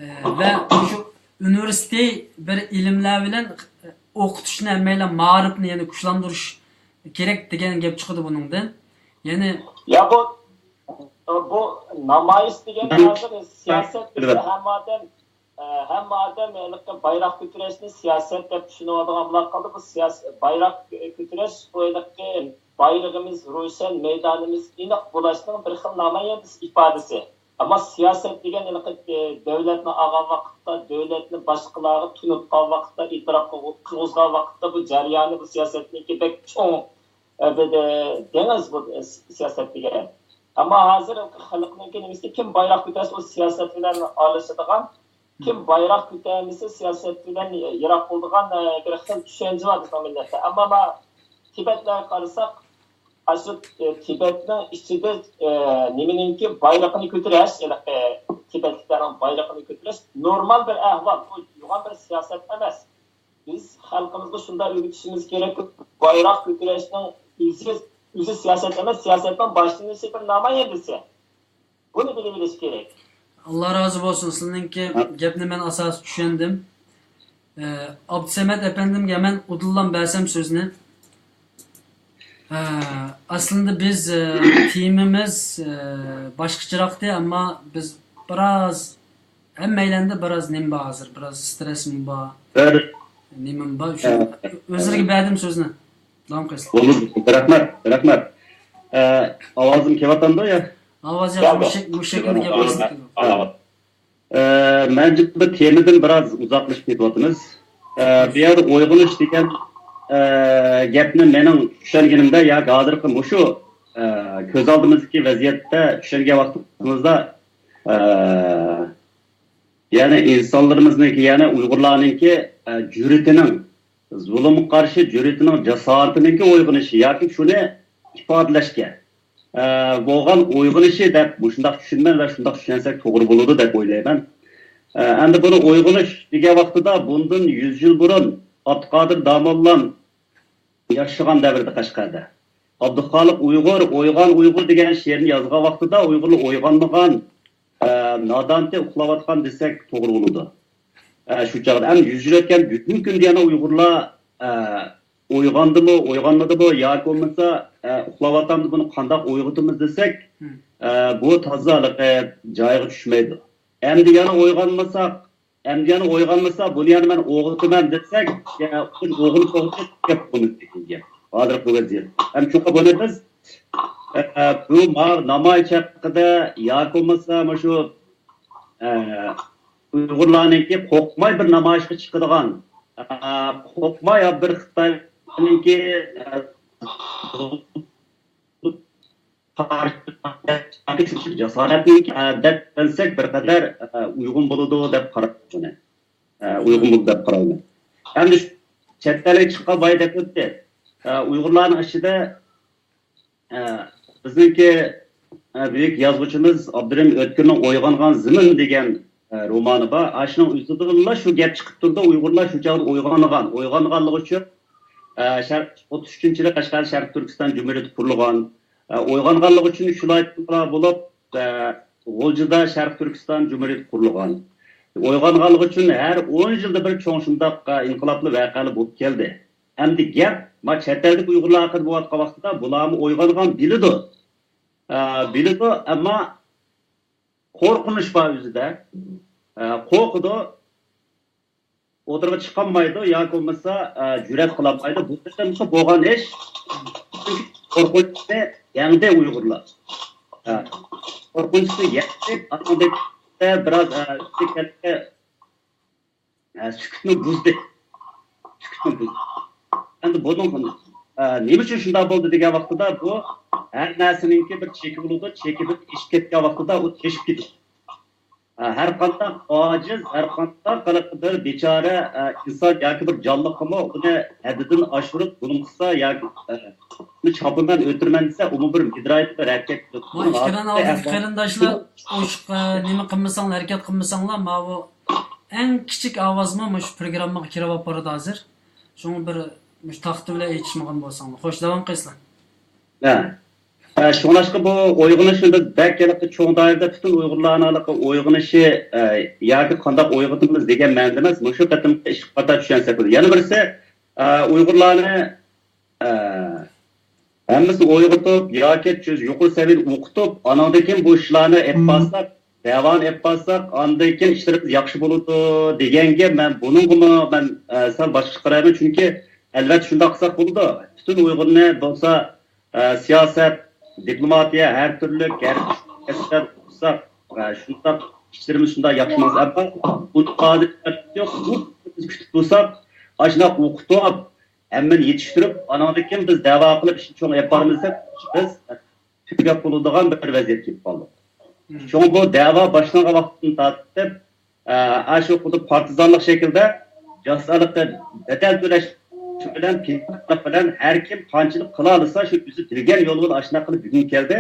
ئە، ۋە شۇ ئۇنىۋېرسىتېت بىر ئىلىملەر بىلەن ئوقۇتۇشنى، ھەممەيلەن مائارىپنى يەنە كۈچلەندۈرۈش كېرەك دېگەن گەپ چىقىدۇ بۇنىڭدىن. يەنى يا بۇ، بۇ نامايىش دېگەن ھازىر سىياسەت دېسە ھەممە ئادەم، ئە، ھەممە ئادەم ھېلىقى بايراق كۆتۈرۈشنى سىياسەت دەپ چۈشىنىۋالىدىغان بولۇپ قالدى. بۇ سىياسەت، بايراق كۆتۈرۈش، بۇ ھېلىقى بايرىقىمىز روشەن، مەيدانىمىز ئېنىق بولۇشنىڭ بىر خىل نامايەندىسى، ئىپادىسى. ئەمما سىياسەت دېگەن ھېلىقى، ئە، دۆلەتنى ئالغان ۋاقىتتا، دۆلەتنى باشقىلارغا تونۇتقان ۋاقىتتا، ئېتىراپ قىلغۇ-، قىلغۇزغان ۋاقىتتا بۇ جەريانى، بۇ سىياسەتنىڭكى بەك چوڭ، ئە، بىر، ئە، دېڭىز بۇ، ئە، سىياسەت دېگەن. ئەمما ھازىر خەلقنىڭكى نېمىسى، كىم بايراق كۆتەرسە، ئۇ سىياسەت بىلەن ئارىلىشىدىغان، كىم بايراق كۆتەرمىسە، سىياسەت بىلەن يىراق بولىدىغان، ئە، بىر خىل چۈشەنچە بار بىزنىڭ مىللەتتە. ئەمما ما تىبەتلەرگە قارىساق، ئاشۇ، ئە، تىبەتنىڭ ئىچىدە، ئە، نېمىنىڭكى بايرىقىنى كۆتۈرۈش، ھېلىقى تىبەتلىكلەرنىڭ بايرىقىنى كۆتۈرۈش نورمال بىر ئەھۋال، بۇ يوغان بىر سىياسەت ئەمەس. بىز خەلقىمىزغا شۇنداق ئۆگىتىشىمىز كېرەككى، بايراق كۆتۈرۈشنىڭ ئۆزى، ئۆزى سىياسەت ئەمەس، سىياسەتنىڭ باشلىنىشى بىر نامايەندىسى. بۇنى بىلىۋېلىش كېرەك. ئاللا رازى بولسۇن، سىزنىڭكى گەپنى مەن ئاساسىي چۈشەندىم. ئە، ئابدۇسەمەت ئەپەندىمگە مەن ئۇدۇللا بەرسەم سۆزنى. ئە، ئەسلىندە بىز، ئە، تېمىمىز، ئە، باشقىچىراقتى، ئەمما بىز بىراز، ھەممەيلەندە بىراز نېمە بار ھازىر، بىراز سترېسمۇ بار، بىر نېمىمۇ بار، شۇ ئە، ئۆزلىرىگە بەردىم سۆزنى. داۋام قىلسىلا. بولدى، رەھمەت، رەھمەت. ئە، ئاۋازىم كېلىۋاتامدۇ يا؟ ئاۋاز ياخشى، مۇشۇ، مۇشۇ شەكىلدە گەپ قىلسا. ئە، مەنچە بۇ تېمىدىن بىراز ئۇزاقلىشىپ كېتىۋاتىمىز. ئە، بۇ يەردە ئويغىنىش دېگەن، ئە، گەپنى مېنىڭ چۈشەنگىنىمدە ياكى ھازىرقى مۇشۇ، ئە، كۆز ئالدىمىزدىكى ۋەزىيەتتە چۈشەنگەن ۋاقتىمىزدا، ئە، يەنى ئىنسانلىرىمىزنىڭكى، يەنى ئۇيغۇرلارنىڭكى، ئە، جۈرئىتىنىڭ، زۇلۇمغا قارشى جۈرئىتىنىڭ، جاسارىتىنىڭكى ئويغىنىشى ياكى شۇنى ئىپادىلەشكە، ئە، بولغان ئويغىنىشى دەپ مۇشۇنداق چۈشىنىمەن ۋە شۇنداق چۈشەنسەك توغرا بولىدۇ دەپ ئويلايمەن. ئە، ئەمدى بۇنى ئويغىنىش دېگەن ۋاقتىدا بۇندىن يۈز يىل بۇرۇن ئابدۇقادىر داموللام ياشىغان دەۋردە قەشقەردە ئابدۇخالىق ئۇيغۇر، ئويغان ئۇيغۇر دېگەن شېئىرنى يازغان ۋاقتىدا ئۇيغۇرلار ئويغانمىغان، ئە، نادانتى ئۇخلاۋاتقان دېسەك توغرا بولىدۇ. ئە، شۇ چاغدا ھەم يۈز يىل ئۆتكەن بۈگۈنكى كۈندە يەنە ئۇيغۇرلار، ئە، ئويغاندىمۇ، ئويغانمىدىمۇ ياكى بولمىسا، ئە، ئۇخلاۋاتامدۇ، بۇنى قانداق ئويغىتىمىز دېسەك، ئە، بۇ تازا ھېلىقى جايىغا چۈشمەيدۇ. ئەمدى يەنە ئويغانمىساق، ئەمدى يەنە ئويغانمىسا، بۇنى يەنە مەن ئويغىتىمەن دېسەك، يەنە ئويغىنىپ، ئويغىنىپ گەپ قىلىمىز دېگەن گەپ. ھازىرقى ۋەزىيەت. ھەم شۇڭا بۇنى بىز، ئە، بۇ ما-، نامايىش ھەققىدە ياكى بولمىسا مۇشۇ، ئە، ئۇيغۇرلارنىڭكى قورقماي بىر نامايىشقا چىقىدىغان، ئە، قورقماي بىر خىتاينىڭكى، ئە، جاسارەتنىڭكى، ئە، دەپ بەرسەك بىر قەدەر، ئە، ئۇيغۇن بولىدۇ دەپ قارايمەن. ئە، ئۇيغۇن بولىدۇ دەپ قارايمەن. ئەمدى شۇ چەت ئەلگە چىققان بايا دەپ ئۆتتى. ئە، ئۇيغۇرلارنىڭ ئىچىدە، ئە، بىزنىڭكى، ئە، بۈيۈك يازغۇچىمىز ئابدۇرېھىم ئۆتكۈرنىڭ ئويغانغان زېمىن دېگەن، ئە، رومانى بار. ئاشۇنىڭ ئۆزىدىنلا شۇ گەپ چىقىپ تۇرىدۇ، ئۇيغۇرلار شۇ چاغدا ئويغانغان. ئويغانغانلىقى ئۈچۈن، ئە، شەر-، ئوتتۇز ئۈچىنچى يىلى قەشقەردە شەرقىي تۈركىستان جۇمھۇرىيىتى قۇرۇلغان. ئە، ئويغانغانلىقى ئۈچۈن شۇ لايىتلار بولۇپ، ئە، غۇلجىدا شەرقىي تۈركىستان جۇمھۇرىيىتى قۇرۇلغان. ئويغانغانلىقى ئۈچۈن ھەر ئون يىلدا بىر چوڭ شۇنداق، ئە، ئىنقىلابلىق ۋەقەلەر بولۇپ كەلدى. ئەمدى گەپ ما چەت ئەلدىكى ئۇيغۇرلار ھەققىدە بولۇۋاتقان ۋاقتىدا، بۇلارمۇ ئويغانغان بىلىدۇ. ئە، بىلىدۇ، ئەمما قورقۇنچ بار ئۆزىدە. ئە، قورقىدۇ، ئوتتۇرىغا چىقالمايدۇ ياكى بولمىسا، ئە، جۈرئەت قىلالمايدۇ. بۇ قېتىمقى بولغان ئىش، قورقۇنچنى يەڭدى ئۇيغۇرلار. ئە، قورقۇنچنى يەڭدى، ئاندىن بىراز، ئە، ئە، سۈكۈتنى بۇزدى. سۈكۈتنى بۇزدى. ئەمدى بۇنىڭ، ئە، نېمە ئۈچۈن شۇنداق بولدى دېگەن ۋاقتىدا، بۇ ھەر نەرسىنىڭكى بىر چېكى بولىدۇ، چېكى بىر ئېشىپ كەتكەن ۋاقتىدا ئۇ تېشىپ كېتىدۇ. ئە، ھەر قانداق ئاجىز، ھەر قانداق بىر بىچارە، ئە، ئىنسان ياكى بىر جانلىققىمۇ ئۇنى ھەددىدىن ئاشۇرۇپ زۇلۇم قىلسا ياكى، ئە، ئۇنى چاپىمەن، ئۆلتۈرىمەن دېسە، ئۇمۇ بىر مىدىرايدىغۇ ھەرىكەت قىلىدۇ. ما ئېكران ئالدىدىكى قېرىنداشلار ئوشۇق، ئە، نېمە قىلمىساڭلار، ھەرىكەت قىلمىساڭلار، ماۋۇ ئەڭ كىچىك ئاۋازمۇ مۇشۇ پروگراممىغا كىرىۋاپ بارىدۇ ھازىر. شۇڭا بىر مۇشۇ تاختا بىلەن ئېيتىشمىغان بولساڭلار. خوش، داۋام قىلسىلەر. ھە. ھە، شۇڭلاشقا بۇ ئويغىنىشنى بىز بەك ھېلىقى چوڭ دائىرىدە پۈتۈن ئۇيغۇرلارنىڭ ھېلىقى ئويغىنىشى، ئە، ياكى قانداق ئويغىتىمىز دېگەن مەنىدە ئەمەس، مۇشۇ قېتىمقى ئىشقا قاتا چۈشەنسەك بولىدۇ. يەنە بىرسى، ئە، ئۇيغۇرلارنى، ئە، ھەممىسىنى ئويغىتىپ ياكى چۆز-، يۇقىرى سەۋىيەدە ئوقۇتۇپ، ئاناندىن كېيىن بۇ ئىشلارنى ئېلىپ بارساق، دەۋانى ئېلىپ بارساق، ئاندىن كېيىن ئىشلىرىمىز ياخشى بولىدۇ دېگەنگە مەن بۇنىڭغىمۇ مەن، ئە، سەل باشقىچە قارايمەن. چۈنكى ئەلۋەتتە شۇنداق قىلساق بولىدۇ. پۈتۈن ئۇيغۇرنى بولسا، ئە، سىياسەت، دىپلوماتىيە، ھەر تۈرلۈك، ھەر ئىشلار قىلساق، ئە، شۇنداق ئىشلىرىمىز شۇنداق ياخشى ماڭسا، ئەمما ئۇنى ھازىر يوق، كۈتۈپ تۇرساق، ئاشۇنداق ئوقۇتۇپ، ھەممىنى يېتىشتۈرۈپ، ئاناندىن كېيىن بىز دەۋا قىلىپ ئىشنى چوڭ ئېلىپ بارىمىز دەپ، بىز تۈگەپ بولىدىغان بىر ۋەزىيەتكە كېلىپ قالدۇق. شۇڭا بۇ دەۋا باشلانغان ۋاقىتتىن تارتىپ، ئە، ئاشۇ خۇددى پارتىزانلىق شەكلىدە جاسارەتلىك بەدەل تۆلەش بىلەن، بىلەن ھەر كىم قانچىلىك قىلالىسا، شۇ ئۆزى بىلگەن يول بىلەن ئاشۇنداق قىلىپ بۈگۈنگە كەلدى.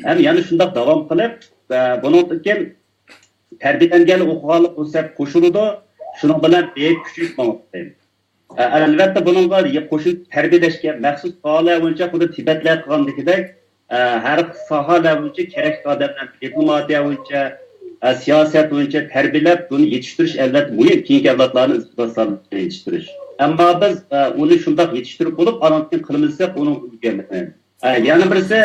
ھەم يەنە شۇنداق داۋام قىلىپ، ئە، بۇنىڭدىن كېيىن تەربىيەلەنگەن ئوقۇغانلىق بۇ سەپ قوشۇلىدۇ. شۇنىڭ بىلەن بېيىپ كۈچىيىپ ماڭىدۇ. ئە، ئەلۋەتتە، بۇنىڭغا قوشۇن تەربىيەلەشكە مەخسۇس ساھەلەر بويىچە خۇددى تىبەتلەر قىلغاندىكىدەك، ئە، ھەر ساھەلەر بويىچە كېرەكلىك ئادەملەر، دىپلوماتىيە بويىچە، ئە، سىياسەت بويىچە تەربىيەلەپ، بۇنى يېتىشتۈرۈش ئەلۋەتتە مۇھىم، كېيىنكى ئەۋلادلارنى ئىستىبداتلارنى يېتىشتۈرۈش. ئەمما بىز، ئە، ئۇنى شۇنداق يېتىشتۈرۈپ بولۇپ، ئانان كېيىن قىلىمىز دېسەك، ئۇنىڭ ئۈلگۈرمەيمىز. ئە، يەنە بىرسى،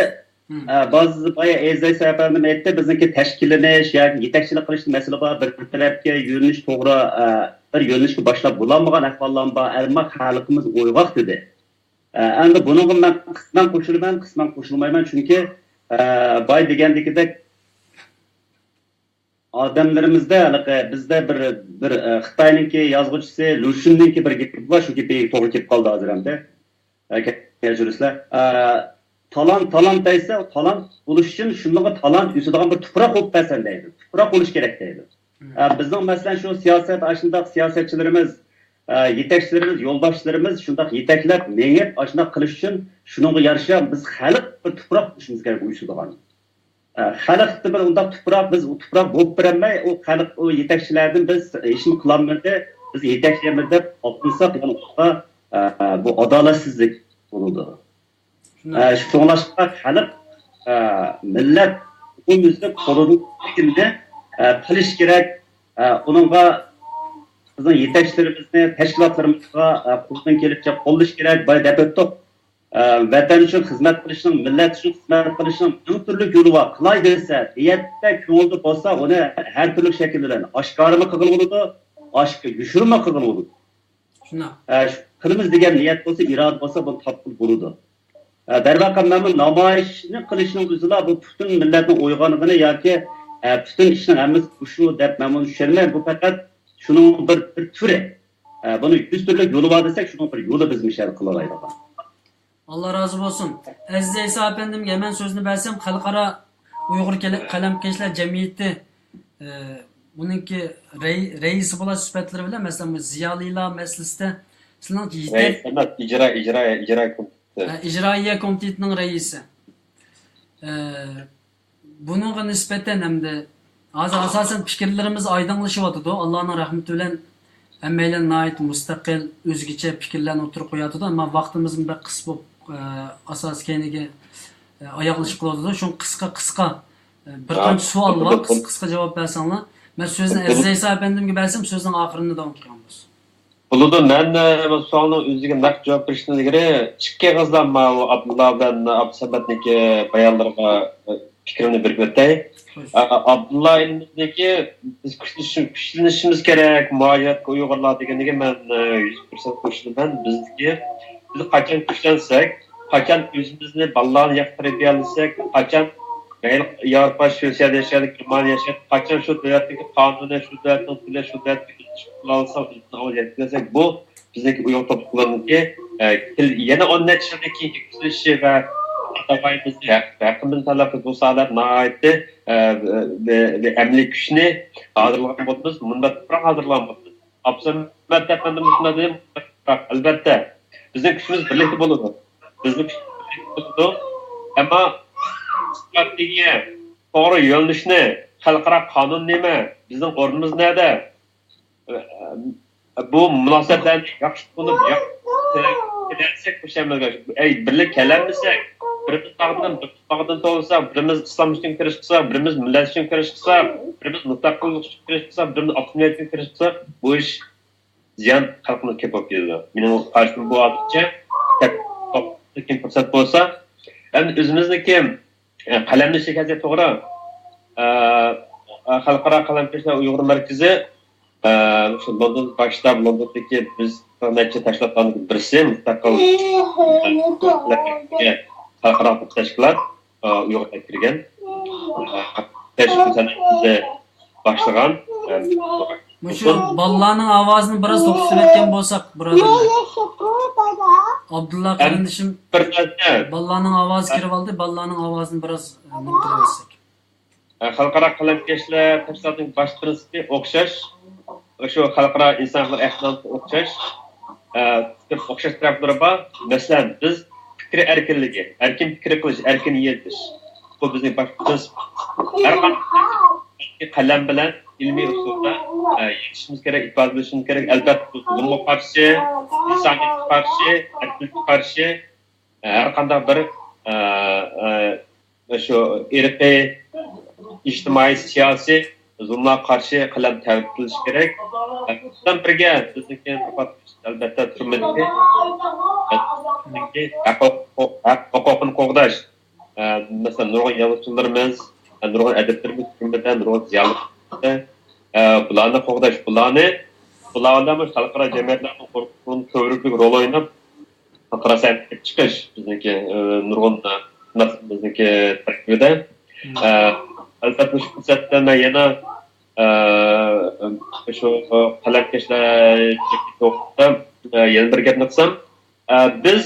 ئە، باز بايا ئەزىز ئەپەندىم ئېيتتى، بىزنىڭكى تەشكىللىنىش ياكى يېتەكچىلىك قىلىشتا مەسىلە بار، بىر تەرەپكە يۆنىلىش توغرا، ئە، بىر يۆنىلىشكە باشلاپ بولالمىغان ئەھۋاللارمۇ بار، ئەمما خەلقىمىز ئويغاق دېدى. ئە، ئەمدى بۇنىڭغا مەن قىسمەن قوشۇلىمەن، قىسمەن قوشۇلمايمەن، چۈنكى، ئە، باي دېگەندىكىدەك، ئادەملىرىمىزدە ھېلىقى بىزدە بىر، بىر، ئە، خىتاينىڭكى يازغۇچىسى لۇشۈننىڭكى بىر گېپى بار، شۇ گېپى توغرا كېلىپ قالدى ھازىر ئەمدى. ئە، كەچۈرۈسىلەر. ئە، تالانت، تالانت دەيسە، تالانت بولۇش ئۈچۈن شۇنداقلا تالانت ئۆسىدىغان بىر تۇپراق بولۇپ بەرسەن دەيدۇ. تۇپراق بولۇش كېرەك دەيدۇ. ئە، بىزنىڭ مەسىلەن شۇ سىياسەت، ئاشۇنداق سىياسەتچىلىرىمىز، ئە، يېتەكچىلىرىمىز، يولباشچىلىرىمىز شۇنداق يېتەكلەپ، مېڭىپ، ئاشۇنداق قىلىش ئۈچۈن شۇنىڭغا يارىشا بىز خەلق بىر تۇپراق بولۇشىمىز كېرەك ئۇيۇشىدىغان. ئە، خەلقتە بىر ئۇنداق تۇپراق، بىز ئۇ تۇپراق بولۇپ بېرەلمەي، ئۇ خەلق، ئۇ يېتەكچىلەردىن بىز ھېچنېمە قىلالمىدى، بىز يېتەكلىيەلمىدى دەپ ئالدىنساق، يەنە ئۇنىڭغا، ئە، بۇ ئادالەتسىزلىك بولىدۇ. ئە، شۇڭلاشقا خەلق، ئە، مىللەت ئومۇميۈزلۈك قولىدىن كېلگىنىنى، ئە، قىلىش كېرەك. ئە، ئۇنىڭغا بىزنىڭ يېتەكچىلىرىمىزنى، تەشكىلاتلىرىمىزغا، ئە، قولىدىن كېلىشىچە قوللىشى كېرەك. بايا دەپ ئۆتتۇق. ئە، ۋەتەن ئۈچۈن خىزمەت قىلىشنىڭ، مىللەت ئۈچۈن خىزمەت قىلىشنىڭ مىڭ تۈرلۈك يولى بار. قىلاي دېسە، نىيەتتە، كۆڭۈلدە بولسا، ئۇنى ھەر تۈرلۈك شەكىل بىلەن ئاشكارىمۇ قىلغىلى بولىدۇ، ئاشكا-، يوشۇرۇنمۇ قىلغىلى بولىدۇ. شۇنداق. ئە، شۇ قىلىمىز دېگەن نىيەت بولسا، ئىرادە بولسا، بۇنى تاپقىلى بولىدۇ. ئە، دەرۋەقە، مەن بۇ نامايىشنى قىلىشنىڭ ئۆزىلا بۇ پۈتۈن مىللەتنىڭ ئويغانغىنى ياكى، ئە، پۈتۈن ئىشنىڭ ھەممىسى شۇ دەپ مەن بۇنى چۈشەنمەيمەن. بۇ پەقەت شۇنىڭ بىر، بىر تۈرى. ئە، بۇنى يۈز تۈرلۈك يولى بار دېسەك، شۇنىڭ بىر يولى بىز مۇشۇ يەردە قىلالايدىغان. ئاللا رازى بولسۇن. ئەزىز ئەيسا ئەپەندىمگە مەن سۆزنى بەرسەم، خەلقئارا ئۇيغۇر كەلە-، قەلەمكەشلەر جەمئىيىتى، ئە، بۇنىڭكى رەي-، رەئىسى بولۇش سۈپەتلىرى بىلەن، مەسىلەن، بۇ زىيالىيلار مەسىلىسىدە سىلەرنىڭ يېتەك-، رەئىس ئەمەس، ئىجرا، ئىجرا، ئىجرا كومىتېتى. ئە، ئىجرائىيە كومىتېتىنىڭ رەئىسى. ئە، بۇنىڭغا نىسبەتەن ئەمدى ھازىر ئاساسەن پىكىرلىرىمىز ئايدىڭلىشىۋاتىدۇ. ئاللانىڭ رەھمىتى بىلەن ھەممەيلەن ناھايىتى مۇستەقىل، ئۆزگىچە پىكىرلەرنى ئوتتۇرىغا قويۇۋاتىدۇ. ئەمما ۋاقتىمىزمۇ بەك قىس بولۇپ، ئە، ئاساسىي كەينىگە، ئە، ئاياغلىشىپ قېلىۋاتىدۇ. شۇڭا قىسقا، قىسقا، ئە، بىر قانچە سوئال بار، قىسقا، قىسقا جاۋاب بەرسەڭلار. مەن سۆزنى ئەزىز ئەيسا ئەپەندىمگە بەرسەم، سۆزنىڭ ئاخىرىنى داۋام قىلغان بولسۇن. بولىدۇ، مەن، ئە، سوئالنىڭ ئۆزىگە نەق جاۋاب بېرىشتىن ئىلگىرى ئىككى ئېغىزلا ماۋۇ ئابدۇللا بىلەن ئابدۇسەمەتنىڭكى بايانلىرىغا، ئە، پىكرىمنى بېرىپ ئۆتەي. ئە، ئابدۇللا ئىنىمىزنىڭكى بىز كۈچلىنىش-، كۈچلىنىشىمىز كېرەك، مۇھاجىرەتكە ئۇيغۇرلار دېگىنىگە مەن، ئە، يۈز پىرسەنت قوشۇلىمەن. بىزنىڭكى، بىز قاچان كۈچلەنسەك، قاچان ئۆزىمىزنى، بالىلارنى ياخشى تەربىيەلىسەك، قاچان مەيلى ياۋروپا، شۋېتسىيەدە ياشايلى، گېرمانىيەدە ياشايلى، قاچان شۇ دۆلەتتىكى قانۇنى، شۇ دۆلەتنىڭ تىلى، شۇ دۆلەتتىكى ئىزدىنىش قىلالىساق، ئۆزىمىزنى ئاۋۋال يەتكۈزەلىسەك، بۇ بىزنىڭكى ئۇيغۇر توپلۇمىنىڭكى، ئە، كېل-، يەنە ئون نەچچە يىلدىن كېيىنكى كۈچلىنىشى ۋە ئاتاۋايىمىزنى ھەق-، ھەققىمىزنى تەلەپ قىلىش، بۇ ساھەلەردە ناھايىتى، ئە، بى-، بى-، ئەمەلىي كۈچنى ھازىرلىغان بولىمىز، مۇنبەت تۇپراق ھازىرلىغان بولىمىز. ئابدۇسەمەت ئەپەندىمىز شۇنداق دېدى، ئەلۋەتتە، بىزنىڭ كۈچىمىز بىرلىكتە بولىدۇ. بىزنىڭ كۈچىمىز بىرلىكتە بولىدۇ. ئەمما ئىستراتېگىيە، توغرا يۆنىلىشنى، خەلقئارا قانۇن نېمە، بىزنىڭ ئورنىمىز نەدە؟ بۇ مۇناسىۋەتلەرنى ياخشى تونۇپ، ياخشى كېلەلسەك مۇشۇ ئەمەلگە ئاشىدۇ. ئەي، بىرلىك كېلەلمىسەك، بىرىمىز باغدىن، بىرىمىز باغدىن توۋلىسا، بىرىمىز ئىسلام ئۈچۈن كۈرەش قىلسا، بىرىمىز مىللەت ئۈچۈن كۈرەش قىلسا، بىرىمىز مۇستەقىللىق ئۈچۈن كۈرەش قىلسا، بىرىمىز ئاپتونومىيەت ئۈچۈن كۈرەش قىلسا، بۇ ئىش زىيان خەلقىمىزگە كېلىپ بولۇپ كېلىدۇ. مېنىڭ قارىشىم بۇ ھازىرچە. كېيىن پۇرسەت بولسا، ئەمدى ئۆزىمىزنىڭكى، ئە، قەلەملىشىش ھەزىر توغرا. ئە، ئە، خەلقئارا قەلەمكەشلەر ئۇيغۇر مەركىزى، ئە، شۇ لوندون باش شتاب، لوندوندىكى بىز بىر نەچچە تەشكىلاتلارنىڭ بىرسى، مۇستەقىل خەلقئارا تەشكىلات. ئۇيغۇرغا كىرگەن. تەشۋىق سەنئىتىمىزنى باشلىغان. مۇشۇ بالىلارنىڭ ئاۋازىنى بىراز توختىتىۋەتكەن بولساق، بۇرادەرلەر. ئابدۇللا قېرىندىشىم بىر نەرسە. بالىلارنىڭ ئاۋازى كىرىۋالدى، بالىلارنىڭ ئاۋازىنى بىراز، ئە، نېمە قىلىۋەتسەك. خەلقئارا قەلەمكەشلەر تەشكىلاتىنىڭ باش پىرىنسىپى ئوخشاش. شۇ خەلقئارا ئىنسان ھەقلىرى ئەھۋالىغا ئوخشاش، ئە، ئوخشاش تەرەپلىرى بار. مەسىلەن، بىز پىكىر ئەركىنلىكى، ئەركىن پىكىر قىلىش، ئەركىن يېتىش. بۇ بىزنىڭ باش پىرىنسىپ. ھەر قانداق قەلەم بىلەن ئىلمىي ئۇسۇلدا، ئە، يېتىشىمىز كېرەك، ئىپادىلىشىمىز كېرەك. ئەلۋەتتە، بۇ زۇلۇمغا قارشى، ئىنسانىيەتكە قارشى، ئەدىلەتكە قارشى، ھەر قانداق بىر، ئە، ئە، شۇ ئىرقىي، ئىجتىمائىي، سىياسىي، زۇلۇملارغا قارشى قەلەم تەۋرىتىلىشى كېرەك. بۇ بىلەن بىرگە، بىزنىڭكى ئەلۋەتتە تۈرمىدىكى ھەق ھوقۇق-، ھەق ھوقۇقىنى قوغداش. ئە، مەسىلەن، نۇرغۇن يازغۇچىلىرىمىز، نۇرغۇن ئەدىبلىرىمىز تۈرمىدە، نۇرغۇن زىيالىيلىرىمىز، ئە، بۇلارنى قوغداش، بۇلارنى، بۇلار بىلەن مۇشۇ خەلقئارا جەمئىيەتلەرنىڭ قۇرۇقلۇقىنى كۆۋرۈكلۈك رول ئويناپ، خەلقئارا سەھنىگە چىقىش بىزنىڭكى، ئە، نۇرغۇن، ئە، بىزنىڭكى تەركىبىدە. ئە، ئەلۋەتتە، مۇشۇ پۇرسەتتە مەن يەنە، ئە، شۇ قەلەمكەشلەر توغرىسىدا، ئە، يەنە بىر گەپنى قىلسام، ئە، بىز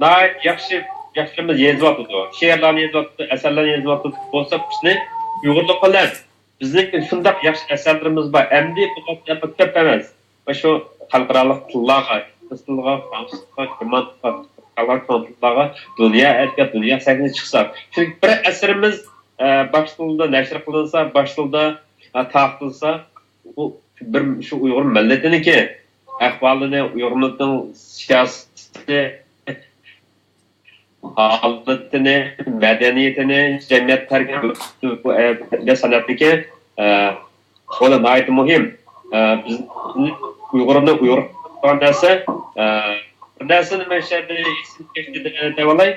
ناھايىتى ياخشى، ياخشىمىز يېزىۋاتىدۇ، شېئىرلارنى يېزىۋاتىدۇ، ئەسەرلەرنى يېزىۋاتىدۇ بولسا، بىزنى ئۇيغۇرلۇق بىلەن بىزنىڭ شۇنداق ياخشى ئەسەرلىرىمىز بار، ئەمدى بۇ كۆپ ئەمەس. ۋە شۇ خەلقئارالىق تىللارغا، ئىنگلىز تىلىغا، فرانسۇز تىلىغا، گېرمان تىلىغا، خەلقئارا تىللارغا، دۇنيا ئەدەبىيات، دۇنيا سەھنىسىگە چىقسا. چۈنكى بىر ئەسىرىمىز، ئە، باش تىلدا نەشر قىلىنسا، باش تىلدا، ئە، تارقىتىلسا، بۇ بىر شۇ ئۇيغۇر مىللىتىنىڭكى ئەھۋالىنى، ئۇيغۇر مىللىتىنىڭ سىياسىي ھالىتىنى، مەدەنىيىتىنى، جەمئىيەت تەركىبى، بۇ، ئە، سەنئەتنىكى، ئە، بۇ ناھايىتى مۇھىم. ئە، بىز ئۇيغۇرنى ئۇيغۇر قىلغان نەرسە، ئە، بىر نەرسىنى مەن شۇ يەردە ئېسىمگە كەلتۈرۈپ دەۋالاي.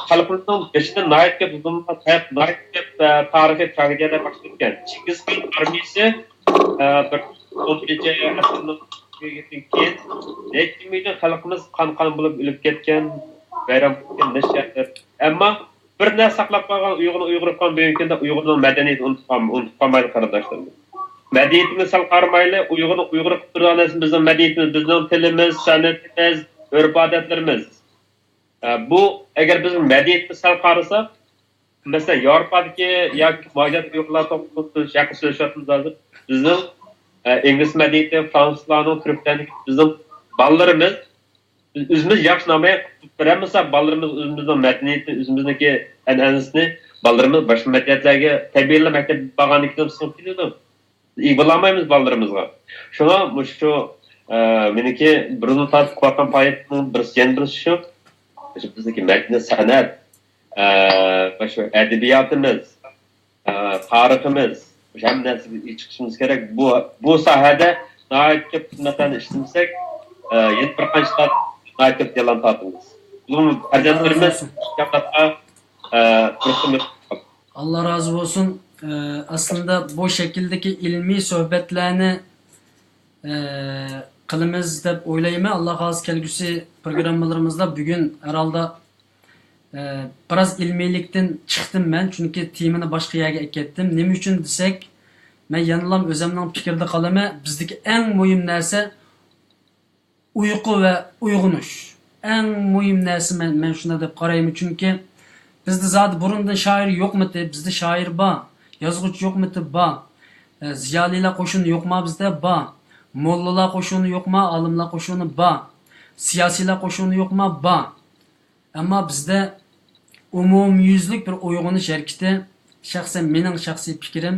خەلقىمىزنىڭ بېشىدىن ناھايىتى كۆپ زۇلۇملار، ناھايىتى كۆپ، ئە، تارىخىي تراگېدىيەلەر باشلىنىپ كەتكەن. چىڭگىز خان ئارمىيىسى، ئە، بىر ئون بىرىنچى ئەسىرنىڭ كېيىن نەچچە مىليون خەلقىمىز قان-قان بولۇپ ئۆلۈپ كەتكەن، ۋەيران بولۇپ كەتكەن نەچچە يەرلەر. ئەمما بىر نەرسە ساقلاپ قالغان، ئۇيغۇرنى ئۇيغۇر قىلغان بۈگۈنكى كۈندە ئۇيغۇرنىڭ مەدەنىيىتىنى ئۇنتۇپ قالما-، ئۇنتۇپ قالمايلى، قېرىنداشلىرىم. مەدەنىيىتىمىزنى سەل قارىمايلى، ئۇيغۇرنى ئۇيغۇر قىلىپ تۇرىدىغان نەرسە بىزنىڭ مەدەنىيىتىمىز، بىزنىڭ تىلىمىز، سەنئىتىمىز، ئۆرپ-ئادەتلىرىمىز. ئە، بۇ، ئەگەر بىز مەدەنىيەتكە سەل قارىساق، مەسىلەن، ياۋروپادىكى ياكى مۇھاجىرەت ئۇيغۇرلار توغرىسىدا سۆز، ھەققىدە سۆزلىشىۋاتىمىز ھازىر. بىزنىڭ، ئە، ئىنگلىز مەدەنىيىتى، فرانسۇزلارنىڭ، تۈركلەرنىڭ، بىزنىڭ بالىلىرىمىز، بىز ئۆزىمىز ياخشى نامايان قىلىپ بېرەلمىسەك، بالىلىرىمىز ئۆزىمىزنىڭ مەدەنىيىتى، ئۆزىمىزنىڭكى ئەنئەنىسىنى، بالىلىرىمىز باشقا مەدەنىيەتلەرگە تەربىيەلەپ مەكتەپكە بارغاندىن كېيىن سىڭىپ كېتىدۇ. ئىگە بولالمايمىز بالىلىرىمىزغا. شۇڭا مۇشۇ، ئە، مېنىڭكى بۇرۇنلا تارتىپ قىلىۋاتقان پائالىيىتىمنىڭ بىرسى، يەنە بىرسى شۇ. مۇشۇ بىزنىڭكى مەدەنىيەت، سەنئەت، ئە، مۇشۇ ئەدەبىياتىمىز، ئە، تارىخىمىز، مۇشۇ ھەممە نەرسىگە ئىگە چىقىشىمىز كېرەك. بۇ، بۇ ساھەدە ناھايىتى كۆپ خىزمەتلەرنى ئىشلىمىسەك، ئە، يەنە بىر قانچە ناھايىتى كۆپ زىيانلارنى تارتىمىز. بۇ پەرزەنتلىرىمىز ئە، تۇرسۇن. ئاللا رازى بولسۇن. ئە، ئەسلىدە بۇ شەكىلدىكى ئىلمىي سۆھبەتلەرنى، ئە، قىلىمىز دەپ ئويلايمەن. ئاللا خالىسا كەلگۈسى پروگراممىلىرىمىزدا بۈگۈن ھەرھالدا، ئە، بىراز ئىلمىيلىكتىن چىقتىم مەن، چۈنكى تېمىنى باشقا يەرگە ئەكەتتىم. نېمە ئۈچۈن دېسەك، مەن يەنىلا ئۆزۈمنىڭ پىكرىدە قالىمەن، بىزدىكى ئەڭ مۇھىم نەرسە ئۇيقۇ ۋە ئويغىنىش. ئەڭ مۇھىم نەرسە، مەن، مەن شۇنداق دەپ قارايمەن، چۈنكى بىزدە زادى بۇرۇندىن شائىر يوقمىتى؟ بىزدە شائىر بار، يازغۇچى يوقمىتى؟ بار. ئە، زىيالىيلار قوشۇنى يوقما بىزدە؟ بار. موللىلار قوشۇنى يوقما؟ ئالىملار قوشۇنى بار. سىياسىيلار قوشۇنى يوقما؟ بار. ئەمما بىزدە ئومۇميۈزلۈك بىر ئويغىنىش ھەرىكىتى، شەخسەن مېنىڭ شەخسىي پىكرىم،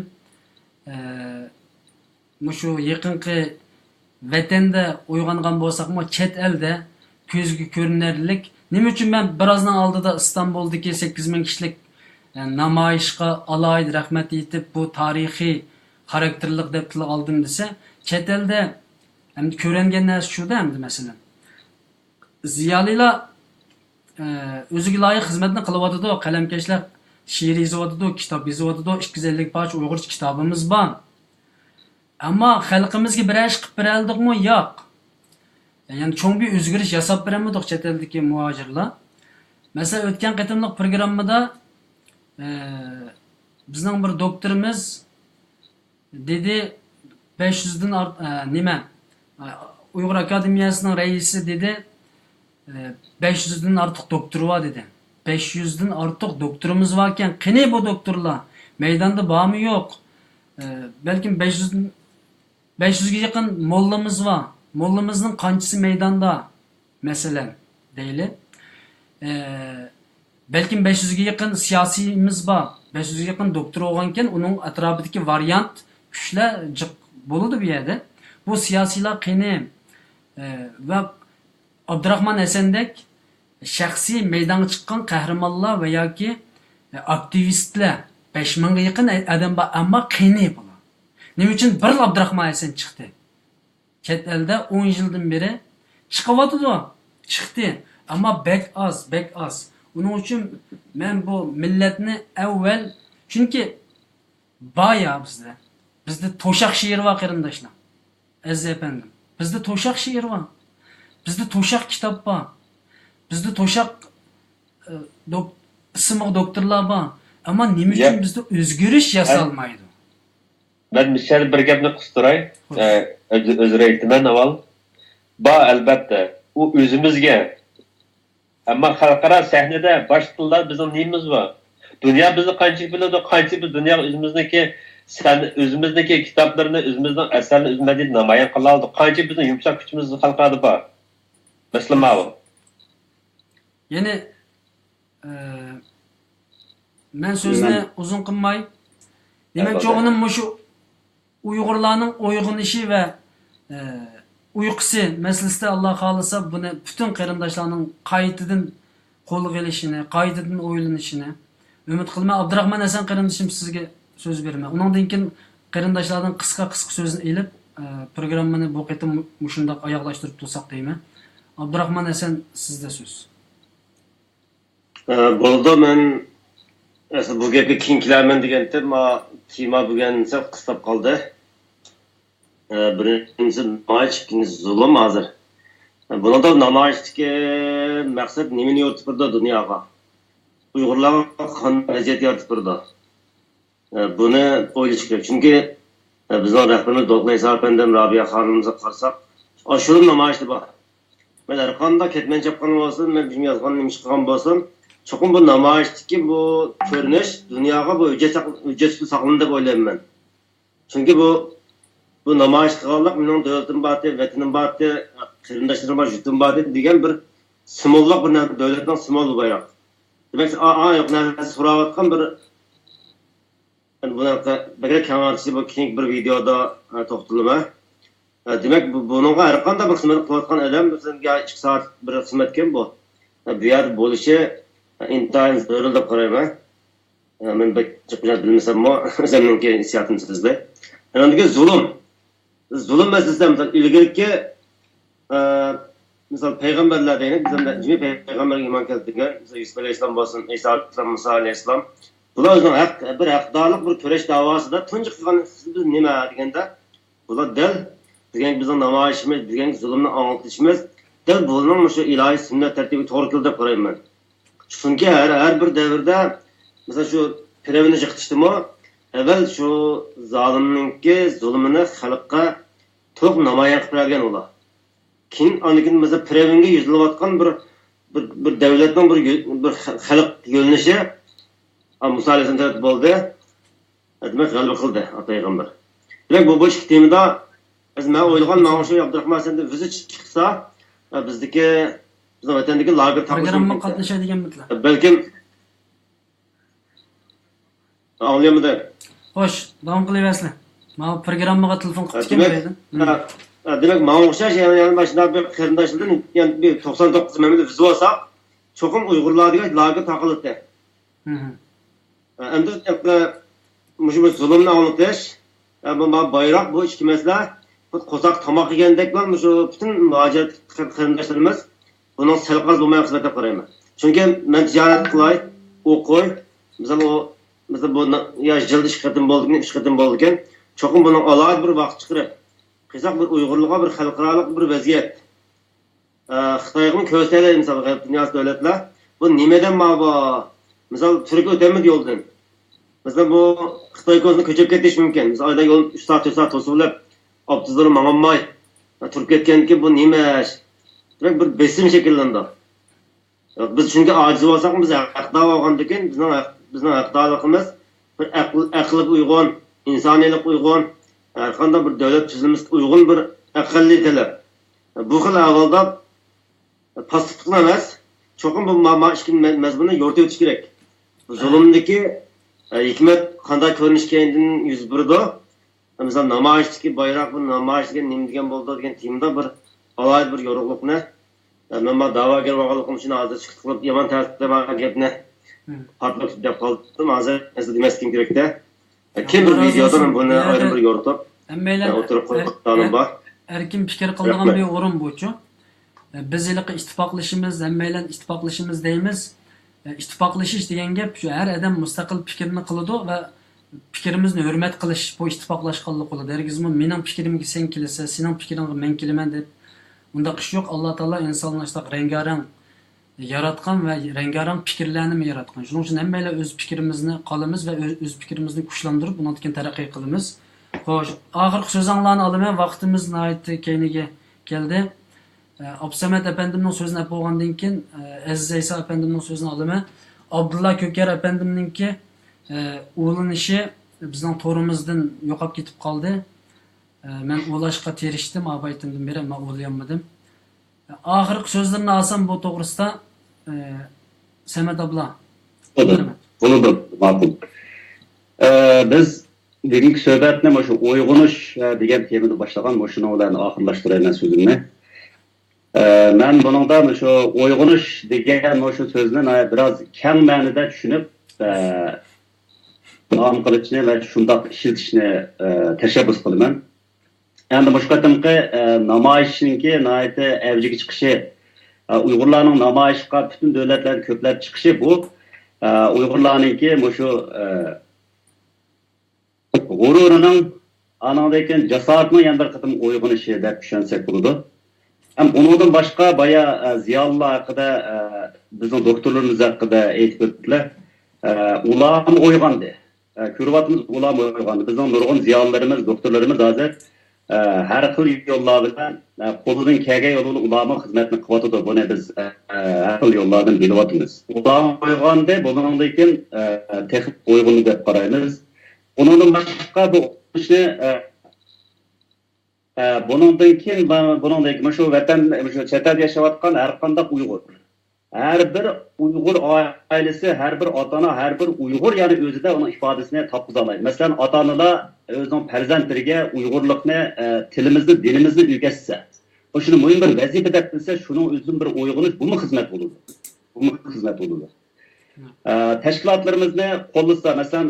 ئە، مۇشۇ يېقىنقى ۋەتەندە ئويغانغان بولساقمۇ، چەت ئەلدە كۆزگە كۆرۈنەرلىك. نېمە ئۈچۈن مەن بىرازنىڭ ئالدىدا ئىستانبۇلدىكى سەككىز مىڭ كىشىلىك، ئە، نامايىشقا ئالاھىدە رەھمەت ئېيتىپ، بۇ تارىخىي خاراكتېرلىق دەپ تىلغا ئالدىم دېسە، چەت ئەلدە ئەمدى كۆرۈنگەن نەرسە شۇدا ئەمدى مەسىلەن. زىيالىيلار، ئە، ئۆزىگە لايىق خىزمەتنى قىلىۋاتىدۇ، قەلەمكەشلەر شېئىر يېزىۋاتىدۇ، كىتاب يېزىۋاتىدۇ، ئىككى يۈز ئەللىك پارچە ئۇيغۇرچە كىتابىمىز بار. ئەمما خەلقىمىزگە بىرەر ئىش قىلىپ بېرەلىدۇقمۇ؟ ياق. يەنى چوڭ بىر ئۆزگىرىش ياساپ بېرەلمىدۇق چەت ئەلدىكى مۇھاجىرلار. مەسىلەن، ئۆتكەن قېتىملىق پروگراممىدا، ئە، بىزنىڭ بىر دوكتورىمىز دېدى، بەش يۈزدىن ئارت-، ئە، نېمە، ئە، ئۇيغۇر ئاكادېمىيەسىنىڭ رەئىسى دېدى، ئە، بەش يۈزدىن ئارتۇق دوكتور بار دېدى. بەش يۈزدىن ئارتۇق دوكتورىمىز باركەن، قېنى بۇ دوكتورلار؟ مەيداندا بارمۇ يوق؟ ئە، بەلكىم بەش يۈز، بەش يۈزگە يېقىن موللىمىز بار. موللىمىزنىڭ قانچىسى مەيداندا؟ مەسىلەن، دەيلى. ئە، بەلكىم بەش يۈزگە يېقىن سىياسىيمىز بار. بەش يۈزگە يېقىن دوكتور بولغانكەن، ئۇنىڭ ئەتراپىدىكى ۋارىيانت كۈچلەر جىق بولىدۇ بۇ يەردە. بۇ سىياسىيلار قېنى؟ ئە، ۋە ئابدۇراخمان ھەسەندەك شەخسىي مەيدانغا چىققان قەھرىمانلار ۋە ياكى، ئە، ئاكتىۋىستلار بەش مىڭغا يېقىن ئادەم بار، ئەمما قېنى بۇلار؟ نېمە ئۈچۈن بىرلا ئابدۇراخمان ھەسەن چىقتى؟ چەت ئەلدە ئون يىلدىن بېرى چىقىۋاتىدۇ. چىقتى. ئەمما بەك ئاز، بەك ئاز. ئۇنىڭ ئۈچۈن مەن بۇ مىللەتنى ئەۋۋەل، چۈنكى بار يا بىزدە. بىزدە توشاق شېئىر بار، قېرىنداشلار. ئەزىز ئەپەندىم، بىزدە توشاق شېئىر بار. بىزدە توشاق كىتاب بار. بىزدە توشاق، ئە، دوك-، ئىسىملىق دوكتورلار بار. ئەمما نېمە ئۈچۈن بىزدە ئۆزگىرىش ياسالمايدۇ؟ مەن مۇشۇ يەردە بىر گەپنى قىستۇراي. خوش. ئە، ئۆز-، ئۆزرە ئېيتىمەن ئاۋۋال. بار، ئەلبەتتە. ئۇ ئۆزىمىزگە. ئەمما خەلقئارا سەھنىدە باشقا تىلدا بىزنىڭ نېمىمىز بار؟ دۇنيا بىزنى قانچىلىك بىلىدۇ؟ قانچىلىك بىز دۇنياغا ئۆزىمىزنىكى سەن-، ئۆزىمىزنىكى كىتابلىرىنى، ئۆزىمىزنىڭ ئەسەرلىرىنى ئۆزىمىز دەپ نامايان قىلالىدۇق؟ قانچىلىك بىزنىڭ يۇمشاق كۈچىمىز خەلقئارىدا بار؟ مەسىلە ماۋۇ. يەنى، ئە، مەن سۆزنى ئۇزۇن قىلماي، دېمەكچى بولغىنىم مۇشۇ ئۇيغۇرلارنىڭ ئويغىنىشى ۋە، ئە، ئۇيقۇسى مەسىلىسىدە، ئاللا خالىسا، بۇنى پۈتۈن قېرىنداشلارنىڭ قايتىدىن قولغا ئېلىشىنى، قايتىدىن ئويلىنىشىنى ئۈمىد قىلىمەن. ئابدۇراخمان ھەسەن قېرىندىشىم، سىزگە سۆز بېرىمەن. ئۇنىڭدىن كېيىن قېرىنداشلاردىن قىسقا، قىسقا سۆزنى ئېلىپ، ئە، پروگراممىنى بۇ قېتىم مۇشۇنداق ئاياغلاشتۇرۇپ تۇرساق دەيمەن. ئابدۇراخمان ھەسەن، سىزدە سۆز. ئە، بولىدۇ، مەن ئەسلى بۇ گەپكە كېيىن كېلەرمەن دېگەنتىم، ما، تېما بۈگۈن سەل قىستاپ قالدى. ئە، بىرىنچىسى نامايىش، ئىككىنچىسى زۇلۇم ھازىر. ئە، بۇنىڭدا نامايىشتىكى مەقسەت نېمىنى يورۇتۇپ بېرىدۇ دۇنياغا؟ ئۇيغۇرلارغا قانداق ۋەزىيەت يارىتىپ بېرىدۇ؟ ئە، بۇنى ئويلىشىش كېرەك. چۈنكى، ئە، بىزنىڭ رەھبىرىمىز دوكلات ئەپەندىم، رابىيە خانىمىمىزغا قارىساق، ئاشۇلا نامايىشتا بار. مەن ھەرقانداق كەتمەن چاپقان بولسۇن، مەن بىر يازغان نېمە ئىش قىلغان بولسۇن، چوقۇم بۇ نامايىشتىكى بۇ كۆرۈنۈش دۇنياغا بۇ ھۆججەت ساق-، ھۆججەت سۈپىتىدە ساقلىنىدۇ دەپ ئويلايمەن مەن. چۈنكى بۇ، بۇ نامايىش قىلغانلىق مېنىڭ دۆلىتىم بارتى، ۋەتىنىم بارتى، قېرىنداشلىرىم بار، يۇرتۇم بارتى دېگەن بىر سىمۋوللۇق بىر نەرسە، دۆلەتنىڭ سىمۋولى بۇ بايراق. دېمەك، ئا-، ئا-، يوق نەرسە سوراۋاتقان بىر، بۇنى بەكرەك كەڭ ئاچسا، بۇ كېيىنكى بىر ۋىدېودا، ئە، توختىلىمەن. ئە، دېمەك، بۇ، بۇنىڭغا ھەر قانداق بىر خىزمەت قىلىۋاتقان ئادەم، مەسىلەن، يا ئىككى سائەت بىر خىزمەتكەن بۇ. ئە، بۇ يەردە بولۇشى، ئە، ئىنتايىن زۆرۈر دەپ قارايمەن. ئە، مەن بەك جىق بىلمىسەممۇ، ئۆزۈمنىڭكى ھېسسىياتىمنى سۆزلەي. ئاندىن كېيىن زۇلۇم. زۇلۇم مەسىلىسىدە، مىسال، ئىلگىرىكى، ئە، مىسال، پەيغەمبەرلەر دەيلى، بىز ئەمدى جىمى پەيغەمبەرگە ئىمان كەلتۈرگەن، مىسال، يۈسۈپ ئەلەيھىسسالام بولسۇن، ئەيسا ئەلەيھىسسالام، مۇسا ئەلەيھىسسالام، بۇلار ئۆزىنىڭ ھەق، بىر ھەقدارلىق، بىر كۈرەش داۋاسىدا تۇنجى قىلغان ئىشىمىز نېمە دېگەندە، بۇلار دەل بۈگۈنكى بىزنىڭ نامايىشىمىز، بۈگۈنكى زۇلۇمنى ئاڭلىتىشىمىز دەل بۇنىڭ مۇشۇ ئىلاھىي سۈننەت تەرتىپىگە توغرا كېلىدۇ دەپ قارايمەن. چۈنكى ھەر، ھەر بىر دەۋردە، مىسال، شۇ پىرئەۋننى يىقىتىشتىمۇ، ئەۋۋەل شۇ زالىمنىڭكى زۇلۇمىنى خەلققە تولۇق نامايان قىلىپ بەرگەن ئۇلار. كېيىن، ئاندىن كېيىن، مىسال، پىرئەۋنگە يۈزلىنىۋاتقان بىر، بىر، بىر دەۋلەتنىڭ بىر يۆ-، بىر خە-، خەلق يۆنىلىشى، ئا، مۇسا ئەلەيھىسسالام تەرەپتە بولدى. دېمەك، غەلىبە قىلدى پەيغەمبەر. دېمەك، بۇ، بۇ ئىككى تېمىدا، مەن ئويلىغان، ماڭا ئوخشاش ئابدۇراخمان ئەپەندى ئۆزى چىقسا، بىزدىكى، بىزنىڭ ۋەتەندىكى لاگېر تاقىلىشى مۇمكىن. قاتنىشاي دېگەنمىدىلە؟ بەلكىم، ئاڭلىيالمىدىم. خوش، داۋام قىلىۋەرسىلە. ماۋۇ پروگراممىغا تېلېفون قىپتىكەن دېمەك، بىرەيدىن. ھە، ھە، دېمەك، ماڭا ئوخشاش، يەنە، يەنە مانا شۇنداق بىر قېرىنداشلاردىن، يەنە بىر توقسان توققۇز مەملىكەت بىز بولساق، چوقۇم ئۇيغۇرلار دېگەن لاگېر تاقىلاتتى. ھە، ئەمدى مۇشۇ، مۇشۇ زۇلۇمنى ئاڭلىتىش، ھە، بۇ، بۇ بايراق، بۇ ئىككى مەسىلە، خۇددى قورساق تاماق يېگەندەكلا، مۇشۇ پۈتۈن مۇھاجىرەت قېرىنداشلىرىمىز بۇنىڭ سەل قاز بولماي خىزمەت دەپ قارايمەن. چۈنكى مەن تىجارەت قىلاي، ئوقۇي، مىسال، ئۇ، مىسال، بۇ يا يىلدا ئىككى قېتىم بولىدىكەن، ئۈچ قېتىم بولىدىكەن، چوقۇم بۇنىڭ ئالاھىدە بىر ۋاقىت چىقىرىپ قىلساق، بىر ئۇيغۇرلارغا بىر خەلقئارالىق بىر ۋەزىيەت. ئە، خىتايغىمۇ كۆرسىتەيلى، مىسال، غەرب دۇنياسى دۆلەتلەر. بۇ نېمىدىن ماۋۇ؟ مىسال، تۈرك ئۆتەلمىدى يولدىن. مىسال، بۇ خىتاي كونسۇلى كۆچۈپ كېتىشى مۇمكىن. مىسال، ئايدا يول ئۈچ سائەت، تۆت سائەت توسۇۋېلىپ، ئاپتوبۇسلىرى ماڭالماي، تۇرۇپ كەتكەندىكىن بۇ نېمە ئىش؟ دېمەك، بىر بېسىم شەكىللىنىدۇ. بىز چۈنكى ئاجىز بولساق، بىز ھەقدار بولغاندىكىن، بىزنىڭ ھەق-، بىزنىڭ ھەقدارلىقىمىز بىر ئەقىل، ئەقىلگە ئۇيغۇن، ئىنسانىيلىققا ئۇيغۇن، ھەرقانداق بىر دۆلەت تۈزۈلمىسىگە ئۇيغۇن بىر ئەقەللىي تەلەپ. بۇ خىل ئەھۋالدا پاسسىپلىقلا ئەمەس، چوقۇم بۇ ما-، ما ئىككى مە-، مەزمۇننى يورۇتۇۋېتىش كېرەك. زۇلۇمدىكى، ئە، ھېكمەت قانداق كۆرۈنۈش كەينىدىن يۈز بېرىدۇ؟ مىسال، نامايىشتىكى بايراق، بۇ نامايىش دېگەن نېمە دېگەن بولىدۇ دېگەن تېمىدا بىر ئالاھىدە بىر يورۇقلۇقنى، ئە، مەن مانا دەۋاگەر بولغانلىقىم ئۈچۈن ھازىر چىقىپ قېلىپ يامان تەسىرلەنگەن گەپنى پارتلاپ دەپ قالدىم. ھازىر ئەسلى دېمەسلىكىم كېرەكتە. ئە، كېيىن بىر ۋىدېودا مەن بۇنى ئايرىم بىر يورۇتۇپ، ھەممەيلەن ئوتتۇرىغا قويغان سوئالىم بار. ئەركىن پىكىر قىلىدىغان بىر ئورۇن بۇچۇ. بىز ھېلىقى ئىتتىپاقلىشىمىز، ھەممەيلەن ئىتتىپاقلىشىمىز دەيمىز. ئىتتىپاقلىشىش دېگەن گەپ شۇ، ھەر ئادەم مۇستەقىل پىكىرنى قىلىدۇ ۋە پىكرىمىزنى ھۆرمەت قىلىش بۇ ئىتتىپاقلاشقانلىق بولىدۇ. ھەرگىزمۇ مېنىڭ پىكرىمگە سەن كېلىسەن، سېنىڭ پىكرىڭگە مەن كېلىمەن دەپ ئۇنداق ئىش يوق. ئاللا تائالا ئىنسانلارنى شۇنداق رەڭگارەڭ ياراتقان ۋە رەڭگارەڭ پىكىرلەرنىمۇ ياراتقان. شۇنىڭ ئۈچۈن ھەممەيلەن ئۆز پىكرىمىزنى قالىمىز ۋە ئۆز، ئۆز پىكرىمىزنى كۈچلەندۈرۈپ، ئۇنىڭدىن كېيىن تەرەققىي قىلىمىز. خوش، ئاخىرقى سۆزۈڭلارنى ئالىمەن، ۋاقتىمىز ناھايىتى كەينىگە كەلدى. ئە، ئابدۇسەمەت ئەپەندىمنىڭ سۆزىنى ئەپ بولغاندىن كېيىن، ئە، ئەزىز ئەيسا ئەپەندىمنىڭ سۆزىنى ئالىمەن. ئابدۇللا كۆكەر ئەپەندىمنىڭكى، ئە، ئۇلىنىشى بىزنىڭ تورىمىزدىن يوقاپ كېتىپ قالدى. ئە، مەن ئۇلاشقا تىرىشتىم، ئاۋايتىندىن بېرى، ئەمما ئۇلىيالمىدىم. ئاخىرقى سۆزلىرىنى ئالسام بۇ توغرىسىدا، ئە، سەمەت ئابلا. بولىدۇ، بولىدۇ، ماقۇل. ئە، بىز بۈگۈنكى سۆھبەتنى مۇشۇ ئويغىنىش، ئە، دېگەن تېمىدا باشلىغان، مۇشۇنىڭ بىلەن ئاخىرلاشتۇرايمەن سۆزۈمنى. ئە، مەن بۇنىڭدا مۇشۇ ئويغىنىش دېگەن مۇشۇ سۆزنى بىراز كەڭ مەنىدە چۈشىنىپ، ئە، داۋام قىلىشنى ۋە شۇنداق ئىشلىتىشنى، ئە، تەشەببۇس قىلىمەن. ئەمدى مۇشۇ قېتىمقى، ئە، نامايىشنىڭكى ناھايىتى ئەۋجىگە چىقىشى، ئە، ئۇيغۇرلارنىڭ نامايىشقا پۈتۈن دۆلەتلەردە كۆپلەپ چىقىشى بۇ، ئە، ئۇيغۇرلارنىڭكى مۇشۇ، ئە، غۇرۇرىنىڭ، ئانىڭدىن كېيىن جاسارىتىنىڭ يەنە بىر قېتىم ئويغىنىشى دەپ چۈشەنسەك بولىدۇ. ھەم ئۇنىڭدىن باشقا بايا، ئە، زىيالىيلار ھەققىدە، ئە، بىزنىڭ دوكتورلىرىمىز ھەققىدە ئېيتىپ ئۆتتىلەر. ئە، ئۇلارمۇ ئويغاندى. ئە، كۆرۈۋاتىمىز، ئۇلارمۇ ئويغاندى. بىزنىڭ نۇرغۇن زىيالىيلىرىمىز، دوكتورلىرىمىز ھازىر، ئە، ھەر خىل يوللار بىلەن، ئە، قولىدىن كەلگەن يولى بىلەن ئۇلارمۇ خىزمەتنى قىلىۋاتىدۇ. بۇنى بىز، ئە، ھەر خىل يوللاردىن بىلىۋاتىمىز. ئۇلار ئويغاندى، بۇنىڭدىن كېيىن، ئە، تېخى ئويغىنىدۇ دەپ قارايمىز. ئۇنىڭدىن باشقا بۇ ئىشنى، ئە، ئە، بۇنىڭدىن كېيىن، بۇنىڭدىن كېيىن مۇشۇ ۋەتەن، مۇشۇ چەت ئەلدە ياشاۋاتقان ھەر قانداق ئۇيغۇر، ھەر بىر ئۇيغۇر ئائىلىسى، ھەر بىر ئاتا-ئانا، ھەر بىر ئۇيغۇر يەنى ئۆزىدە ئۇنىڭ ئىپادىسىنى تاپقۇزالايدۇ. مەسىلەن، ئاتا-ئانىلار ئۆزىنىڭ پەرزەنتلىرىگە ئۇيغۇرلۇقنى، ئە، تىلىمىزنى، دىنىمىزنى ئۆگەتسە، بۇ شۇنى مۇھىم بىر ۋەزىپە دەپ بىلسە، شۇنىڭ ئۆزىدىن بىر ئويغىنىش، بۇمۇ خىزمەت بولىدۇ. بۇمۇ خىزمەت بولىدۇ. ئە، تەشكىلاتلىرىمىزنى قوللىسا، مەسىلەن،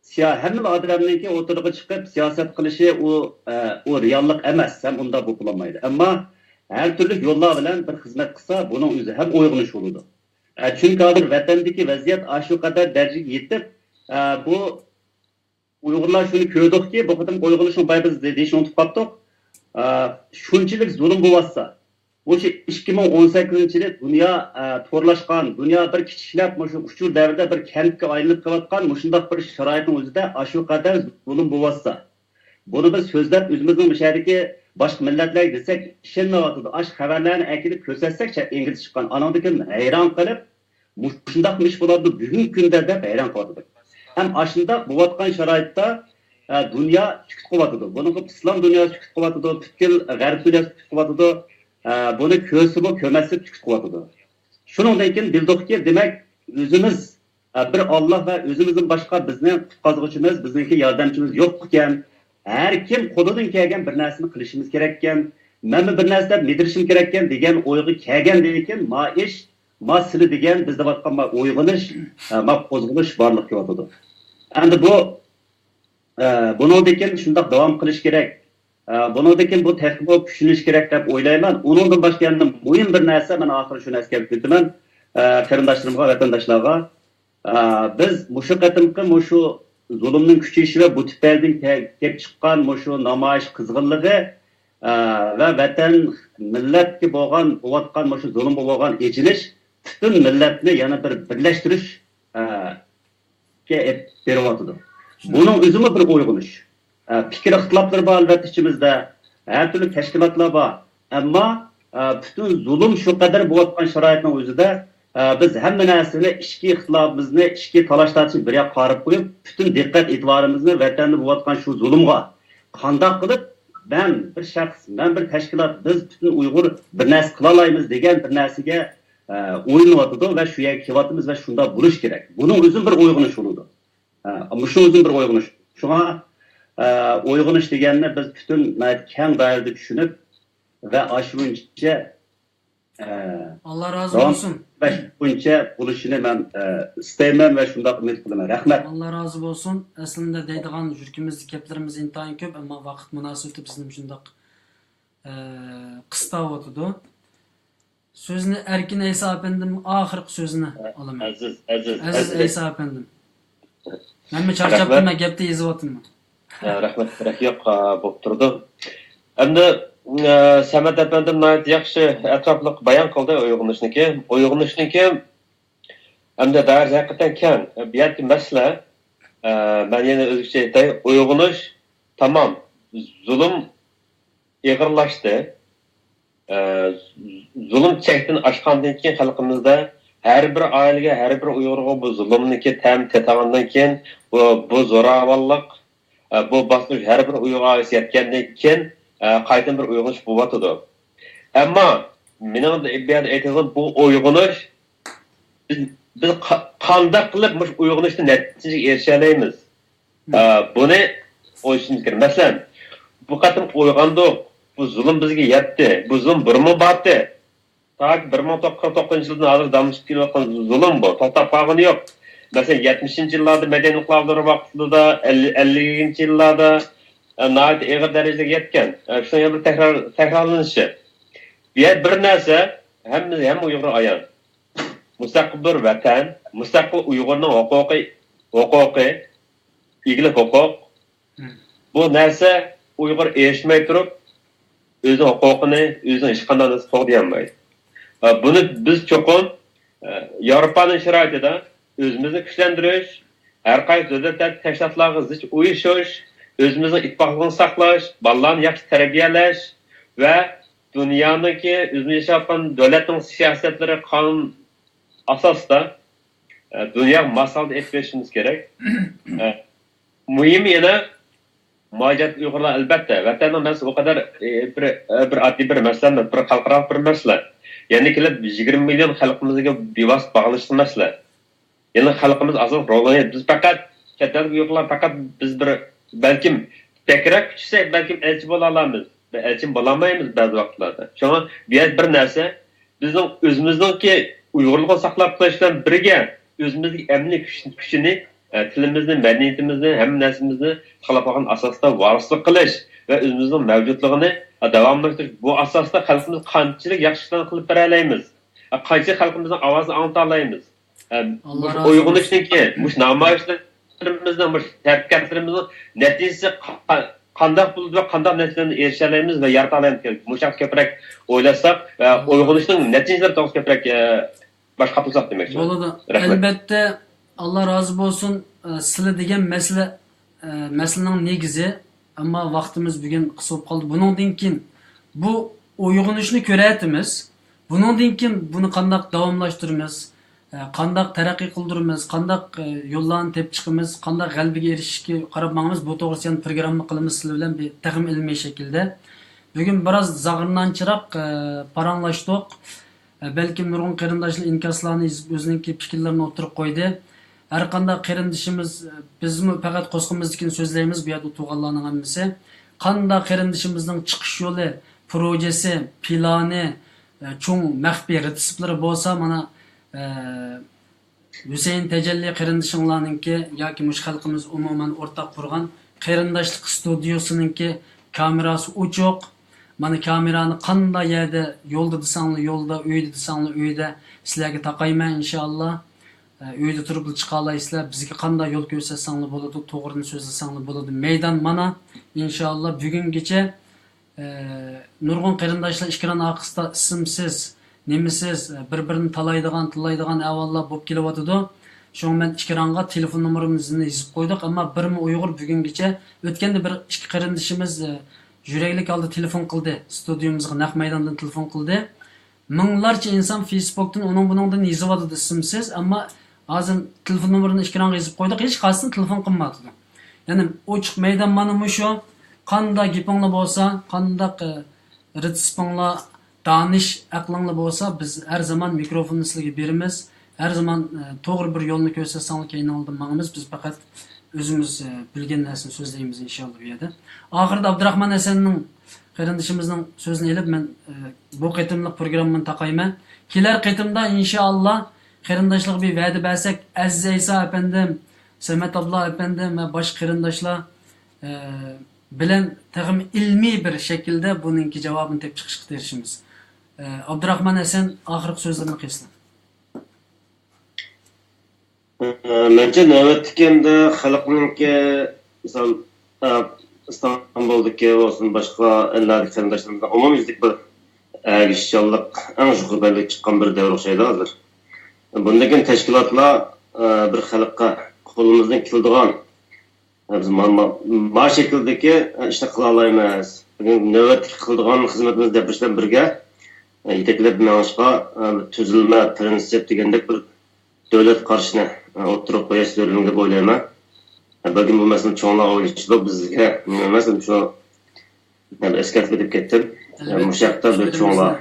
سىيا-، ھەممىلا ئادەمنىڭكى ئوتتۇرىغا چىقىپ سىياسەت قىلىشى ئۇ، ئە، ئۇ رېئاللىق ئەمەس، ھەم ئۇنداق بولۇپ بولالمايدۇ. ئەمما ھەر تۈرلۈك يوللار بىلەن بىر خىزمەت قىلسا، بۇنىڭ ئۆزى ھەم ئويغىنىش بولىدۇ. ئە، چۈنكى ھازىر ۋەتەندىكى ۋەزىيەت ئاشۇ قەدەر دەرىجىگە يېتىپ، ئە، بۇ ئۇيغۇرلار شۇنى كۆردۇقكى، بۇ قېتىمقى ئويغىنىشنىڭ بايا بىز دېيىشنى ئۇنتۇپ قاپتۇق. ئە، شۇنچىلىك زۇلۇم بولۇۋاتسا، مۇشۇ ئىككى مىڭ ئون سەككىزىنچى يىلى دۇنيا، ئە، تورلاشقان، دۇنيا بىر كىچىكلەپ مۇشۇ ئۇچۇر دەۋرىدە بىر كەنتكە ئايلىنىپ قېلىۋاتقان مۇشۇنداق بىر شارائىتنىڭ ئۆزىدە ئاشۇ قەدەر زۇلۇم بولۇۋاتسا، بۇنى بىز سۆزلەپ ئۆزىمىزنىڭ مۇشۇ يەردىكى باشقا مىللەتلەرگە دېسەك ئىشەنمەيۋاتىدۇ. ئاشۇ خەۋەرلەرنى ئەكېلىپ كۆرسەتسەك، چەت ئېلگە چىققان، ئانىڭدىن كېيىن ھەيران قېلىپ، مۇشۇنداقمۇ ئىش بولىدۇ بۈگۈنكى كۈندە دەپ ھەيران قېلىۋاتىدۇ. ھەم ئاشۇنداق بولۇۋاتقان شارائىتتا، ئە، دۇنيا سۈكۈت قىلىۋاتىدۇ. بۇنىڭغا ئىسلام دۇنياسى سۈكۈت قىلىۋاتىدۇ، پۈتكۈل غەرب دۇنياسى سۈكۈت قىلىۋاتىدۇ. ئە، بۇنى كۆرسىمۇ كۆرمەسلىك سۈكۈت قىلىۋاتىدۇ. شۇنىڭدىن كېيىن بىلدۇقكى، دېمەك، ئۆزىمىز، ئە، بىر ئاللا ۋە ئۆزىمىزدىن باشقا بىزنىڭ قۇتقازغۇچىمىز، بىزنىڭكى ياردەمچىمىز يوق ئىكەن. ھەر كىم قولىدىن كەلگەن بىر نەرسىنى قىلىشىمىز كېرەككەن، مەنمۇ بىر نەرسە دەپ مىدىرىشىم كېرەككەن دېگەن ئويغا كەلگەندىن كېيىن، ما ئىش، ما سىلە دېگەن بىز دەۋاتقان ما ئويغىنىش، ئە، ما قوزغىلىش بارلىققا كېلىۋاتىدۇ. ئەمدى بۇ، ئە، بۇنىڭدىن كېيىن شۇنداق داۋام قىلىش كېرەك. ئە، بۇنىڭدىن كېيىن بۇ تېخىمۇ كۈچلىنىش كېرەك دەپ ئويلايمەن. ئۇنىڭدىن باشقا يەنە مۇھىم بىر نەرسە، مەن ئاخىرى شۇنى ئەسكەرتىپ ئۆتىمەن، ئە، قېرىنداشلىرىمغا، ۋەتەنداشلارغا. ئە، بىز مۇشۇ قېتىمقى مۇشۇ زۇلۇمنىڭ كۈچىيىشى ۋە بۇ تۈپەيلىدىن كە-، كېلىپ چىققان مۇشۇ نامايىش قىزغىنلىقى، ئە، ۋە ۋەتەن، مىللەتكە بولغان، بولۇۋاتقان مۇشۇ زۇلۇمغا بولغان ئېچىنىش پۈتۈن مىللەتنى يەنە بىر بىرلەشتۈرۈش، ئە، كە ئېلىپ بېرىۋاتىدۇ. بۇنىڭ ئۆزىمۇ بىر ئويغىنىش. ئە، پىكىر ئىختىلاپلىرى بار ئەلۋەتتە ئىچىمىزدە، ھەر تۈرلۈك تەشكىلاتلار بار. ئەمما، ئە، پۈتۈن زۇلۇم شۇ قەدەر بولۇۋاتقان شارائىتنىڭ ئۆزىدە، ئە، بىز ھەممە نەرسىنى، ئىچكى ئىختىلاپىمىزنى، ئىچكى تالاش-تارتىشنى بىر ياققا قايرىپ قويۇپ، پۈتۈن دىققەت ئېتىبارىمىزنى ۋەتەندە بولۇۋاتقان شۇ زۇلۇمغا، قانداق قىلىپ مەن بىر شەخس، مەن بىر تەشكىلات، بىز پۈتۈن ئۇيغۇر بىر نەرسە قىلالايمىز دېگەن بىر نەرسىگە، ئە، ئويلىنىۋاتىدۇ ۋە شۇ يەرگە كېلىۋاتىمىز ۋە شۇنداق بولۇش كېرەك. بۇنىڭ ئۆزى بىر ئويغىنىش بولىدۇ. ئە، مۇشۇ ئۆزى بىر ئويغىنىش. شۇڭا، ئە، ئويغىنىش دېگەننى بىز پۈتۈن ناھايىتى كەڭ دائىرىدە چۈشىنىپ ۋە ئاشۇنچە ئە، ئاللا رازى داۋام بولسۇن. قىلىش بويىچە بولۇشىنى مەن، ئە، ئىستەيمەن ۋە شۇنداق ئۈمىد قىلىمەن. رەھمەت. ئاللا رازى بولسۇن. ئەسلىندە دەيدىغان يۈرىكىمىزدىكى گەپلىرىمىز ئىنتايىن كۆپ، ئەمما ۋاقىت مۇناسىۋىتى بىزنى شۇنداق، ئە، قىستاۋاتىدۇ. سۆزنى ئەركىن ئەيسا ئەپەندىم، ئاخىرقى سۆزنى ئالىمەن. ئەزىز، ئەزىز، ئەزىز ئەزىز. ئەيسا ئەپەندىم. مەنمۇ چارچاپتىمەن، رەھمەت. گەپتە يېزىۋاتىمەن. ھە، رەھمەت، كېرەك يوق، ھە، بوپ تۇرىدۇ. ئەمدى، ئە، سەمەت ئەپەندىم ناھايىتى ياخشى، ئەتراپلىق بايان قىلدى ئويغىنىشنىكى. ئويغىنىشنىكى ئەمدى دائىرىسى ھەقىقەتەن كەڭ. بۇ يەردىكى مەسىلە، ئە، مەن يەنە ئۆزگىچە ئېيتاي، ئويغىنىش تامام، زۇلۇم ئېغىرلاشتى. ئە، زۇلۇم چەكتىن ئاشقاندىن كېيىن خەلقىمىزدە ھەر بىر ئائىلىگە، ھەر بىر ئۇيغۇرغا بۇ زۇلۇمنىكى تەم تېتىغاندىن كېيىن، بۇ، بۇ زوراۋانلىق، ئە، بۇ باستۇرۇش ھەر بىر ئۇيغۇر ئائىلىسىگە يەتكەندىن كېيىن، ئە، قايتىدىن بىر ئويغىنىش بولۇۋاتىدۇ. ئەمما مېنىڭ بۇ يەردە ئېيتىدىغىنىم، بۇ ئويغىنىش، بىز، بىز قا-، قانداق قىلىپ مۇشۇ ئويغىنىشتا نەتىجىگە ئېرىشەلەيمىز؟ ئە، بۇنى ئويلىشىمىز كېرەك. مەسىلەن، بۇ قېتىم ئويغاندۇق، بۇ زۇلۇم بىزگە يەتتى، بۇ زۇلۇم بۇرۇنمۇ بارتى. تاكى بىر مىڭ توققۇز يۈز قىرىق توققۇزىنچى يىلدىن ھازىر داۋاملىشىپ كېلىۋاتقان زۇلۇم بۇ، توختاپ قالغىنى يوق. مەسىلەن، يەتمىشىنچى يىللاردا مەدەنىي ئىنقىلابلار ۋاقتىدا، ئەللىك، ئەللىكىنچى يىللاردا، ئە، ناھايىتى ئېغىر دەرىجىدە يەتكەن. ئە، شۇنىڭ يەنە بىر تەكرار، تەكرارلىنىشى. بۇ يەردە بىر نەرسە ھەممە، ھەممە ئۇيغۇرغا ئايان. مۇستەقىل بىر ۋەتەن، مۇستەقىل ئۇيغۇرنىڭ ھوقۇقى، ھوقۇقى، ئىگىلىك ھوقۇق. مم. بۇ نەرسە ئۇيغۇر ئېرىشمەي تۇرۇپ، ئۆزىنىڭ ھوقۇقىنى، ئۆزىنىڭ ھېچقانداق نەرسە قوغدىيالمايدۇ. ئە، بۇنى بىز چوقۇم، ئە، ياۋروپانىڭ شارائىتىدا ئۆزىمىزنى كۈچلەندۈرۈش، ھەر قايسى دۆلەت تەشكىلاتلارغا زىچ ئۇيۇشۇش، ئۆزىمىزنىڭ ئىتتىپاقلىقىنى ساقلاش، بالىلارنى ياخشى تەربىيەلەش ۋە دۇنيانىڭكى ئۆزىمىز ياشاۋاتقان دۆلەتنىڭ سىياسەتلىرى، قانۇن ئاساسىدا، ئە، دۇنياغا ماس ھالدا ئېلىپ بېرىشىمىز كېرەك. ئە، مۇھىمى يەنە مۇھاجىرەت ئۇيغۇرلار ئەلۋەتتە ۋەتەننىڭ مەسىلىسى ئۇ قەدەر، ئە، بىر، ئە، بىر ئاددىي بىر مەسىلە ئەمەس، بىر خەلقئارالىق بىر مەسىلە. يەنە كېلىپ يىگىرمە مىليون خەلقىمىزگە بىۋاسىتە باغلىنىشلىق مەسىلە. يەنى خەلقىمىز ئاساسلىق رولىنى، بىز پەقەت چەت ئەلدىكى ئۇيغۇرلار پەقەت بىز بىر، بەلكىم بەكرەك كۈچىسەك، بەلكىم ئەلچى بولالامىز. بىر ئەلچىمۇ بولالمايمىز بەزى ۋاقىتلاردا. شۇڭا بۇ يەردە بىر نەرسە، بىزنىڭ ئۆزىمىزنىڭكى ئۇيغۇرلۇقنى ساقلاپ قېلىش بىلەن بىرگە، ئۆزىمىزدىكى ئەمەلىي كۈچ، كۈچىنى، ئە، تىلىمىزنى، مەدەنىيىتىمىزنى، ھەممە نەرسىمىزنى ساقلاپ قالغان ئاساستا ۋارىسلىق قىلىش ۋە ئۆزىمىزنىڭ مەۋجۇتلۇقىنى، ئە، داۋاملاشتۇرۇش، بۇ ئاساستا خەلقىمىز قانچىلىك ياخشى ئىشلارنى قىلىپ بېرەلەيمىز؟ ئە، قانچىلىك خەلقىمىزنىڭ ئاۋازىنى ئاڭلىتالايمىز؟ ئە، ئاللا مۇشۇ رازى بولسۇن. ئويغىنىشنىڭكى، مۇشۇ نامايىشلىرىمىزنىڭ، مۇشۇ ھەرىكەتلىرىمىزنىڭ نەتىجىسى قا-، قانداق بولىدۇ ۋە قانداق نەتىجىلەرنى ئېرىشەلەيمىز ۋە يارىتالايمىز؟ مۇشۇ ھەققىدە كۆپرەك ئويلاشساق ۋە ئويغىنىشنىڭ نەتىجىلىرى توغرىسىدا كۆپرەك، ئە، باش قاتلىساق دېمەكچىمەن. بولىدۇ. رەھمەت. ئەلۋەتتە، ئاللا رازى بولسۇن. ئە، سىلى دېگەن مەسىلە، ئە، مەسىلىنىڭ نېگىزى، ئەمما ۋاقتىمىز بۈگۈن قىس بولۇپ قالدى. بۇنىڭدىن كېيىن بۇ ئويغىنىشنى كۆرەتىمىز. بۇنىڭدىن كېيىن بۇنى قانداق داۋاملاشتۇرىمىز، ئە، قانداق تەرەققىي قىلدۇرىمىز، قانداق، ئە، يوللارنى تېپىپ چىقىمىز، قانداق غەلىبىگە ئېرىشىشكە قاراپ ماڭىمىز، بۇ توغرىسىدا يەنە پروگرامما قىلىمىز سىلەر بىلەن بىر تېخىمۇ ئىلمىي شەكىلدە. بۈگۈن بىراز زاغرىنانچىراق، ئە، پاراڭلاشتۇق. ئە، بەلكىم نۇرغۇن قېرىنداشلار ئىنكاسلارنى يېزىپ، ئۆزىنىڭكى پىكىرلىرىنى ئوتتۇرىغا قويدى. ھەر قانداق قېرىندىشىمىز، بىزمۇ پەقەت قورسىقىمىزدىكىنى سۆزلەيمىز، بۇ يەردە تۇرغانلارنىڭ ھەممىسى. قانداق قېرىندىشىمىزنىڭ چىقىش يولى، پروژىسى، پىلانى، ئە، چوڭ مەخپىي رېتسېپلىرى بولسا، مانا، ئە، ھۈسەيىن تەجەللى قېرىندىشىڭلارنىڭكى ياكى مۇشۇ خەلقىمىز ئومۇمەن ئورتاق قۇرغان قېرىنداشلىق ستۇدىيوسىنىڭكى كامېراسى ئوچۇق. مانا كامېرانى قانداق يەردە، يولدا دېسەڭلار يولدا، ئۆيدە دېسەڭلار ئۆيدە سىلەرگە تاقايمەن ئىنشائاللا. ئە، ئۆيدە تۇرۇپلا چىقالايسىلەر. بىزگە قانداق يول كۆرسەتسەڭلار بولىدۇ، توغرىنى سۆزلىسەڭلار بولىدۇ. مەيدان مانا، ئىنشائاللا بۈگۈنگىچە ئە، نۇرغۇن قېرىنداشلار ئېكران ئارقىسىدا ئىسىمسىز، نېمىسىز، ئە، بىر-بىرىنى تالايدىغان، تىللايدىغان ئەھۋاللار بولۇپ كېلىۋاتىدۇ. شۇڭا مەن ئېكرانغا تېلېفون نومۇرىمىزنى يېزىپ قويدۇق، ئەمما بىرمۇ ئۇيغۇر بۈگۈنگىچە، ئۆتكەندە بىر ئىككى قېرىندىشىمىز، ئە، يۈرەكلىك ھالدا تېلېفون قىلدى، ستۇدىيومىزغا نەق مەيداندىن تېلېفون قىلدى. مىڭلارچە ئىنسان فېيسبۇكتىن ئۇنىڭ بۇنىڭدىن يېزىۋاتىدۇ ئىسىمسىز، ئەمما ھازىر تېلېفون نومۇرىنى ئېكرانغا يېزىپ قويدۇق، ھېچقايسىسىدىن تېلېفون قىلمايۋاتىدۇ. يەنى ئوچۇق مەيدان مانا مۇشۇ. قانداق گېپىڭلار بولسا، قانداق، ئە، رېتسېپىڭلار، دانىش ئەقلىڭلار بولسا، بىز ھەر زامان مىكروفوننى سىلەرگە بېرىمىز. ھەر زامان، ئە، توغرا بىر يولنى كۆرسەتسەڭلار، كەينىڭلاردىن ماڭىمىز. بىز پەقەت، ئۆزىمىز، ئە، بىلگەن نەرسىنى سۆزلەيمىز ئىنشاللا بۇ يەردە. ئاخىرىدا ئابدۇراخمان ھەسەننىڭ، قېرىندىشىمىزنىڭ سۆزىنى ئېلىپ، مەن، ئە، بۇ قېتىملىق پروگراممىنى تاقايمەن. كېلەر قېتىمدا ئىنشاللا قېرىنداشلارغا بىر ۋەدە بەرسەك، ئەزىز ئەيسا ئەپەندىم، سەمەت ئابلا ئەپەندىم ۋە باشقا قېرىنداشلار، ئە، بىلەن تېخىمۇ ئىلمىي بىر شەكىلدە بۇنىڭكى جاۋابىنى تېپىپ چىقىشقا تىرىشىمىز. ئە، ئابدۇراخمان ھەسەن ئاخىرقى سۆزلىرىنى قىلسۇن. مەنچە نۆۋەتتىكى ئەمدى خەلقنىڭكى، مىسال، ئە، ئىستانبۇلدىكى بولسۇن، باشقا ئەللەردىكى قېرىنداشلىرىمىزنىڭ ئومۇميۈزلۈك بىر ئەگىشىشچانلىق ئەڭ يۇقىرى پەللىگە چىققان بىر دەۋر ئوخشايدۇ ھازىر. بۇندىن كېيىن تەشكىلاتلار، ئە، بىر خەلققە قولىمىزدىن كېلىدىغان، ئە، بىز ما-، ما-، ما شەكىلدىكى، ئە، ئىشنى قىلالايمىز. بۈگۈن نۆۋەتتىكى قىلىدىغان خىزمىتىمىز دەپ بىر بىلەن بىرگە، ئە، يېتەكلەپ مېڭىشقا، ئە، بىر تۈزۈلمە، پىرىنسىپ دېگەندەك بىر دۆلەت قارىشىنى، ئە، ئوتتۇرىغا قويۇش زۆرۈرلۈكى دەپ ئويلايمەن. ئە، بەلكىم بۇ مەسىلىنى چوڭلار ئويلىشىدۇ، بىزگە نېمە ئەمەس، شۇ، ئە، ئەسكەرتىپ ئۆتۈپ كەتتىم. ئە، مۇشۇ ھەقتە بىر چوڭلار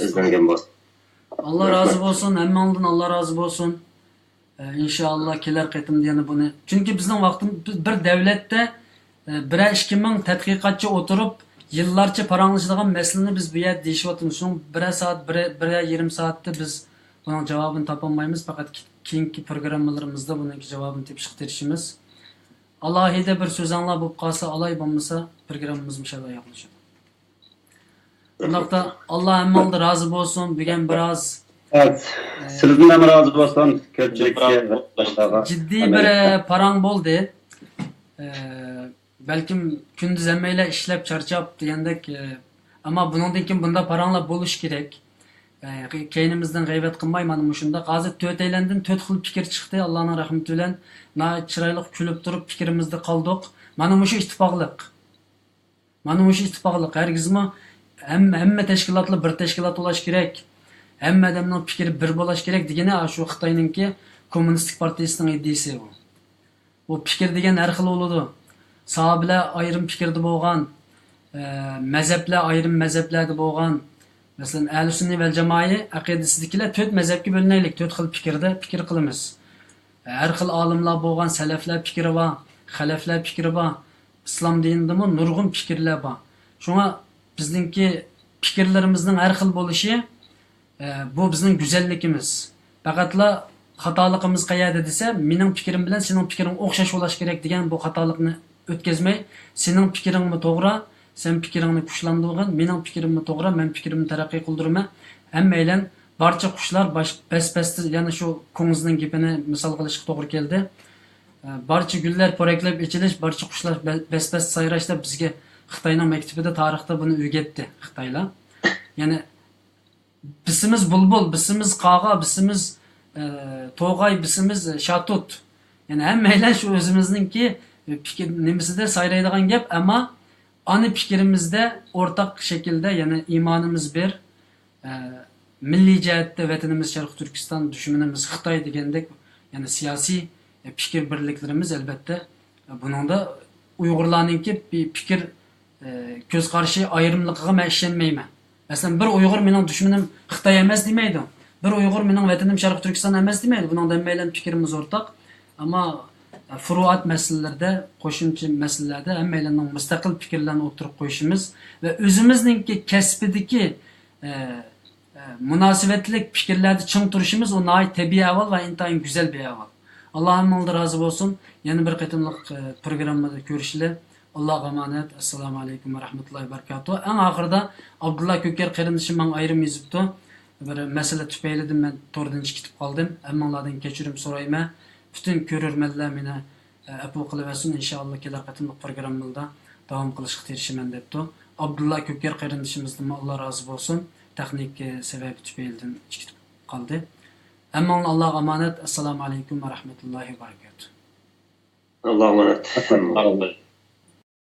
ئىزدەنگەن بولسا. ئاللا رازى بولسۇن، ھەممىڭلاردىن ئاللا رازى بولسۇن. ئە، ئىنشائاللا كېلەر قېتىمدا يەنە بۇنى. چۈنكى بىزنىڭ ۋاقتىمىز، بىز بىر دەۋلەتتە، ئە، بىرەر ئىككى مىڭ تەتقىقاتچى ئولتۇرۇپ، يىللارچە پاراڭلىشىدىغان مەسىلىنى بىز بۇ يەردە دېيىشىۋاتىمىز. شۇڭا بىرەر سائەت، بىرەر، بىرەر يېرىم سائەتتە بىز بۇنىڭ جاۋابىنى تاپالمايمىز. پەقەت كېيىنكى پروگراممىلىرىمىزدا بۇنىڭكى جاۋابىنى تېپىشقا تىرىشىمىز. ئالاھىدە بىر سۆزۈڭلار بولۇپ قالسا ئالاي، بولمىسا پروگراممىمىز مۇشۇ يەردە ئاياغلىشىدۇ. ئۇنداقتا ئاللا ھەممىڭلارغا رازى بولسۇن. بۈگۈن بىراز، ئەت، ئە، سىزدىن ھەم رازى بولسۇن. كۆپچىلىككە، باشقىلارغا جىددىي بىر، ئەمەلىيەتتە، ئە، پاراڭ بولدى. ئە، بەلكىم كۈندۈز ھەممەيلەن ئىشلەپ چارچاپ دېگەندەك، ئە، ئەمما بۇنىڭدىن كېيىن بۇنداق پاراڭلار بولۇشى كېرەك. ئە، كەينىمىزدىن غەيۋەت قىلماي، مانا مۇشۇنداق. ھازىر تۆتەيلەندىن تۆت خىل پىكىر چىقتى، ئاللانىڭ رەھمىتى بىلەن. ناھايىتى چىرايلىق كۈلۈپ تۇرۇپ پىكرىمىزدە قالدۇق. مانا مۇشۇ ئىتتىپاقلىق. مانا مۇشۇ ئىتتىپاقلىق. ھەرگىزمۇ ھەم-، ھەممە تەشكىلاتلار بىر تەشكىلات بولاش كېرەك. ھەممە ئادەمنىڭ پىكرى بىر بولاش كېرەك دېگىنى، ئاشۇ خىتاينىڭكى كوممۇنىستىك پارتىيىسىنىڭ ئىدىيىسى بۇ. بۇ پىكىر دېگەن ھەر خىل بولىدۇ. ساھابىلەر ئايرىم پىكىردە بولغان، ئە، مەزھەپلەر ئايرىم مەزھەپلەردە بولغان. مەسىلەن، ئەھلى سۈننە ۋەل جامائە ئەقىدىسىدىكىلەر تۆت مەزھەپكە بۆلۈنەيلىك، تۆت خىل پىكىردە پىكىر قىلىمىز. ھەر خىل ئالىملار بولغان، سەلەفلەر پىكرى بار، خەلەفلەر پىكرى بار. ئىسلام دىنىدىمۇ نۇرغۇن پىكىرلەر بار. شۇڭا بىزنىڭكى پىكىرلىرىمىزنىڭ ھەر خىل بولۇشى، ئە، بۇ بىزنىڭ گۈزەللىكىمىز. پەقەتلا خاتالىقىمىز قەيەردە دېسە، مېنىڭ پىكرىم بىلەن سېنىڭ پىكرىڭ ئوخشاش بولاش كېرەك دېگەن بۇ خاتالىقنى ئۆتكۈزمەي، سېنىڭ پىكرىڭمۇ توغرا، سەن پىكرىڭنى كۈچلەندۈرگىن، مېنىڭ پىكرىممۇ توغرا، مەن پىكرىمنى تەرەققىي قىلدۇرىمەن. ھەممەيلەن بارچە قۇشلار باش-، بەس-بەستە، يەنە شۇ كۇڭزىنىڭ گېپىنى مىسال قىلىشقا توغرا كەلدى. ئە، بارچە گۈللەر پورەكلەپ ئېچىلىش، بارچە قۇشلار بە-، بەس-بەستە سايراش دەپ بىزگە خىتاينىڭ مەكتىپىدە، تارىختا بۇنى ئۆگەتتى خىتايلار. يەنى بىسىمىز بۇلبۇل، بىسىمىز قاغا، بىسىمىز، ئە، توغاي، بىسىمىز شاتۇت. يەنى ھەممەيلەن شۇ ئۆزىمىزنىڭكى پىكىر نېمىسىدە سايرايدىغان گەپ، ئەمما ئانا پىكرىمىزدە ئورتاق شەكىلدە، يەنى ئىمانىمىز بىر، ئە، مىللىي جەھەتتە ۋەتىنىمىز شەرقىي تۈركىستان، دۈشمىنىمىز خىتاي دېگەندەك، يەنى سىياسىي، ئە، پىكىر بىرلىكلىرىمىز ئەلۋەتتە، ئە، بۇنىڭدا ئۇيغۇرلارنىڭكى پى-، پىكىر، ئە، كۆز قارىشى ئايرىملىقىغا مەن ئىشەنمەيمەن. مەسىلەن، بىر ئۇيغۇر مېنىڭ دۈشمىنىم خىتاي ئەمەس دېمەيدۇ. بىر ئۇيغۇر مېنىڭ ۋەتىنىم شەرقىي تۈركىستان ئەمەس دېمەيدۇ. بۇنىڭدا ھەممەيلەن پىكرىمىز ئورتاق. ئەمما، ئە، فۇرۇئات مەسىلىلىرىدە، قوشۇمچە مەسىلىلەردە ھەممەيلەننىڭ مۇستەقىل پىكىرلەرنى ئوتتۇرىغا قويۇشىمىز ۋە ئۆزىمىزنىڭكى كەسپىدىكى، ئە، ئە، مۇناسىۋەتلىك پىكىرلەردە چىڭ تۇرۇشىمىز، ئۇ ناھايىتى تەبىئىي ئەھۋال ۋە ئىنتايىن گۈزەل بىر ئەھۋال. ئاللا ھەممىڭلارغا رازى بولسۇن. يەنە بىر قېتىملىق، ئە، پروگراممىدا كۆرۈشىلى. ئاللاغا ئامانەت. ئەسسالامۇ ئەلەيكۇم ۋە رەھمەتۇللاھى ۋە بەرىكاتۇھ. ئەڭ ئاخىرىدا ئابدۇللا كۆكەر قېرىندىشىم ماڭا ئايرىم يېزىپتۇ. بىر مەسىلە تۈپەيلىدىن مەن توردىن چىقىپ قالدىم. ھەممىڭلاردىن كەچۈرۈم سورايمەن. پۈتۈن كۆرۈرمەنلەر مېنى، ئە، ئەپۇ قىلىۋەتسۇن. ئىنشائاللا كېلەر قېتىملىق پروگراممىمدا داۋام قىلىشقا تىرىشىمەن، دەپتۇ. ئابدۇللا كۆكەر قېرىندىشىمىزدىنمۇ ئاللا رازى بولسۇن. تېخنىك، ئە، سەۋەبى تۈپەيلىدىن كېتىپ قالدى. ھەممىڭلارنى ئاللاغا ئامانەت. ئەسسالامۇ ئەلەيكۇم ۋە رەھمەتۇللاھى ۋە بەرىكاتۇھ. ئاللاغا ئامانەت.